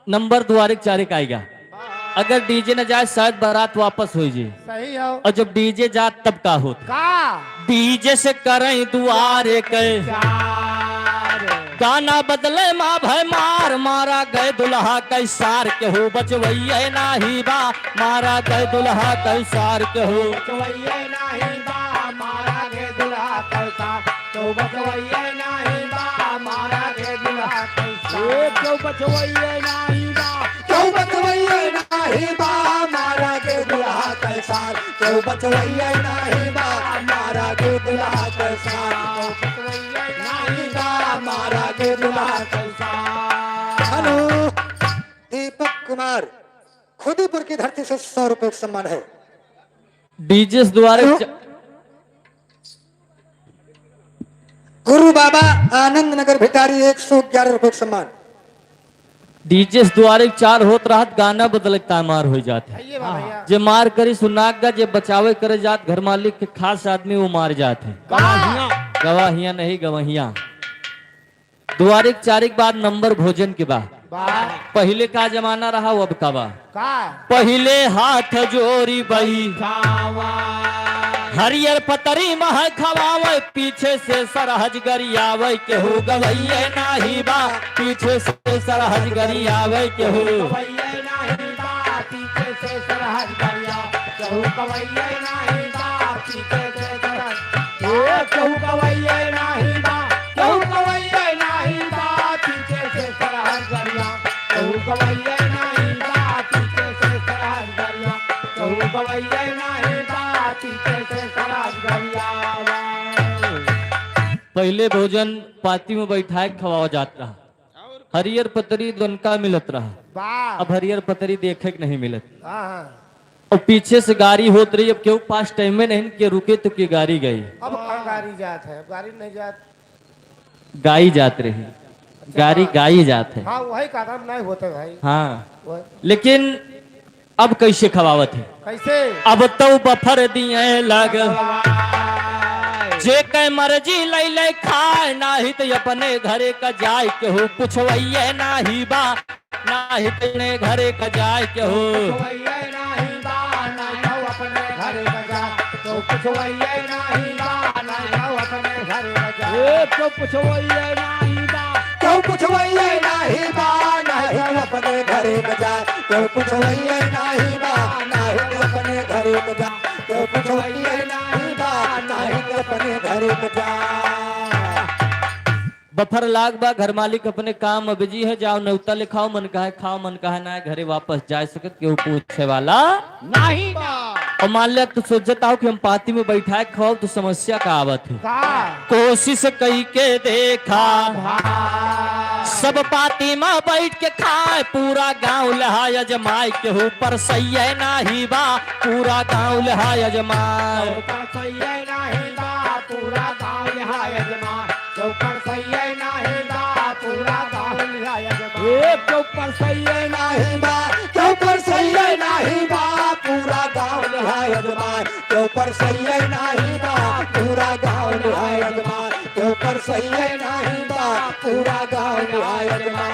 नंबर दुआरे के चारे का आएगा। बा। अगर डीजे न जाए, शायद बारात वापस हो जी। सही हो। और जब डीजे जात, तब का होत? का? डीजे से करई दुआरे के। गाना बदले मा भय मार, मारा गए दुल्हा कै सार, केहू बचवइये नाही बा, मारा गए दुल्हा कै सार, केहू बचवइये नाही बा, मारा गए दुल्हा कै सार, केहू बचवइये नाही बा, मारा गए दुल्हा कै सार। ए, केहू बचवइये नाही बा, केहू बचवइये नाही बा, मारा गए दुल्हा कै सार। केहू बचवइये नाही बा, मारा गए दुल्हा कै सार। केहू बचवइये नाही बा, मारा गए दुल्हा कै सार। हेलो, दीपक कुमार, खुदीपुर की धरती से सौ रुपए का सम्मान है। डीजे द्वारे हेलो। च- गुरु बाबा आनंद नगर भिटारी एक सौ ग्यारह रुपए का सम्मान। डीजे द्वारे चार होत रहत, गाना बदले तामार हो जात है। आइए बा भैया। जे मार करी सुनाक गा, जे बचावे करे जात घर मालिक के खास आदमी वो मार जात है। वाह। गवाहियां नहीं गवाहियां। दुआरे के चारे के बाद नंबर भोजन के बा। बा। पहिले का जमाना रहा, अब का बा? का? पहिले हाथ जोरी बई। खावा। हरियर पतरी मह खवावे, पीछे से सरहज गरियावे, केहू गवइये नाही बा, पीछे से सरहज गरियावे, केहू गवइये नाही बा, पीछे से सरहज गरियावे। केहू गवैये नाही बा, पीछे से सरहज। ए, केहू गवैये नाही बा, केहू गवैये नाही बा, पीछे से सरहज गरिया। केहू गवैये नाही बा, पीछे से सरहज गरिया। केहू गवैये नाही बा, पीछे से सरहज गरिया। पहिले भोजन पाती में बैठाए के खवावा जात रहा। हरियर पतरी दोनका मिलत रहा। वाह। अब हरियर पतरी देखे के नहीं मिलत। हाँ, हाँ। और पीछे से गारी होत रही, अब केहू पास टाइम में नहीं के रुके तो के गारी गई। अब कहाँ गारी जात है? अब गारी नहीं जात। गाई जात रही। अच्छा, गारी हाँ। गाई जात है। हाँ, वही कारण नहीं होते भाई। हाँ। वही। लेकिन अब कैसे खवावत है? कैसे? अब तो बफर दिए लग, जे कै मर्जी लै लै खाए, नाही त अपने घरे का जाए, केहू पुछवैये नाही बा, नाही त अपने घरे का जाए, केहू पुछवैये नाही बा, नाही त अपने घरे का जाए, केहू पुछवैये नाही बा, नाही त अपने घरे का जाए। ए, केहू पुछवैये नाही बा, केहू पुछवैये नाही बा, नाही त अपने घरे का जाए। केहू पुछवैये नाही बा, नाही त अपने घरे क जा। केहू पुछवैये नाही बा, नाही त अपने घरे क जा। बफर लाग बा, घर मालिक अपने काम में बिजी है, जाओ नेवता लिखाओ, मन कहे खाओ, मन कहे ना, घरे वापस जा सकत, केहू पूछे वाला नहीं बा। और मान लिया, तू सोचत हो कि हम पाती में बैठाए खाओ, तो समस्या का आवत है? का? कोशिश कई के देखा, भा। सब पाती में बैठ के खाए, पूरा गाँव लहा अजमाए, केहू परसैये नाही बा, पूरा गाँव लहा अजमाए। केहू परसैये नाही बा, पूरा गाँव लहा अजमाए। केहू परसैये नाही बा, पूरा गाँव लहा अजमाए। ए, केहू परसैये नाही बा, केहू परसैये नाही बा, पूरा गाँव लहा अजमाए। केहू परसैये नाही बा, पूरा गाँव लहा अजमाए। केहू परसैये नाही बा, पूरा गाँव लहा अजमाए।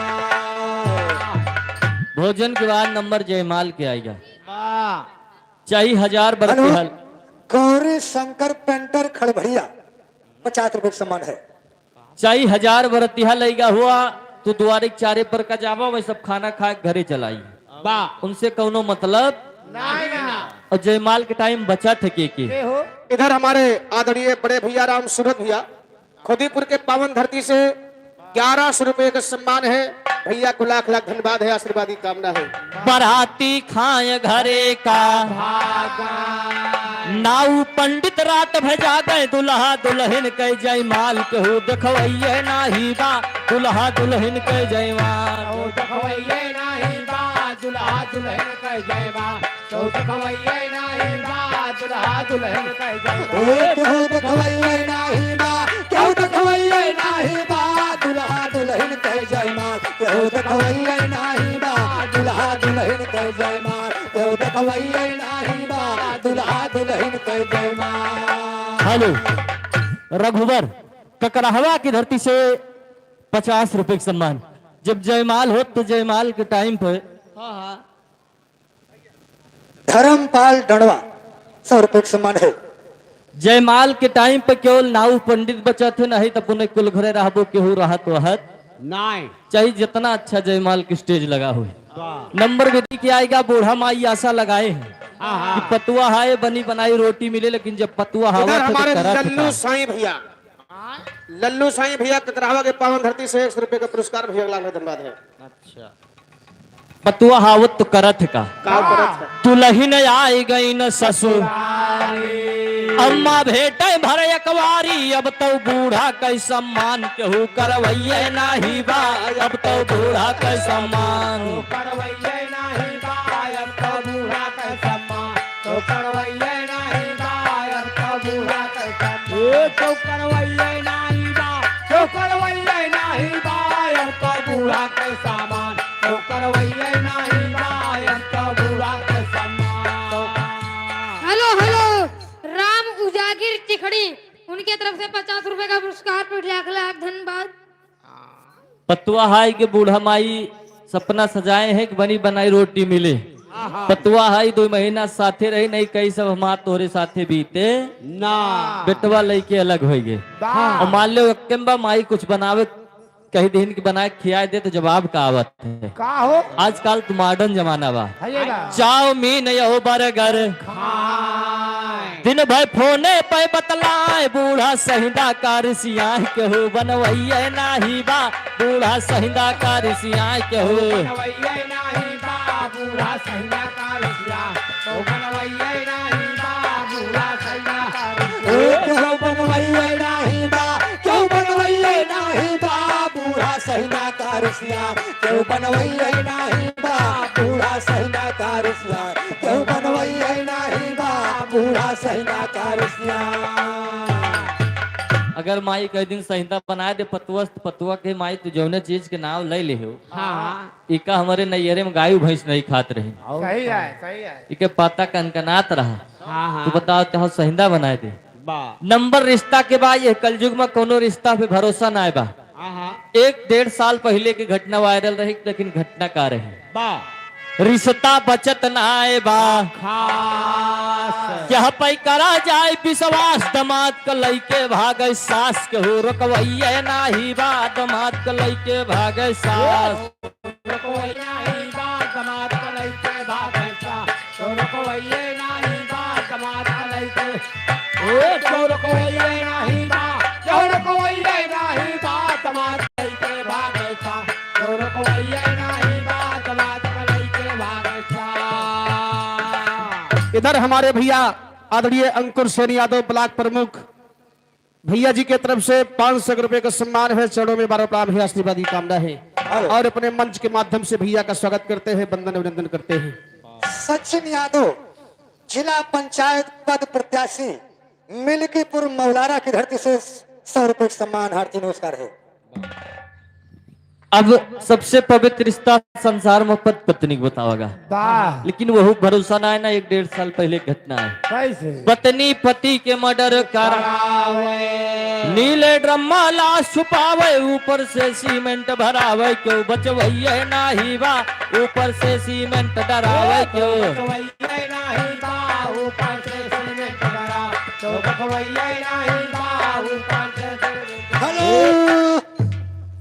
भोजन के बाद नंबर जयमाल के आएगा। वाह। चाहे हजार हेलो, बरतिहा। गौरी शंकर पेंटर खड़भैया, पचास रुपए का सम्मान है। चाहे हजार बरतिहा लइगा हुआ, तू दुआरे के चारे पर का जावा, वही सब खाना खा के घरे चलाई। वाह। उनसे कौनो मतलब नहीं ना। और जयमाल के टाइम बचा थे के के। के हो? इधर हमारे आदरणीय बड़े भैया राम सूरत भैया, खुदीपुर के पावन धरती से ग्यारह सौ रुपए का सम्मान है। भैया को लाख लाख धन्यवाद है, आशीर्वाद की कामना है। बराती खाए घरे का, नाऊ पंडित रात भर जागे, दुल्हा दुल्हन के जयमाल केहू देखवैये नाही बा, दुल्हा दुल्हन के जयमाल। केहू देखवैये नाही बा, दुल्हा दुल्हन के जयमाल। केहू देखवैये नाही बा, दुल्हा दुल्हन के जयमाल। ए, केहू देखवैये नाही बा, केहू देखवैये नाही बा, दुल्हा दुल्हन के जयमाल। केहू देखवैये नाही बा, दुल्हा दुल्हन के जयमाल। केहू देखवैये नाही बा, दुल्हा दुल्हन के जयमाल। हेलो, रघुवर, ककरहवा की धरती से पचास रुपए का सम्मान। जब जयमाल हो तो जयमाल के टाइम पे हाँ, हाँ। धर्मपाल डंडवा, सौ रुपए का सम्मान है। जयमाल के टाइम पे केवल नाऊ पंडित बचत है, नहीं तो अपने कुल घरे रहबो, केहू रहत वहत नाय। चाहे जितना अच्छा जयमाल के स्टेज लगा हो। वाह। नंबर भी दे के आएगा, बूढ़ा माई आशा लगाए हैं हाँ, हाँ। कि पतुआ हाय बनी बनाई रोटी मिले, लेकिन जब पतुआ हावत है तो हमारे करत लल्लू का। साईं भैया, लल्लू साईं भैया ककरहवा के पावन धरती से एक सौ रुपए का पुरस्कार भैया, लाख लाख धन्यवाद है। अच्छा। पतुआ हावत तो करत का। का करत है? दुल्हन आई गई न ससुर, अम्मा भेटे भर अकवारी, अब तो बूढ़ा के सम्मान केहू करवैये नाही बा, अब तो बूढ़ा के सम्मान। करवैये नाही बा, अब तो बूढ़ा के सम्मान। केहू करवैये नाही बा, अब तो बूढ़ा के सम्मान। ए, केहू करवैये नाही बा, केहू करवैये नाही बा, अब तो बूढ़ा के सम्मान। केहू करवैये नाही बा, अब तो बूढ़ा के सम्मान। हेलो, हेलो, राम उजागिर चिखड़ी, उनके तरफ से पचास रुपए का पुरस्कार, लाख लाख धन्यवाद। पतुआ हाय के बूढ़ा माई सपना सजाए हैं कि बनी बनाई रोटी मिले। आहा। पतुआ हाय दो महीना साथे रही, नहीं कही सब हमार तोरे साथे बीते। ना। बेटवा लइके अलग होइ गए। वाह। और मान लो एक्केम्बा माई कुछ बनावे कही दिहिन कि बनाए खियाए दे तो जवाब का आवत है। का हो? आजकल तो modern जमाना बा। है ये बा। चाउमीन यहो बर्गर। खाए। दिन भर फोने पे बतलाए, बूढ़ा सहिंदा का रिसियाए केहू बनवइये नाही बा, बूढ़ा सहिंदा का रिसियाए केहू। बनवइये नाही बा, बूढ़ा सहिंदा का रिसिया। तो बनवइये नाही बा, बूढ़ा सहिंदा का रिसिया। ए, केहू बनवइये नाही बा, केहू बनवइये नाही बा, बूढ़ा सहिंदा का रिसिया। केहू बनवइये नाही बा, बूढ़ा सहिंदा का रिसिया। केहू बनवइये नाही बा, बूढ़ा सहिंदा का रिसिया। अगर माई कह दिन सहिंदा बनाए दे पतुआ से, तो पतुआ के माई तू जौने चीज के नाम ले ले हो। हाँ। इका हमरे नैहरे में गाय भैंस नहीं खात रही। सही है, सही है। इके पता कनकनात रहा। हाँ, हाँ। तू बताओ, तो सहिंदा बनाए दे। बा। नंबर रिश्ता के बा, ये कलयुग में कोनो रिश्ता पे भरोसा ना बा। हाँ, हाँ। एक डेढ़ साल पहले की घटना viral रही, लेकिन घटना का रही? बा। रिश्ता बचत ना बा। खास। क्या पै करा जाए विश्वास, दमाद क लइके भागे सास, केहू रोकवइये नाही बा, दमाद क लइके भागे सास। रोकवइये नाही बा, दमाद क लइके भागे सास। तो रोकवइये नाही बा, दमाद क लइके। ए, तो रोकवइये नाही बा, तो रोकवइये नाही बा, दमाद क लइके भागे सास। तो रोकवइये नाही बा, दमाद क लइके भागे सास। इधर हमारे भैया आदरणीय अंकुर सेन यादव, ब्लॉक प्रमुख, भैया जी के तरफ से पाँच सौ रुपए का सम्मान है। चरणों में बार बार प्रणाम है, आशीर्वाद की कामना है। हेलो। और अपने मंच के माध्यम से भैया का स्वागत करते हैं, वंदन अभिनंदन करते हैं। सचिन यादव, जिला पंचायत पद प्रत्याशी, मिल्कीपुर मौलारा की धरती से सौ रुपए का सम्मान, हार्दिक नमस्कार है। अब सबसे पवित्र रिश्ता संसार में पति पत्नी के बतावा गा। वाह। लेकिन वहू भरोसा ना है ना, एक डेढ़ साल पहले घटना है। कैसे? पत्नी पति के मर्डर करावे। नीले ड्रमा लाश छुपावे, ऊपर से सीमेंट भरावे, केहू बचवइये नाही बा, ऊपर से सीमेंट डरावे, केहू बचवइये नाही बा, ऊपर से सीमेंट डरावे, केहू बचवइये नाही बा, ऊपर से सीमेंट। हेलो,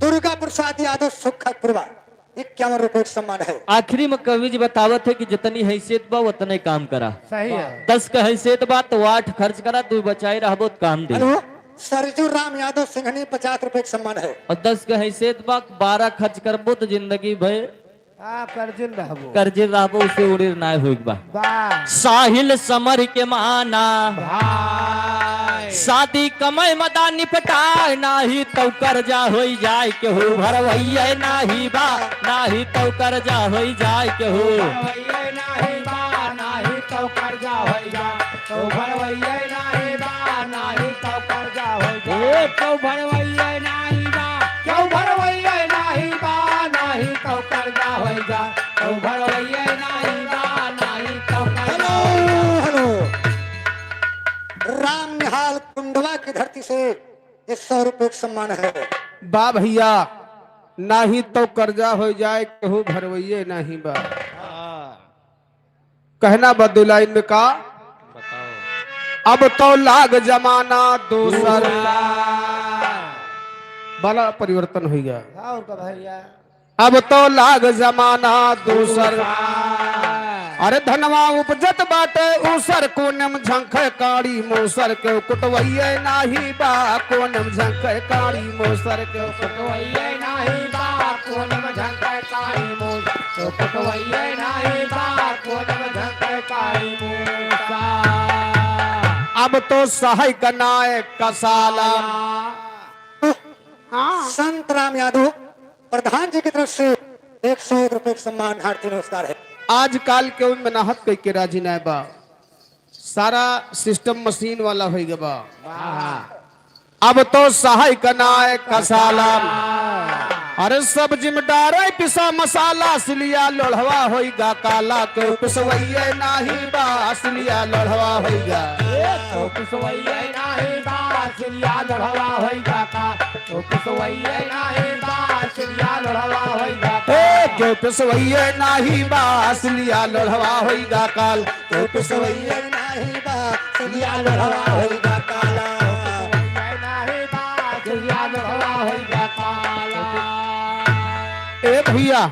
दुर्गा प्रसाद यादव सुखपुरवा, इक्यावन रुपए का सम्मान है। आखिरी में कवि जी बतावत है कि जितनी हैसियत बा, उतने काम करा। सही है। दस का हैसियत बा, तो आठ खर्च करा, दो बचाए रहबो, तो काम दे। हेलो, सरजू राम यादव सिंघनी, पचास रुपए का सम्मान है। और दस का हैसियत बा, बारह खर्च करबो, तो जिंदगी भर हाँ, कर्जिन रहबो। कर्जिन रहबो, उसे उड़िर नाय होइक बा। वाह। साहिल समर के माना। भाई। शादी कमाई मदा निपटाए, नाही तो कर्जा होई जाए केहू भरवइये नाही बा, नाही तो कर्जा होई जाए केहू। भरवइये नाही बा, नाही तो कर्जा होई जाए, तो भरवइये नाही बा, नाही तो कर्जा होई जाए। ए, तो भरवइये नाही बा, केहू भरवइये नाही बा, नाही तो कर्जा होई जाए, तो भरवइये नाही बा, नाही तो कर्जा। Hello, hello. राम निहाल कुंडवा की धरती से ये सौ रुपए का सम्मान है। बा भैया, नाही तो कर्जा हो जाए, केहू भरवइये नाही बा। कहना बा दो लाइन में का? बताओ। अब तो लाग जमाना दूसर। दूसर। बड़ा परिवर्तन होइ गया। और का भैया? अब तो लाग जमाना दूसर। दूसर। अरे धनवा उपजत बाटे ऊसर, कोने में झंखे काड़ी मूसर, केहू कुटवइये नाही बा, कोने में झंखे काड़ी मूसर, केहू कुटवइये नाही बा, कोने में झंखे काड़ी मूसर, केहू कुटवइये नाही बा, कोने में झंखे काड़ी मूसर। अब तो सहाय कनाए कसाला। हाँ। संत राम यादव प्रधान जी की तरफ से एक सौ एक रुपए का सम्मान, हार्दिक नमस्कार है। आजकल केहू मेहनत कइके राजी नाय बा, सारा system machine वाला होइ गवा। वाह। अब तो सहाय कनाए कसाला। अरे सब जिम डारे पिसा मसाला, सिलिया लोढ़वा होइगा काला, केहू पिसवइये नाही बा, सिलिया लोढ़वा होइगा। ए, केहू पिसवइये नाही बा, सिलिया लोढ़वा होइगा का, केहू पिसवइये नाही बा, सिलिया लोढ़वा होइगा का। ए, केहू पिसवइये नाही बा, सिलिया लोढ़वा होइगा काल। केहू पिसवइये नाही बा, सिलिया लोढ़वा होइगा काला। केहू पिसवइये नाही बा, सिलिया लोढ़वा होइगा काला। भैया,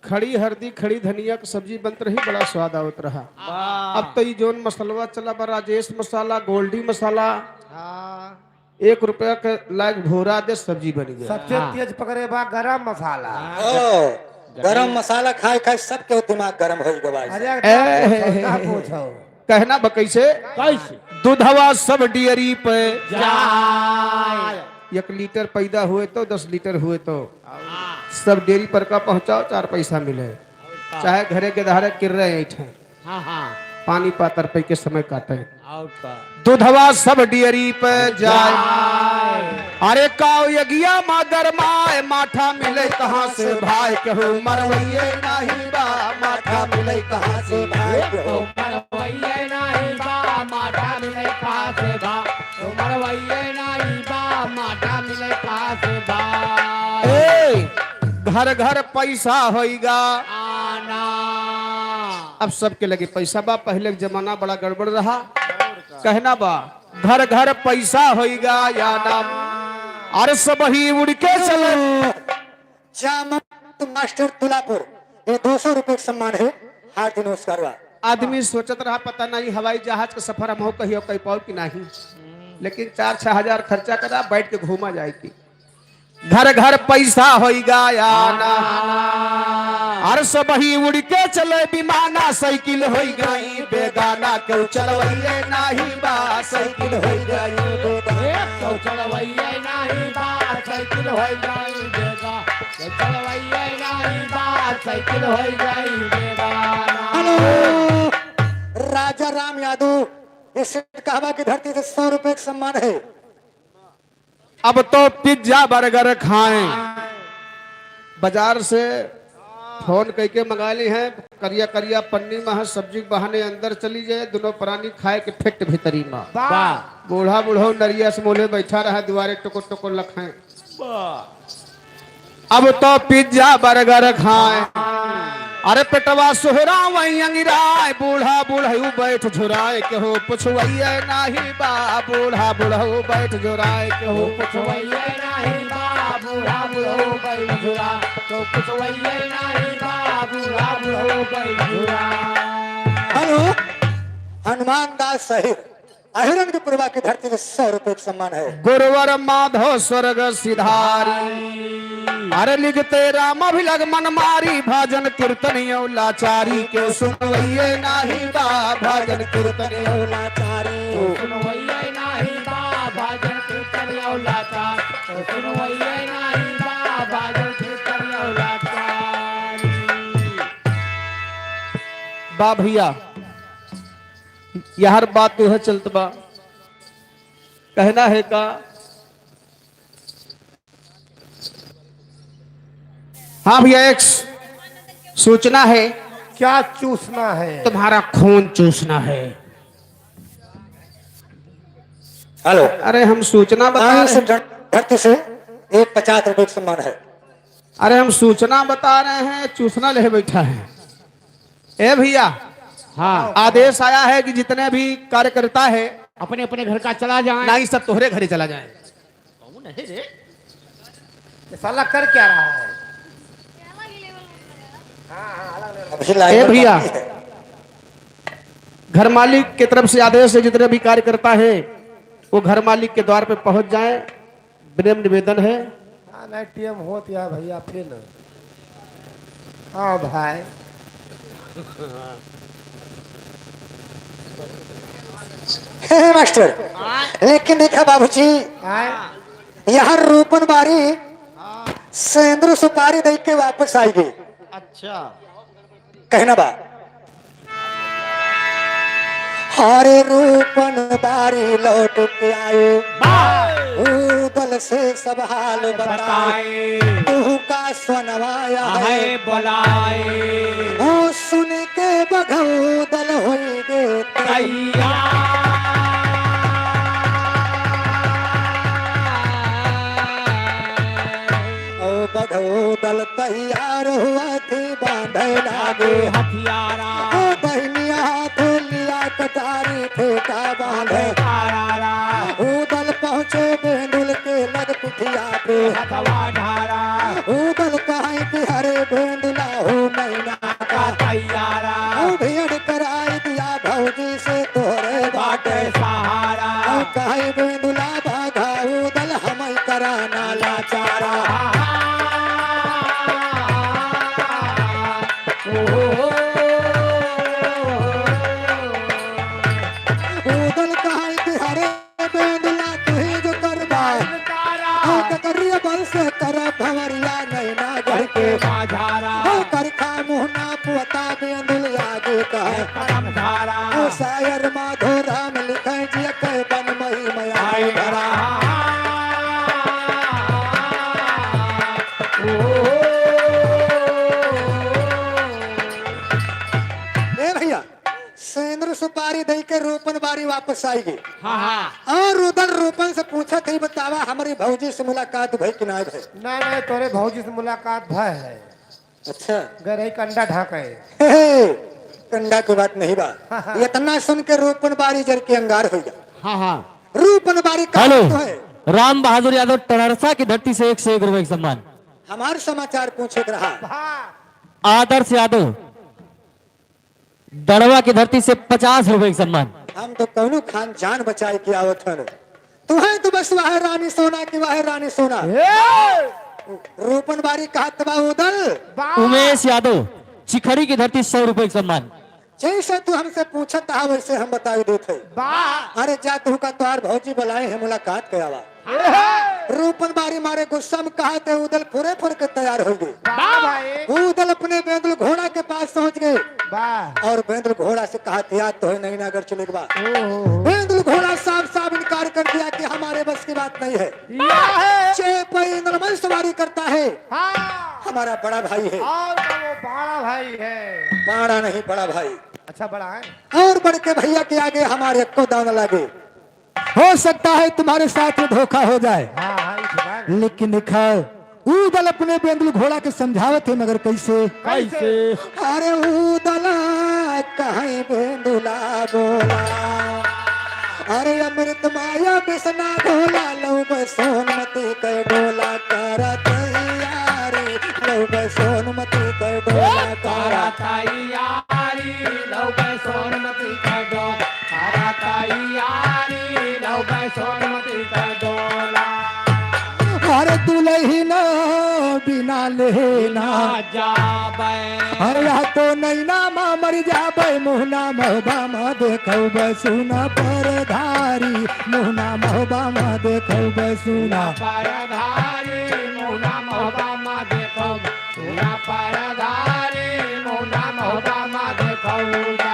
खड़ी हरदी, खड़ी धनिया क सब्जी बनत रही, बड़ा स्वाद आवत रहा। वाह। अब तो ई जौन मसलवा चला बा, राजेश मसाला, गोल्डी मसाला, हाँ। एक रुपया के लायक भोरा दे, सब्जी बन गया। सबसे हाँ। तेज पकड़े बा गरम मसाला। ओ, गरम मसाला खाए खाए सबके दिमाग गरम हो गवा। अरे, ए, एकदम ना पूछो। कहना बा कैसे? कैसे? दूधवा सब डेयरी पे जाए। एक लीटर पैदा हुए तो, दस लीटर हुए तो, सब डेयरी पर का पहुँचाओ, चार पैसा मिले। चाहे घरे के धारे किर्रे ऐठे। हाँ, हाँ। पानी पातर पै के समय काटे। और का? दूधवा सब डेयरी पे जाए। जाए। अरे काव यगिया मा गरमाए, माठा मिले कहाँ से भाई, केहू मरवइये नाही बा, माठा मिले कहाँ से भाई, केहू मरवइये नाही बा, माठा मिले कहाँ से बा, केहू मरवइये नाही बा, माठा मिले कहाँ से बा। ए, घर घर पैसा होइगा। आना। अब सबके लगे पैसा बा, पहले के जमाना बड़ा गड़बड़ रहा। कहना बा, घर घर पैसा होइगा या ना। अरे सब ही उड़ के चले। जामा मास्टर तुलापुर, ये दो सौ रुपए का सम्मान है, हार्दिक नमस्कार बा। आदमी सोचत रहा, पता नहीं हवाई जहाज का सफर हम हो कहियो कई पाओ कि नहीं, लेकिन चार छह हजार खर्चा करा, बैठ के घूमा जाए कि घर घर पैसा होइगा या ना। अरे सब ही उड़ के चले विमाना, साइकिल होई गई बेगाना, केहू चलवइये नाही बा, साइकिल होई गई बेगाना। ए, केहू चलवइये नाही बा, साइकिल होई गई बेगाना, केहू चलवइये नाही बा, साइकिल होई गई बेगाना। हेलो, राजा राम यादव, ये सेठ कहवा की धरती से सौ रुपए का सम्मान है। अब तो पिज्जा बर्गर खाएं। बाजार से फोन कइके मंगा ली हैं, करिया करिया पन्नी में है, सब्जी के बहाने अंदर चली जाए, दोनों प्राणी खाए के फिट भीतरी में। वाह। बूढ़ा बूढ़ो नरिया से मोले बैठा रहा, दुआरे टुकुर टुकुर लखाएं। वाह। अब तो पिज्जा बर्गर खाएं। अरे पेटवा सुहरा वहीं अंगिराए, बूढ़ा बूढ़ऊ बैठ झुराए, केहू पुछवइये नाही बा, बूढ़ा बूढ़ऊ बैठ झुराए, केहू पुछवइये नाही बा, बूढ़ा बूढ़ऊ बैठ झुराए, केहू पुछवइये नाही बा, बूढ़ा बूढ़ऊ बैठ झुराए। हेलो, हनुमान दास सहित अहिरन के पुरवा की धरती से सौ रुपए का सम्मान है। गुरुवर माधव स्वर्ग सिधारी। अरे लिखते राम अभिलग मन मारी, भजन कीर्तन यो लाचारी, केहू सुनवइये नाही बा, भजन कीर्तन यो लाचारी। सुनवइये नाही बा, भजन कीर्तन यो लाचारी। सुनवइये नाही बा, भजन कीर्तन यो लाचारी। बा भैया, यार बात तो है चलत बा, कहना है का? हाँ भैया, एक सूचना है। क्या चूसना है? तुम्हारा खून चूसना है। हेलो। अरे हम सूचना बता आयु रहे से हैं। धर-, धरती से एक पचास रुपए का सम्मान है। अरे हम सूचना बता रहे हैं, चूसना ले बैठा है। ए भैया, हाँ। आदेश आया है कि जितने भी कार्यकर्ता है, अपने अपने घर का चला जाए। नहीं, सब तोहरे घरे चला जाए। कौन है रे? ये साला कर क्या रहा है? ए भैया, घर मालिक की तरफ से आदेश है, जितने भी कार्यकर्ता है वो घर मालिक के द्वार पे पहुंच जाए। विनम्र निवेदन है। हाँ, नहीं, टीएम होत या भैया, फिर न। हाँ भाई। हे, हे मास्टर, लेकिन देखा बाबूजी, आए? यहाँ रूपन बारी सेंदुर सुपारी दे के वापस आई गई। अच्छा। कहना बा, हरे रूपन बारी लौट के आए, वाह! ऊ दल से सब हाल बताए। बताए। तू का सुनवाया है है बुलाए। ओ सुन के बघऊ दल होई गे तैयार। ओ बघऊ दल तैयार हुआ थी बांधे लागे हथियारा। ओ दहिनिया हाथ लिया कटारी फेंका बांधे। बांधे कारारा। ओ दल पहुँचे बेंदुल के लग पिठिया पे। हथवा ढारा। ओ दल कहाँ कि हर उदल कहै कि हरे बेंदुला तुही जो करबा। और ककरिया बल से करब भंवरिया नैना गढ़ के। और करखा मुहना पुअता बेंदुल आगे कहे। और शायर माधो राम लिखे जिय के बन मही मया धरा। ए भइया, सेंदुर सुपारी दइ के रूपन बारी वापस आइगे। हाँ, हाँ। और उदल रूपन से पूछत ही, बतावा, हमरी भौजी से मुलाकात भई कि नाहीं भई? नाहीं, नाहीं, तोरे भौजी से मुलाकात भय है। अच्छा। गरई कंडा ढाके। हे, हे, कंडा के बात नहीं बा। हाँ, हाँ। इतना सुन के रूपन बारी जर के अंगार होइ गा। हाँ, हाँ। रूपन बारी का हेलो, तो है? राम बहादुर यादव टरसा की धरती से एक सौ एक रुपए का सम्मान। हमार समाचार पूछे के रहा। हाँ। आदर्श यादव दड़वा की धरती से पचास रुपए का सम्मान। हम तो कौनो खान जान बचाए के आवत हन। तुहैं तो बस वह रानी सोना की वह रानी सोना। ए! रूपन बारी कहत बा उदल। बा। उमेश यादव चिखड़ी की धरती सौ रुपए का सम्मान। जैसे तू हमसे पूछत हा वैसे हम बताई देत है। बा। अरे जा तू का तोहार भौजी बुलाए हैं मुलाकात के आवा। रूपन बारी मारे गुस्सा में कहत है उदल फुरे फुर के तैयार होइ गे। बा भाई। उदल अपने बेंदुल घोड़ा के पास पहुंच गे। बा। और बेंदुल घोड़ा से कहत है, "यार तोहे नैनागढ़ चले के बा।" ओहो। बेंदुल घोड़ा साफ साफ इनकार कर दिया कि हमारे बस की बात नहीं है। या है। चे पैदल मैं सवारी करता है। हाँ। हमारा बड़ा भाई है। और तो वो बड़ा भाई है। बड़ा नहीं, बड़ा भाई। अच्छा, बड़ा है। और बड़के भइया के आगे हमारे अक्को दाँव न लागे। हो सकता है तुम्हारे साथ में धोखा हो जाए। हाँ, हाँ, इस बार। लेकिन देखा, उदल अपने बेंदुल घोड़ा के समझावत है, मगर कैसे? कैसे? अरे उदला कहीं बेंदुला बोला, अरे अमृत माया बिसना घोला, लौबे सोनमती के डोला करा तैयारी, लौबे सोनमती के डोला करा। करा तैयारी, लौबे सोनमती के डोला। करा तैयारी, लौबे सोनमती के डोला। अरे दुलहिन बिना लेना। ना जाबे। अरे या तो नैना मा मरि जाबे, मुहना महुबा मा देखौबे सुना परधारी, मुहना महुबा मा देखौबे सुना। परधारी, मुहना महुबा मा देखौबे। सुना परधारी, मुना महुबा मा देखौबे।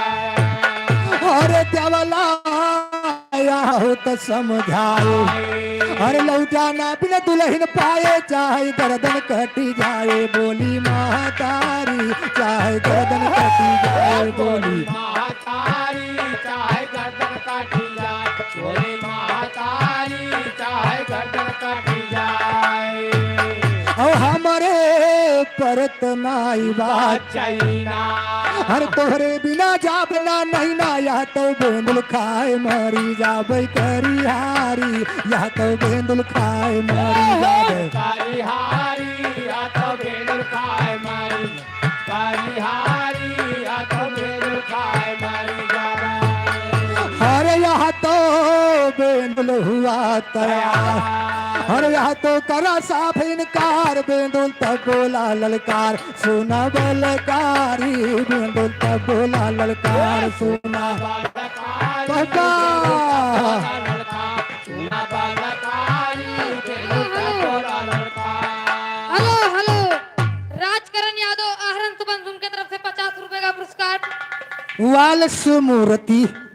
अरे देवला, या हो त समझाए। अरे लौटाना बिन दुलहिन पाए, चाहे गर्दन कटि जाए, बोली महतारी, चाहे गर्दन कटि जाए, बोली। महतारी, चाहे गर्दन कटि जाए, बोली महतारी, चाहे गर्दन कटि जाए। और हमरे परत नाई बा। बचैना। हर तोहरे बिना जाबे ना नैना, या तो बेंदुल खाए मरी जाबे करिहारी, या तो बेंदुल खाए मरी जाबे। करिहारी, या तो बेंदुल खाए मरी, करिहारी, या तो बेंदुल खाए मरी जाबे। अरे या तो बेंदुल हुआ तैयार। अरे या तो करा साफ इनकार, बेंदुल तब बोला ललकार, सुना बलकारी, बेंदुल तब बोला ललकार, सुना बलकारी, सुना बलकारी, बेंदुल तब बोला ललकार। हेलो, हेलो, राजकरण यादव, आहरण सुबंध उनके तरफ से पचास रुपए का पुरस्कार। वाल सुमूर्ति।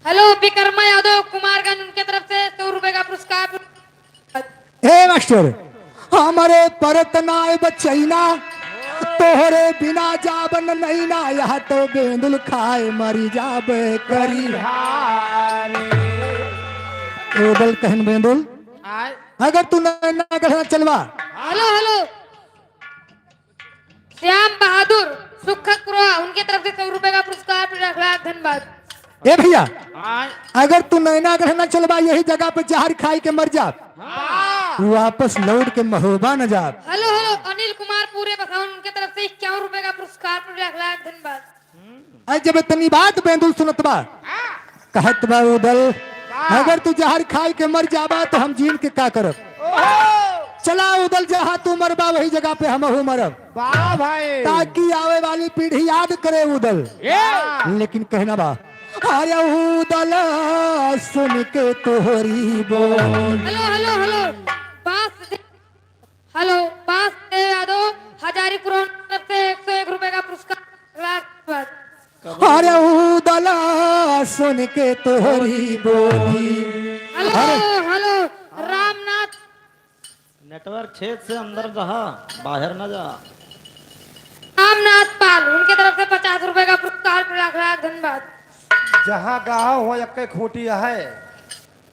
हेलो, विक्रमा यादव कुमारगंज, उनके तरफ से सौ रुपए का पुरस्कार। हे मास्टर, हमरे परत नाय बचैना, तोहरे बिना जाबन नैना, या तो बेंदुल खाए मरी जाबे करी। उदल कहन बेंदुल, आय। अगर तू नैनागढ़ ना चलबा। Hello, hello. श्याम बहादुर सुखत पुरवा, उनके तरफ से सौ रुपए का पुरस्कार, लाख लाख धन्यवाद। ए भइया, हाँ। अगर तू नैनागढ़ ना चलबा, यही जगह पे जहर खाई के मर जा, हाँ। वापस लौट के महोबा न जा। हेलो, हेलो, अनिल कुमार पूरे बसावन, उनके तरफ से इक्यावन रुपए का पुरस्कार, लाख लाख धन्यवाद। अरे जब इतनी बात बेंदुल सुनत बा, हाँ। कहत बा उदल, हाँ। अगर तू जहर खाई के मर जाबा तो हम जीन के का करब? ओहो! चला उदल, जहाँ तू मरबा वही जगह पे हमहू मरब, वाह भाई। ताकि आवे वाली पीढ़ी याद करे उदल। ए! लेकिन कहना बा, अरे उदल सुन के तोहरी बोल। Hello, hello, hello. बास, हेलो, बास देव यादव, हजारी पुरौन तरफ से एक सौ एक रुपए का पुरस्कार। धन्यवाद। अरे उदल सुन के तोहरी बोली। हेलो, अरे। हेलो, रामनाथ। नेटवर्क क्षेत्र से अंदर रहा, बाहर न जा। रामनाथ पाल, उनके तरफ से पचास रुपए का पुरस्कार, लाख लाख धन्यवाद। जहाँ गाँव हो, यक्के खूंटी है।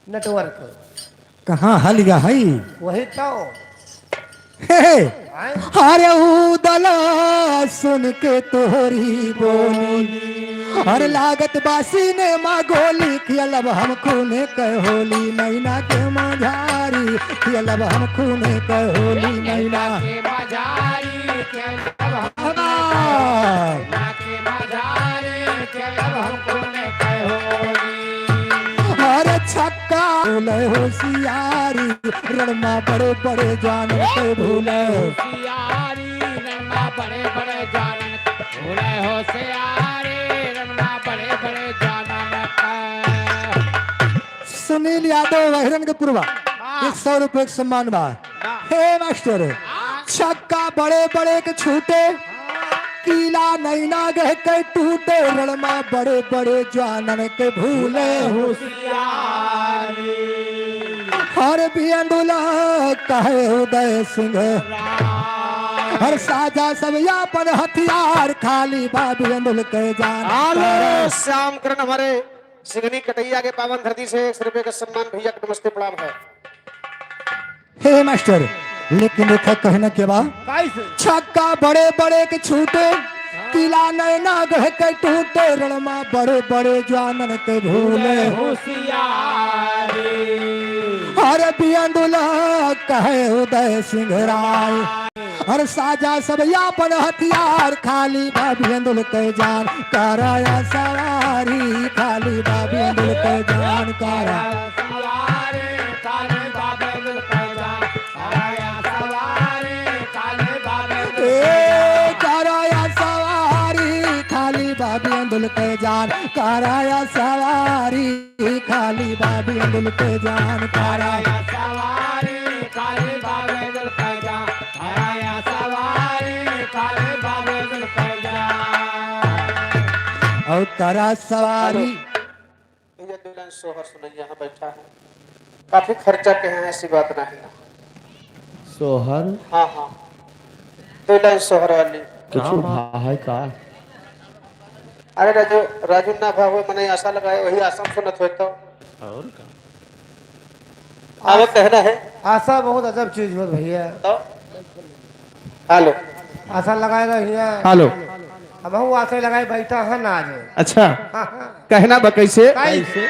नेटवर्क। कहाँ हलिया है? वही तो। हे, हे। आय? अरे उदला सुन के तोहरी बोली, अरे लागत बा सिनेमा गोली, खेलब हम खूने के होली, नैना के मझारी, खेलब हम खूने के होली, नैना के मझारी, खेलब हम खूने के होली, नैना के मझारी, खेलब हम खूने के होली। अरे छक्का भूले होशियारी, रणमा बड़े बड़े जानन के भूले। होशियारी, रणमा बड़े बड़े जानन के भूले। होशियारी, रणमा बड़े बड़े जानन के। सुनील यादव, वहरन के पुरवा, हाँ। एक सौ रुपये के सम्मान बा। हाँ। हे मास्टर, हाँ। छक्का बड़े बड़े के छूटे, हाँ। कीला नैना गह के टूटे, रणमा बड़े बड़े जानन के भूले। होशियारी। हर बियंदुला कहे उदय सिंह, राम। हर साजा सब यापन हथियार, खाली बा बियंदुल के जान। हेलो, श्याम करण हमारे सिंघनी कटैया के पावन धरती से एक सौ रुपये का सम्मान भैया के नमस्ते प्रणाम है। हे मास्टर, लेकिन देखा कहना के बा, कैसे? छक्का बड़े बड़े के छूटे, कीला नैना गह के टूटे, रणमा बड़े बड़े जानन के भूले। होशियारी। अरे बियंदुला कहे उदय सिंह राय, अरे साजा सब यापन हथियार, खाली बा बियंदुल के जान, कराया सवारी, खाली बा बियंदुल के जान, करा। सवारी, खाली बा बियंदुल के जान, कराया सवारी, खाली बा बियंदुल के ए, जान। कराया सवारी, खाली बा बियंदुल के जान, कराया सवारी। खाली बा बियंदुल के जान, कराया सवारी, खाली बा बियंदुल के जान, कराया सवारी, खाली बा बियंदुल के जान। और करा सवारी। भैया, दो लाइन सोहर सुनाइए, यहाँ बैठा है, काफी खर्चा के हैं, ऐसी बात नहीं है। सोहर? हाँ, हाँ, दो लाइन सोहर वाली। कुछ हाँ, हाँ। भा है का? अरे राजू, राजू ना भा हो, मने आशा लगाए, वही आशा में सुनत होए तो। और का? अब कहना है। आशा बहुत अजब चीज होत भैया। तो? हेलो। आशा लगाए रहिया। हेलो। हमहू आशा लगाए बैठा है ना आज। अच्छा। हाँ, हाँ। कहना बा कैसे? कैसे?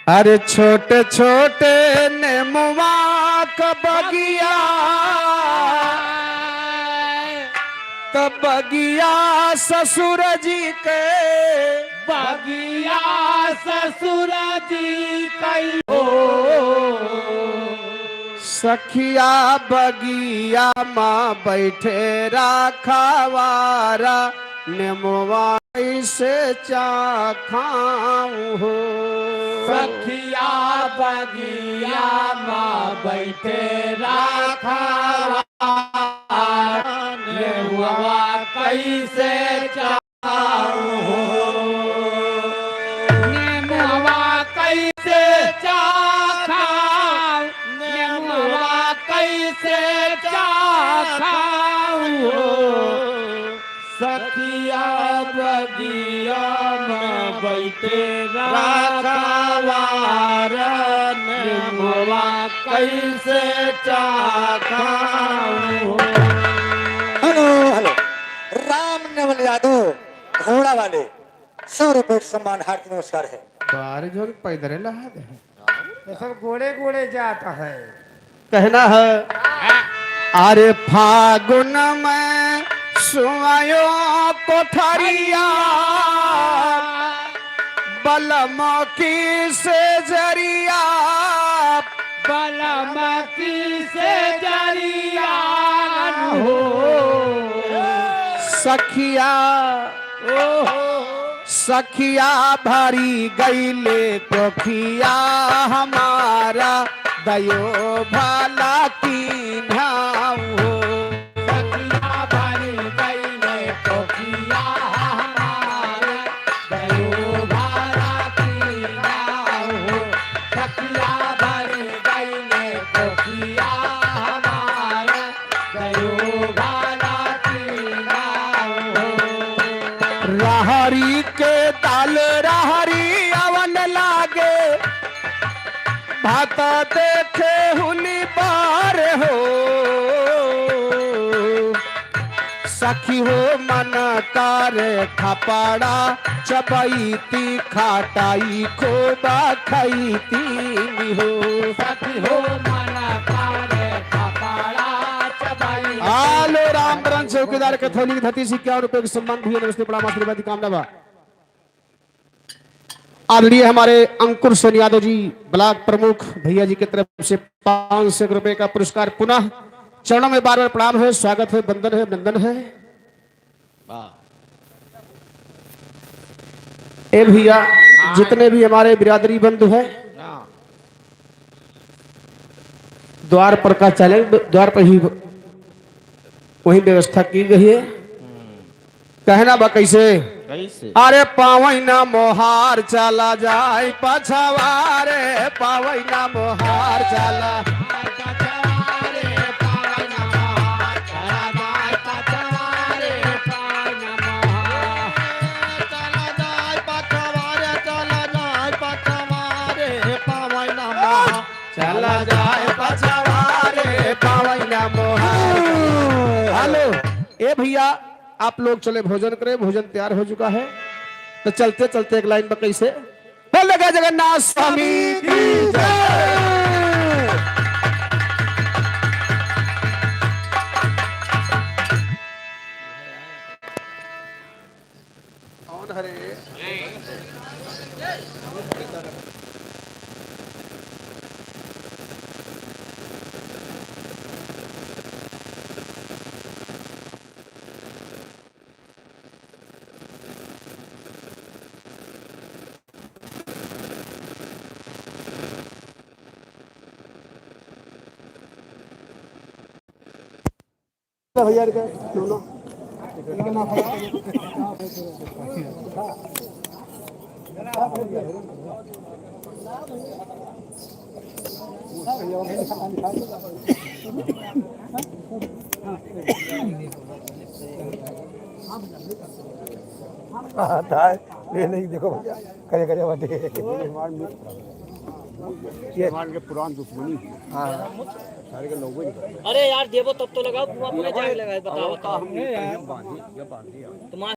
अरे छोटे छोटे नेमुआ क बगिया, त बगिया ससुर जी के। बगिया ससुर जी कई हो। सखिया बगिया मा बैठे राखवारा, नेमुआ कैसे चाखाऊं हो। सखिया बगिया मा बैठे राखवारा, नेमुआ कैसे चाखाऊं हो। नेमुआ कैसे चाखाऊं, नेमुआ कैसे चाखाऊं हो। सखिया बगिया में बैठे राखवारा, नेमुआ कैसे चाखाऊं हो। Hello, hello. राम नेवल यादव, घोड़ा वाले, सौ रुपये का सम्मान, हार्दिक नमस्कार है। बाहर जो पैदल रहा दे। तो सब गोड़े गोड़े जाता है। कहना है, अरे फागुन में सुआयो कोठरिया, बलम की से जरिया, बलमती से जरिया हो। सखिया, ओहो। सखिया भरी गईले कोखिया हमारा, दयो भला कीन्हा हो। सखिया भरी गईले कोखिया हमारा, दयो भला कीन्हा हो। सखिया भरी गईले कोखिया हमारा, दयो भला कीन्हा हो। रहरी के दाल रहरी अवन लागे, भात देखे हुनी बार हो। सखी हो मन करे खपड़ा चबैती, खाटाई खोबा खैती हो। सखी हो मन करे खपड़ा चबैती। आलो रामधन चौकीदार के थोली धतीस इक्यावन रुपये के सम्मान भैया नमस्ते प्रणाम आशीर्वाद की कामना बा। आदरणीय हमारे अंकुर सेन यादव जी, ब्लॉक प्रमुख, भैया जी की तरफ से पाँच सौ रुपए का पुरस्कार। पुनः चरणों में बार बार प्रणाम है, स्वागत है, वंदन है, अभिनंदन है। वाह। ए भैया, हाँ। जितने भी हमारे बिरादरी बंधु हैं, हाँ। द्वार पर का चले, द्वार पर ही वही व्यवस्था की गई है। हम्म। कहना बा कैसे? कैसे? अरे पावई ना मोहार चला जाए पछवा रे, पावई ना मोहार चला। चला जाए पछवा रे, पावई ना मोहार। हेलो, ए भैया, आप लोग चले भोजन करें, भोजन तैयार हो चुका है, तो चलते चलते एक लाइन में कैसे बोल लगा जगन्नाथ स्वामी की जय। कौन हरे? भैया के, लो, लो। हाँ, था, ले नहीं, देखो भैया, करे, करे बाटे। ये हमारे के पुरान दुश्मनी है। हाँ। सारे के लोगों ही। अरे यार, देबो तब तो लगाओ, तुम अपने जान लगाए, बताओ, और बताओ। हम ये बांधी, ये बांधी यार। तुम्हारे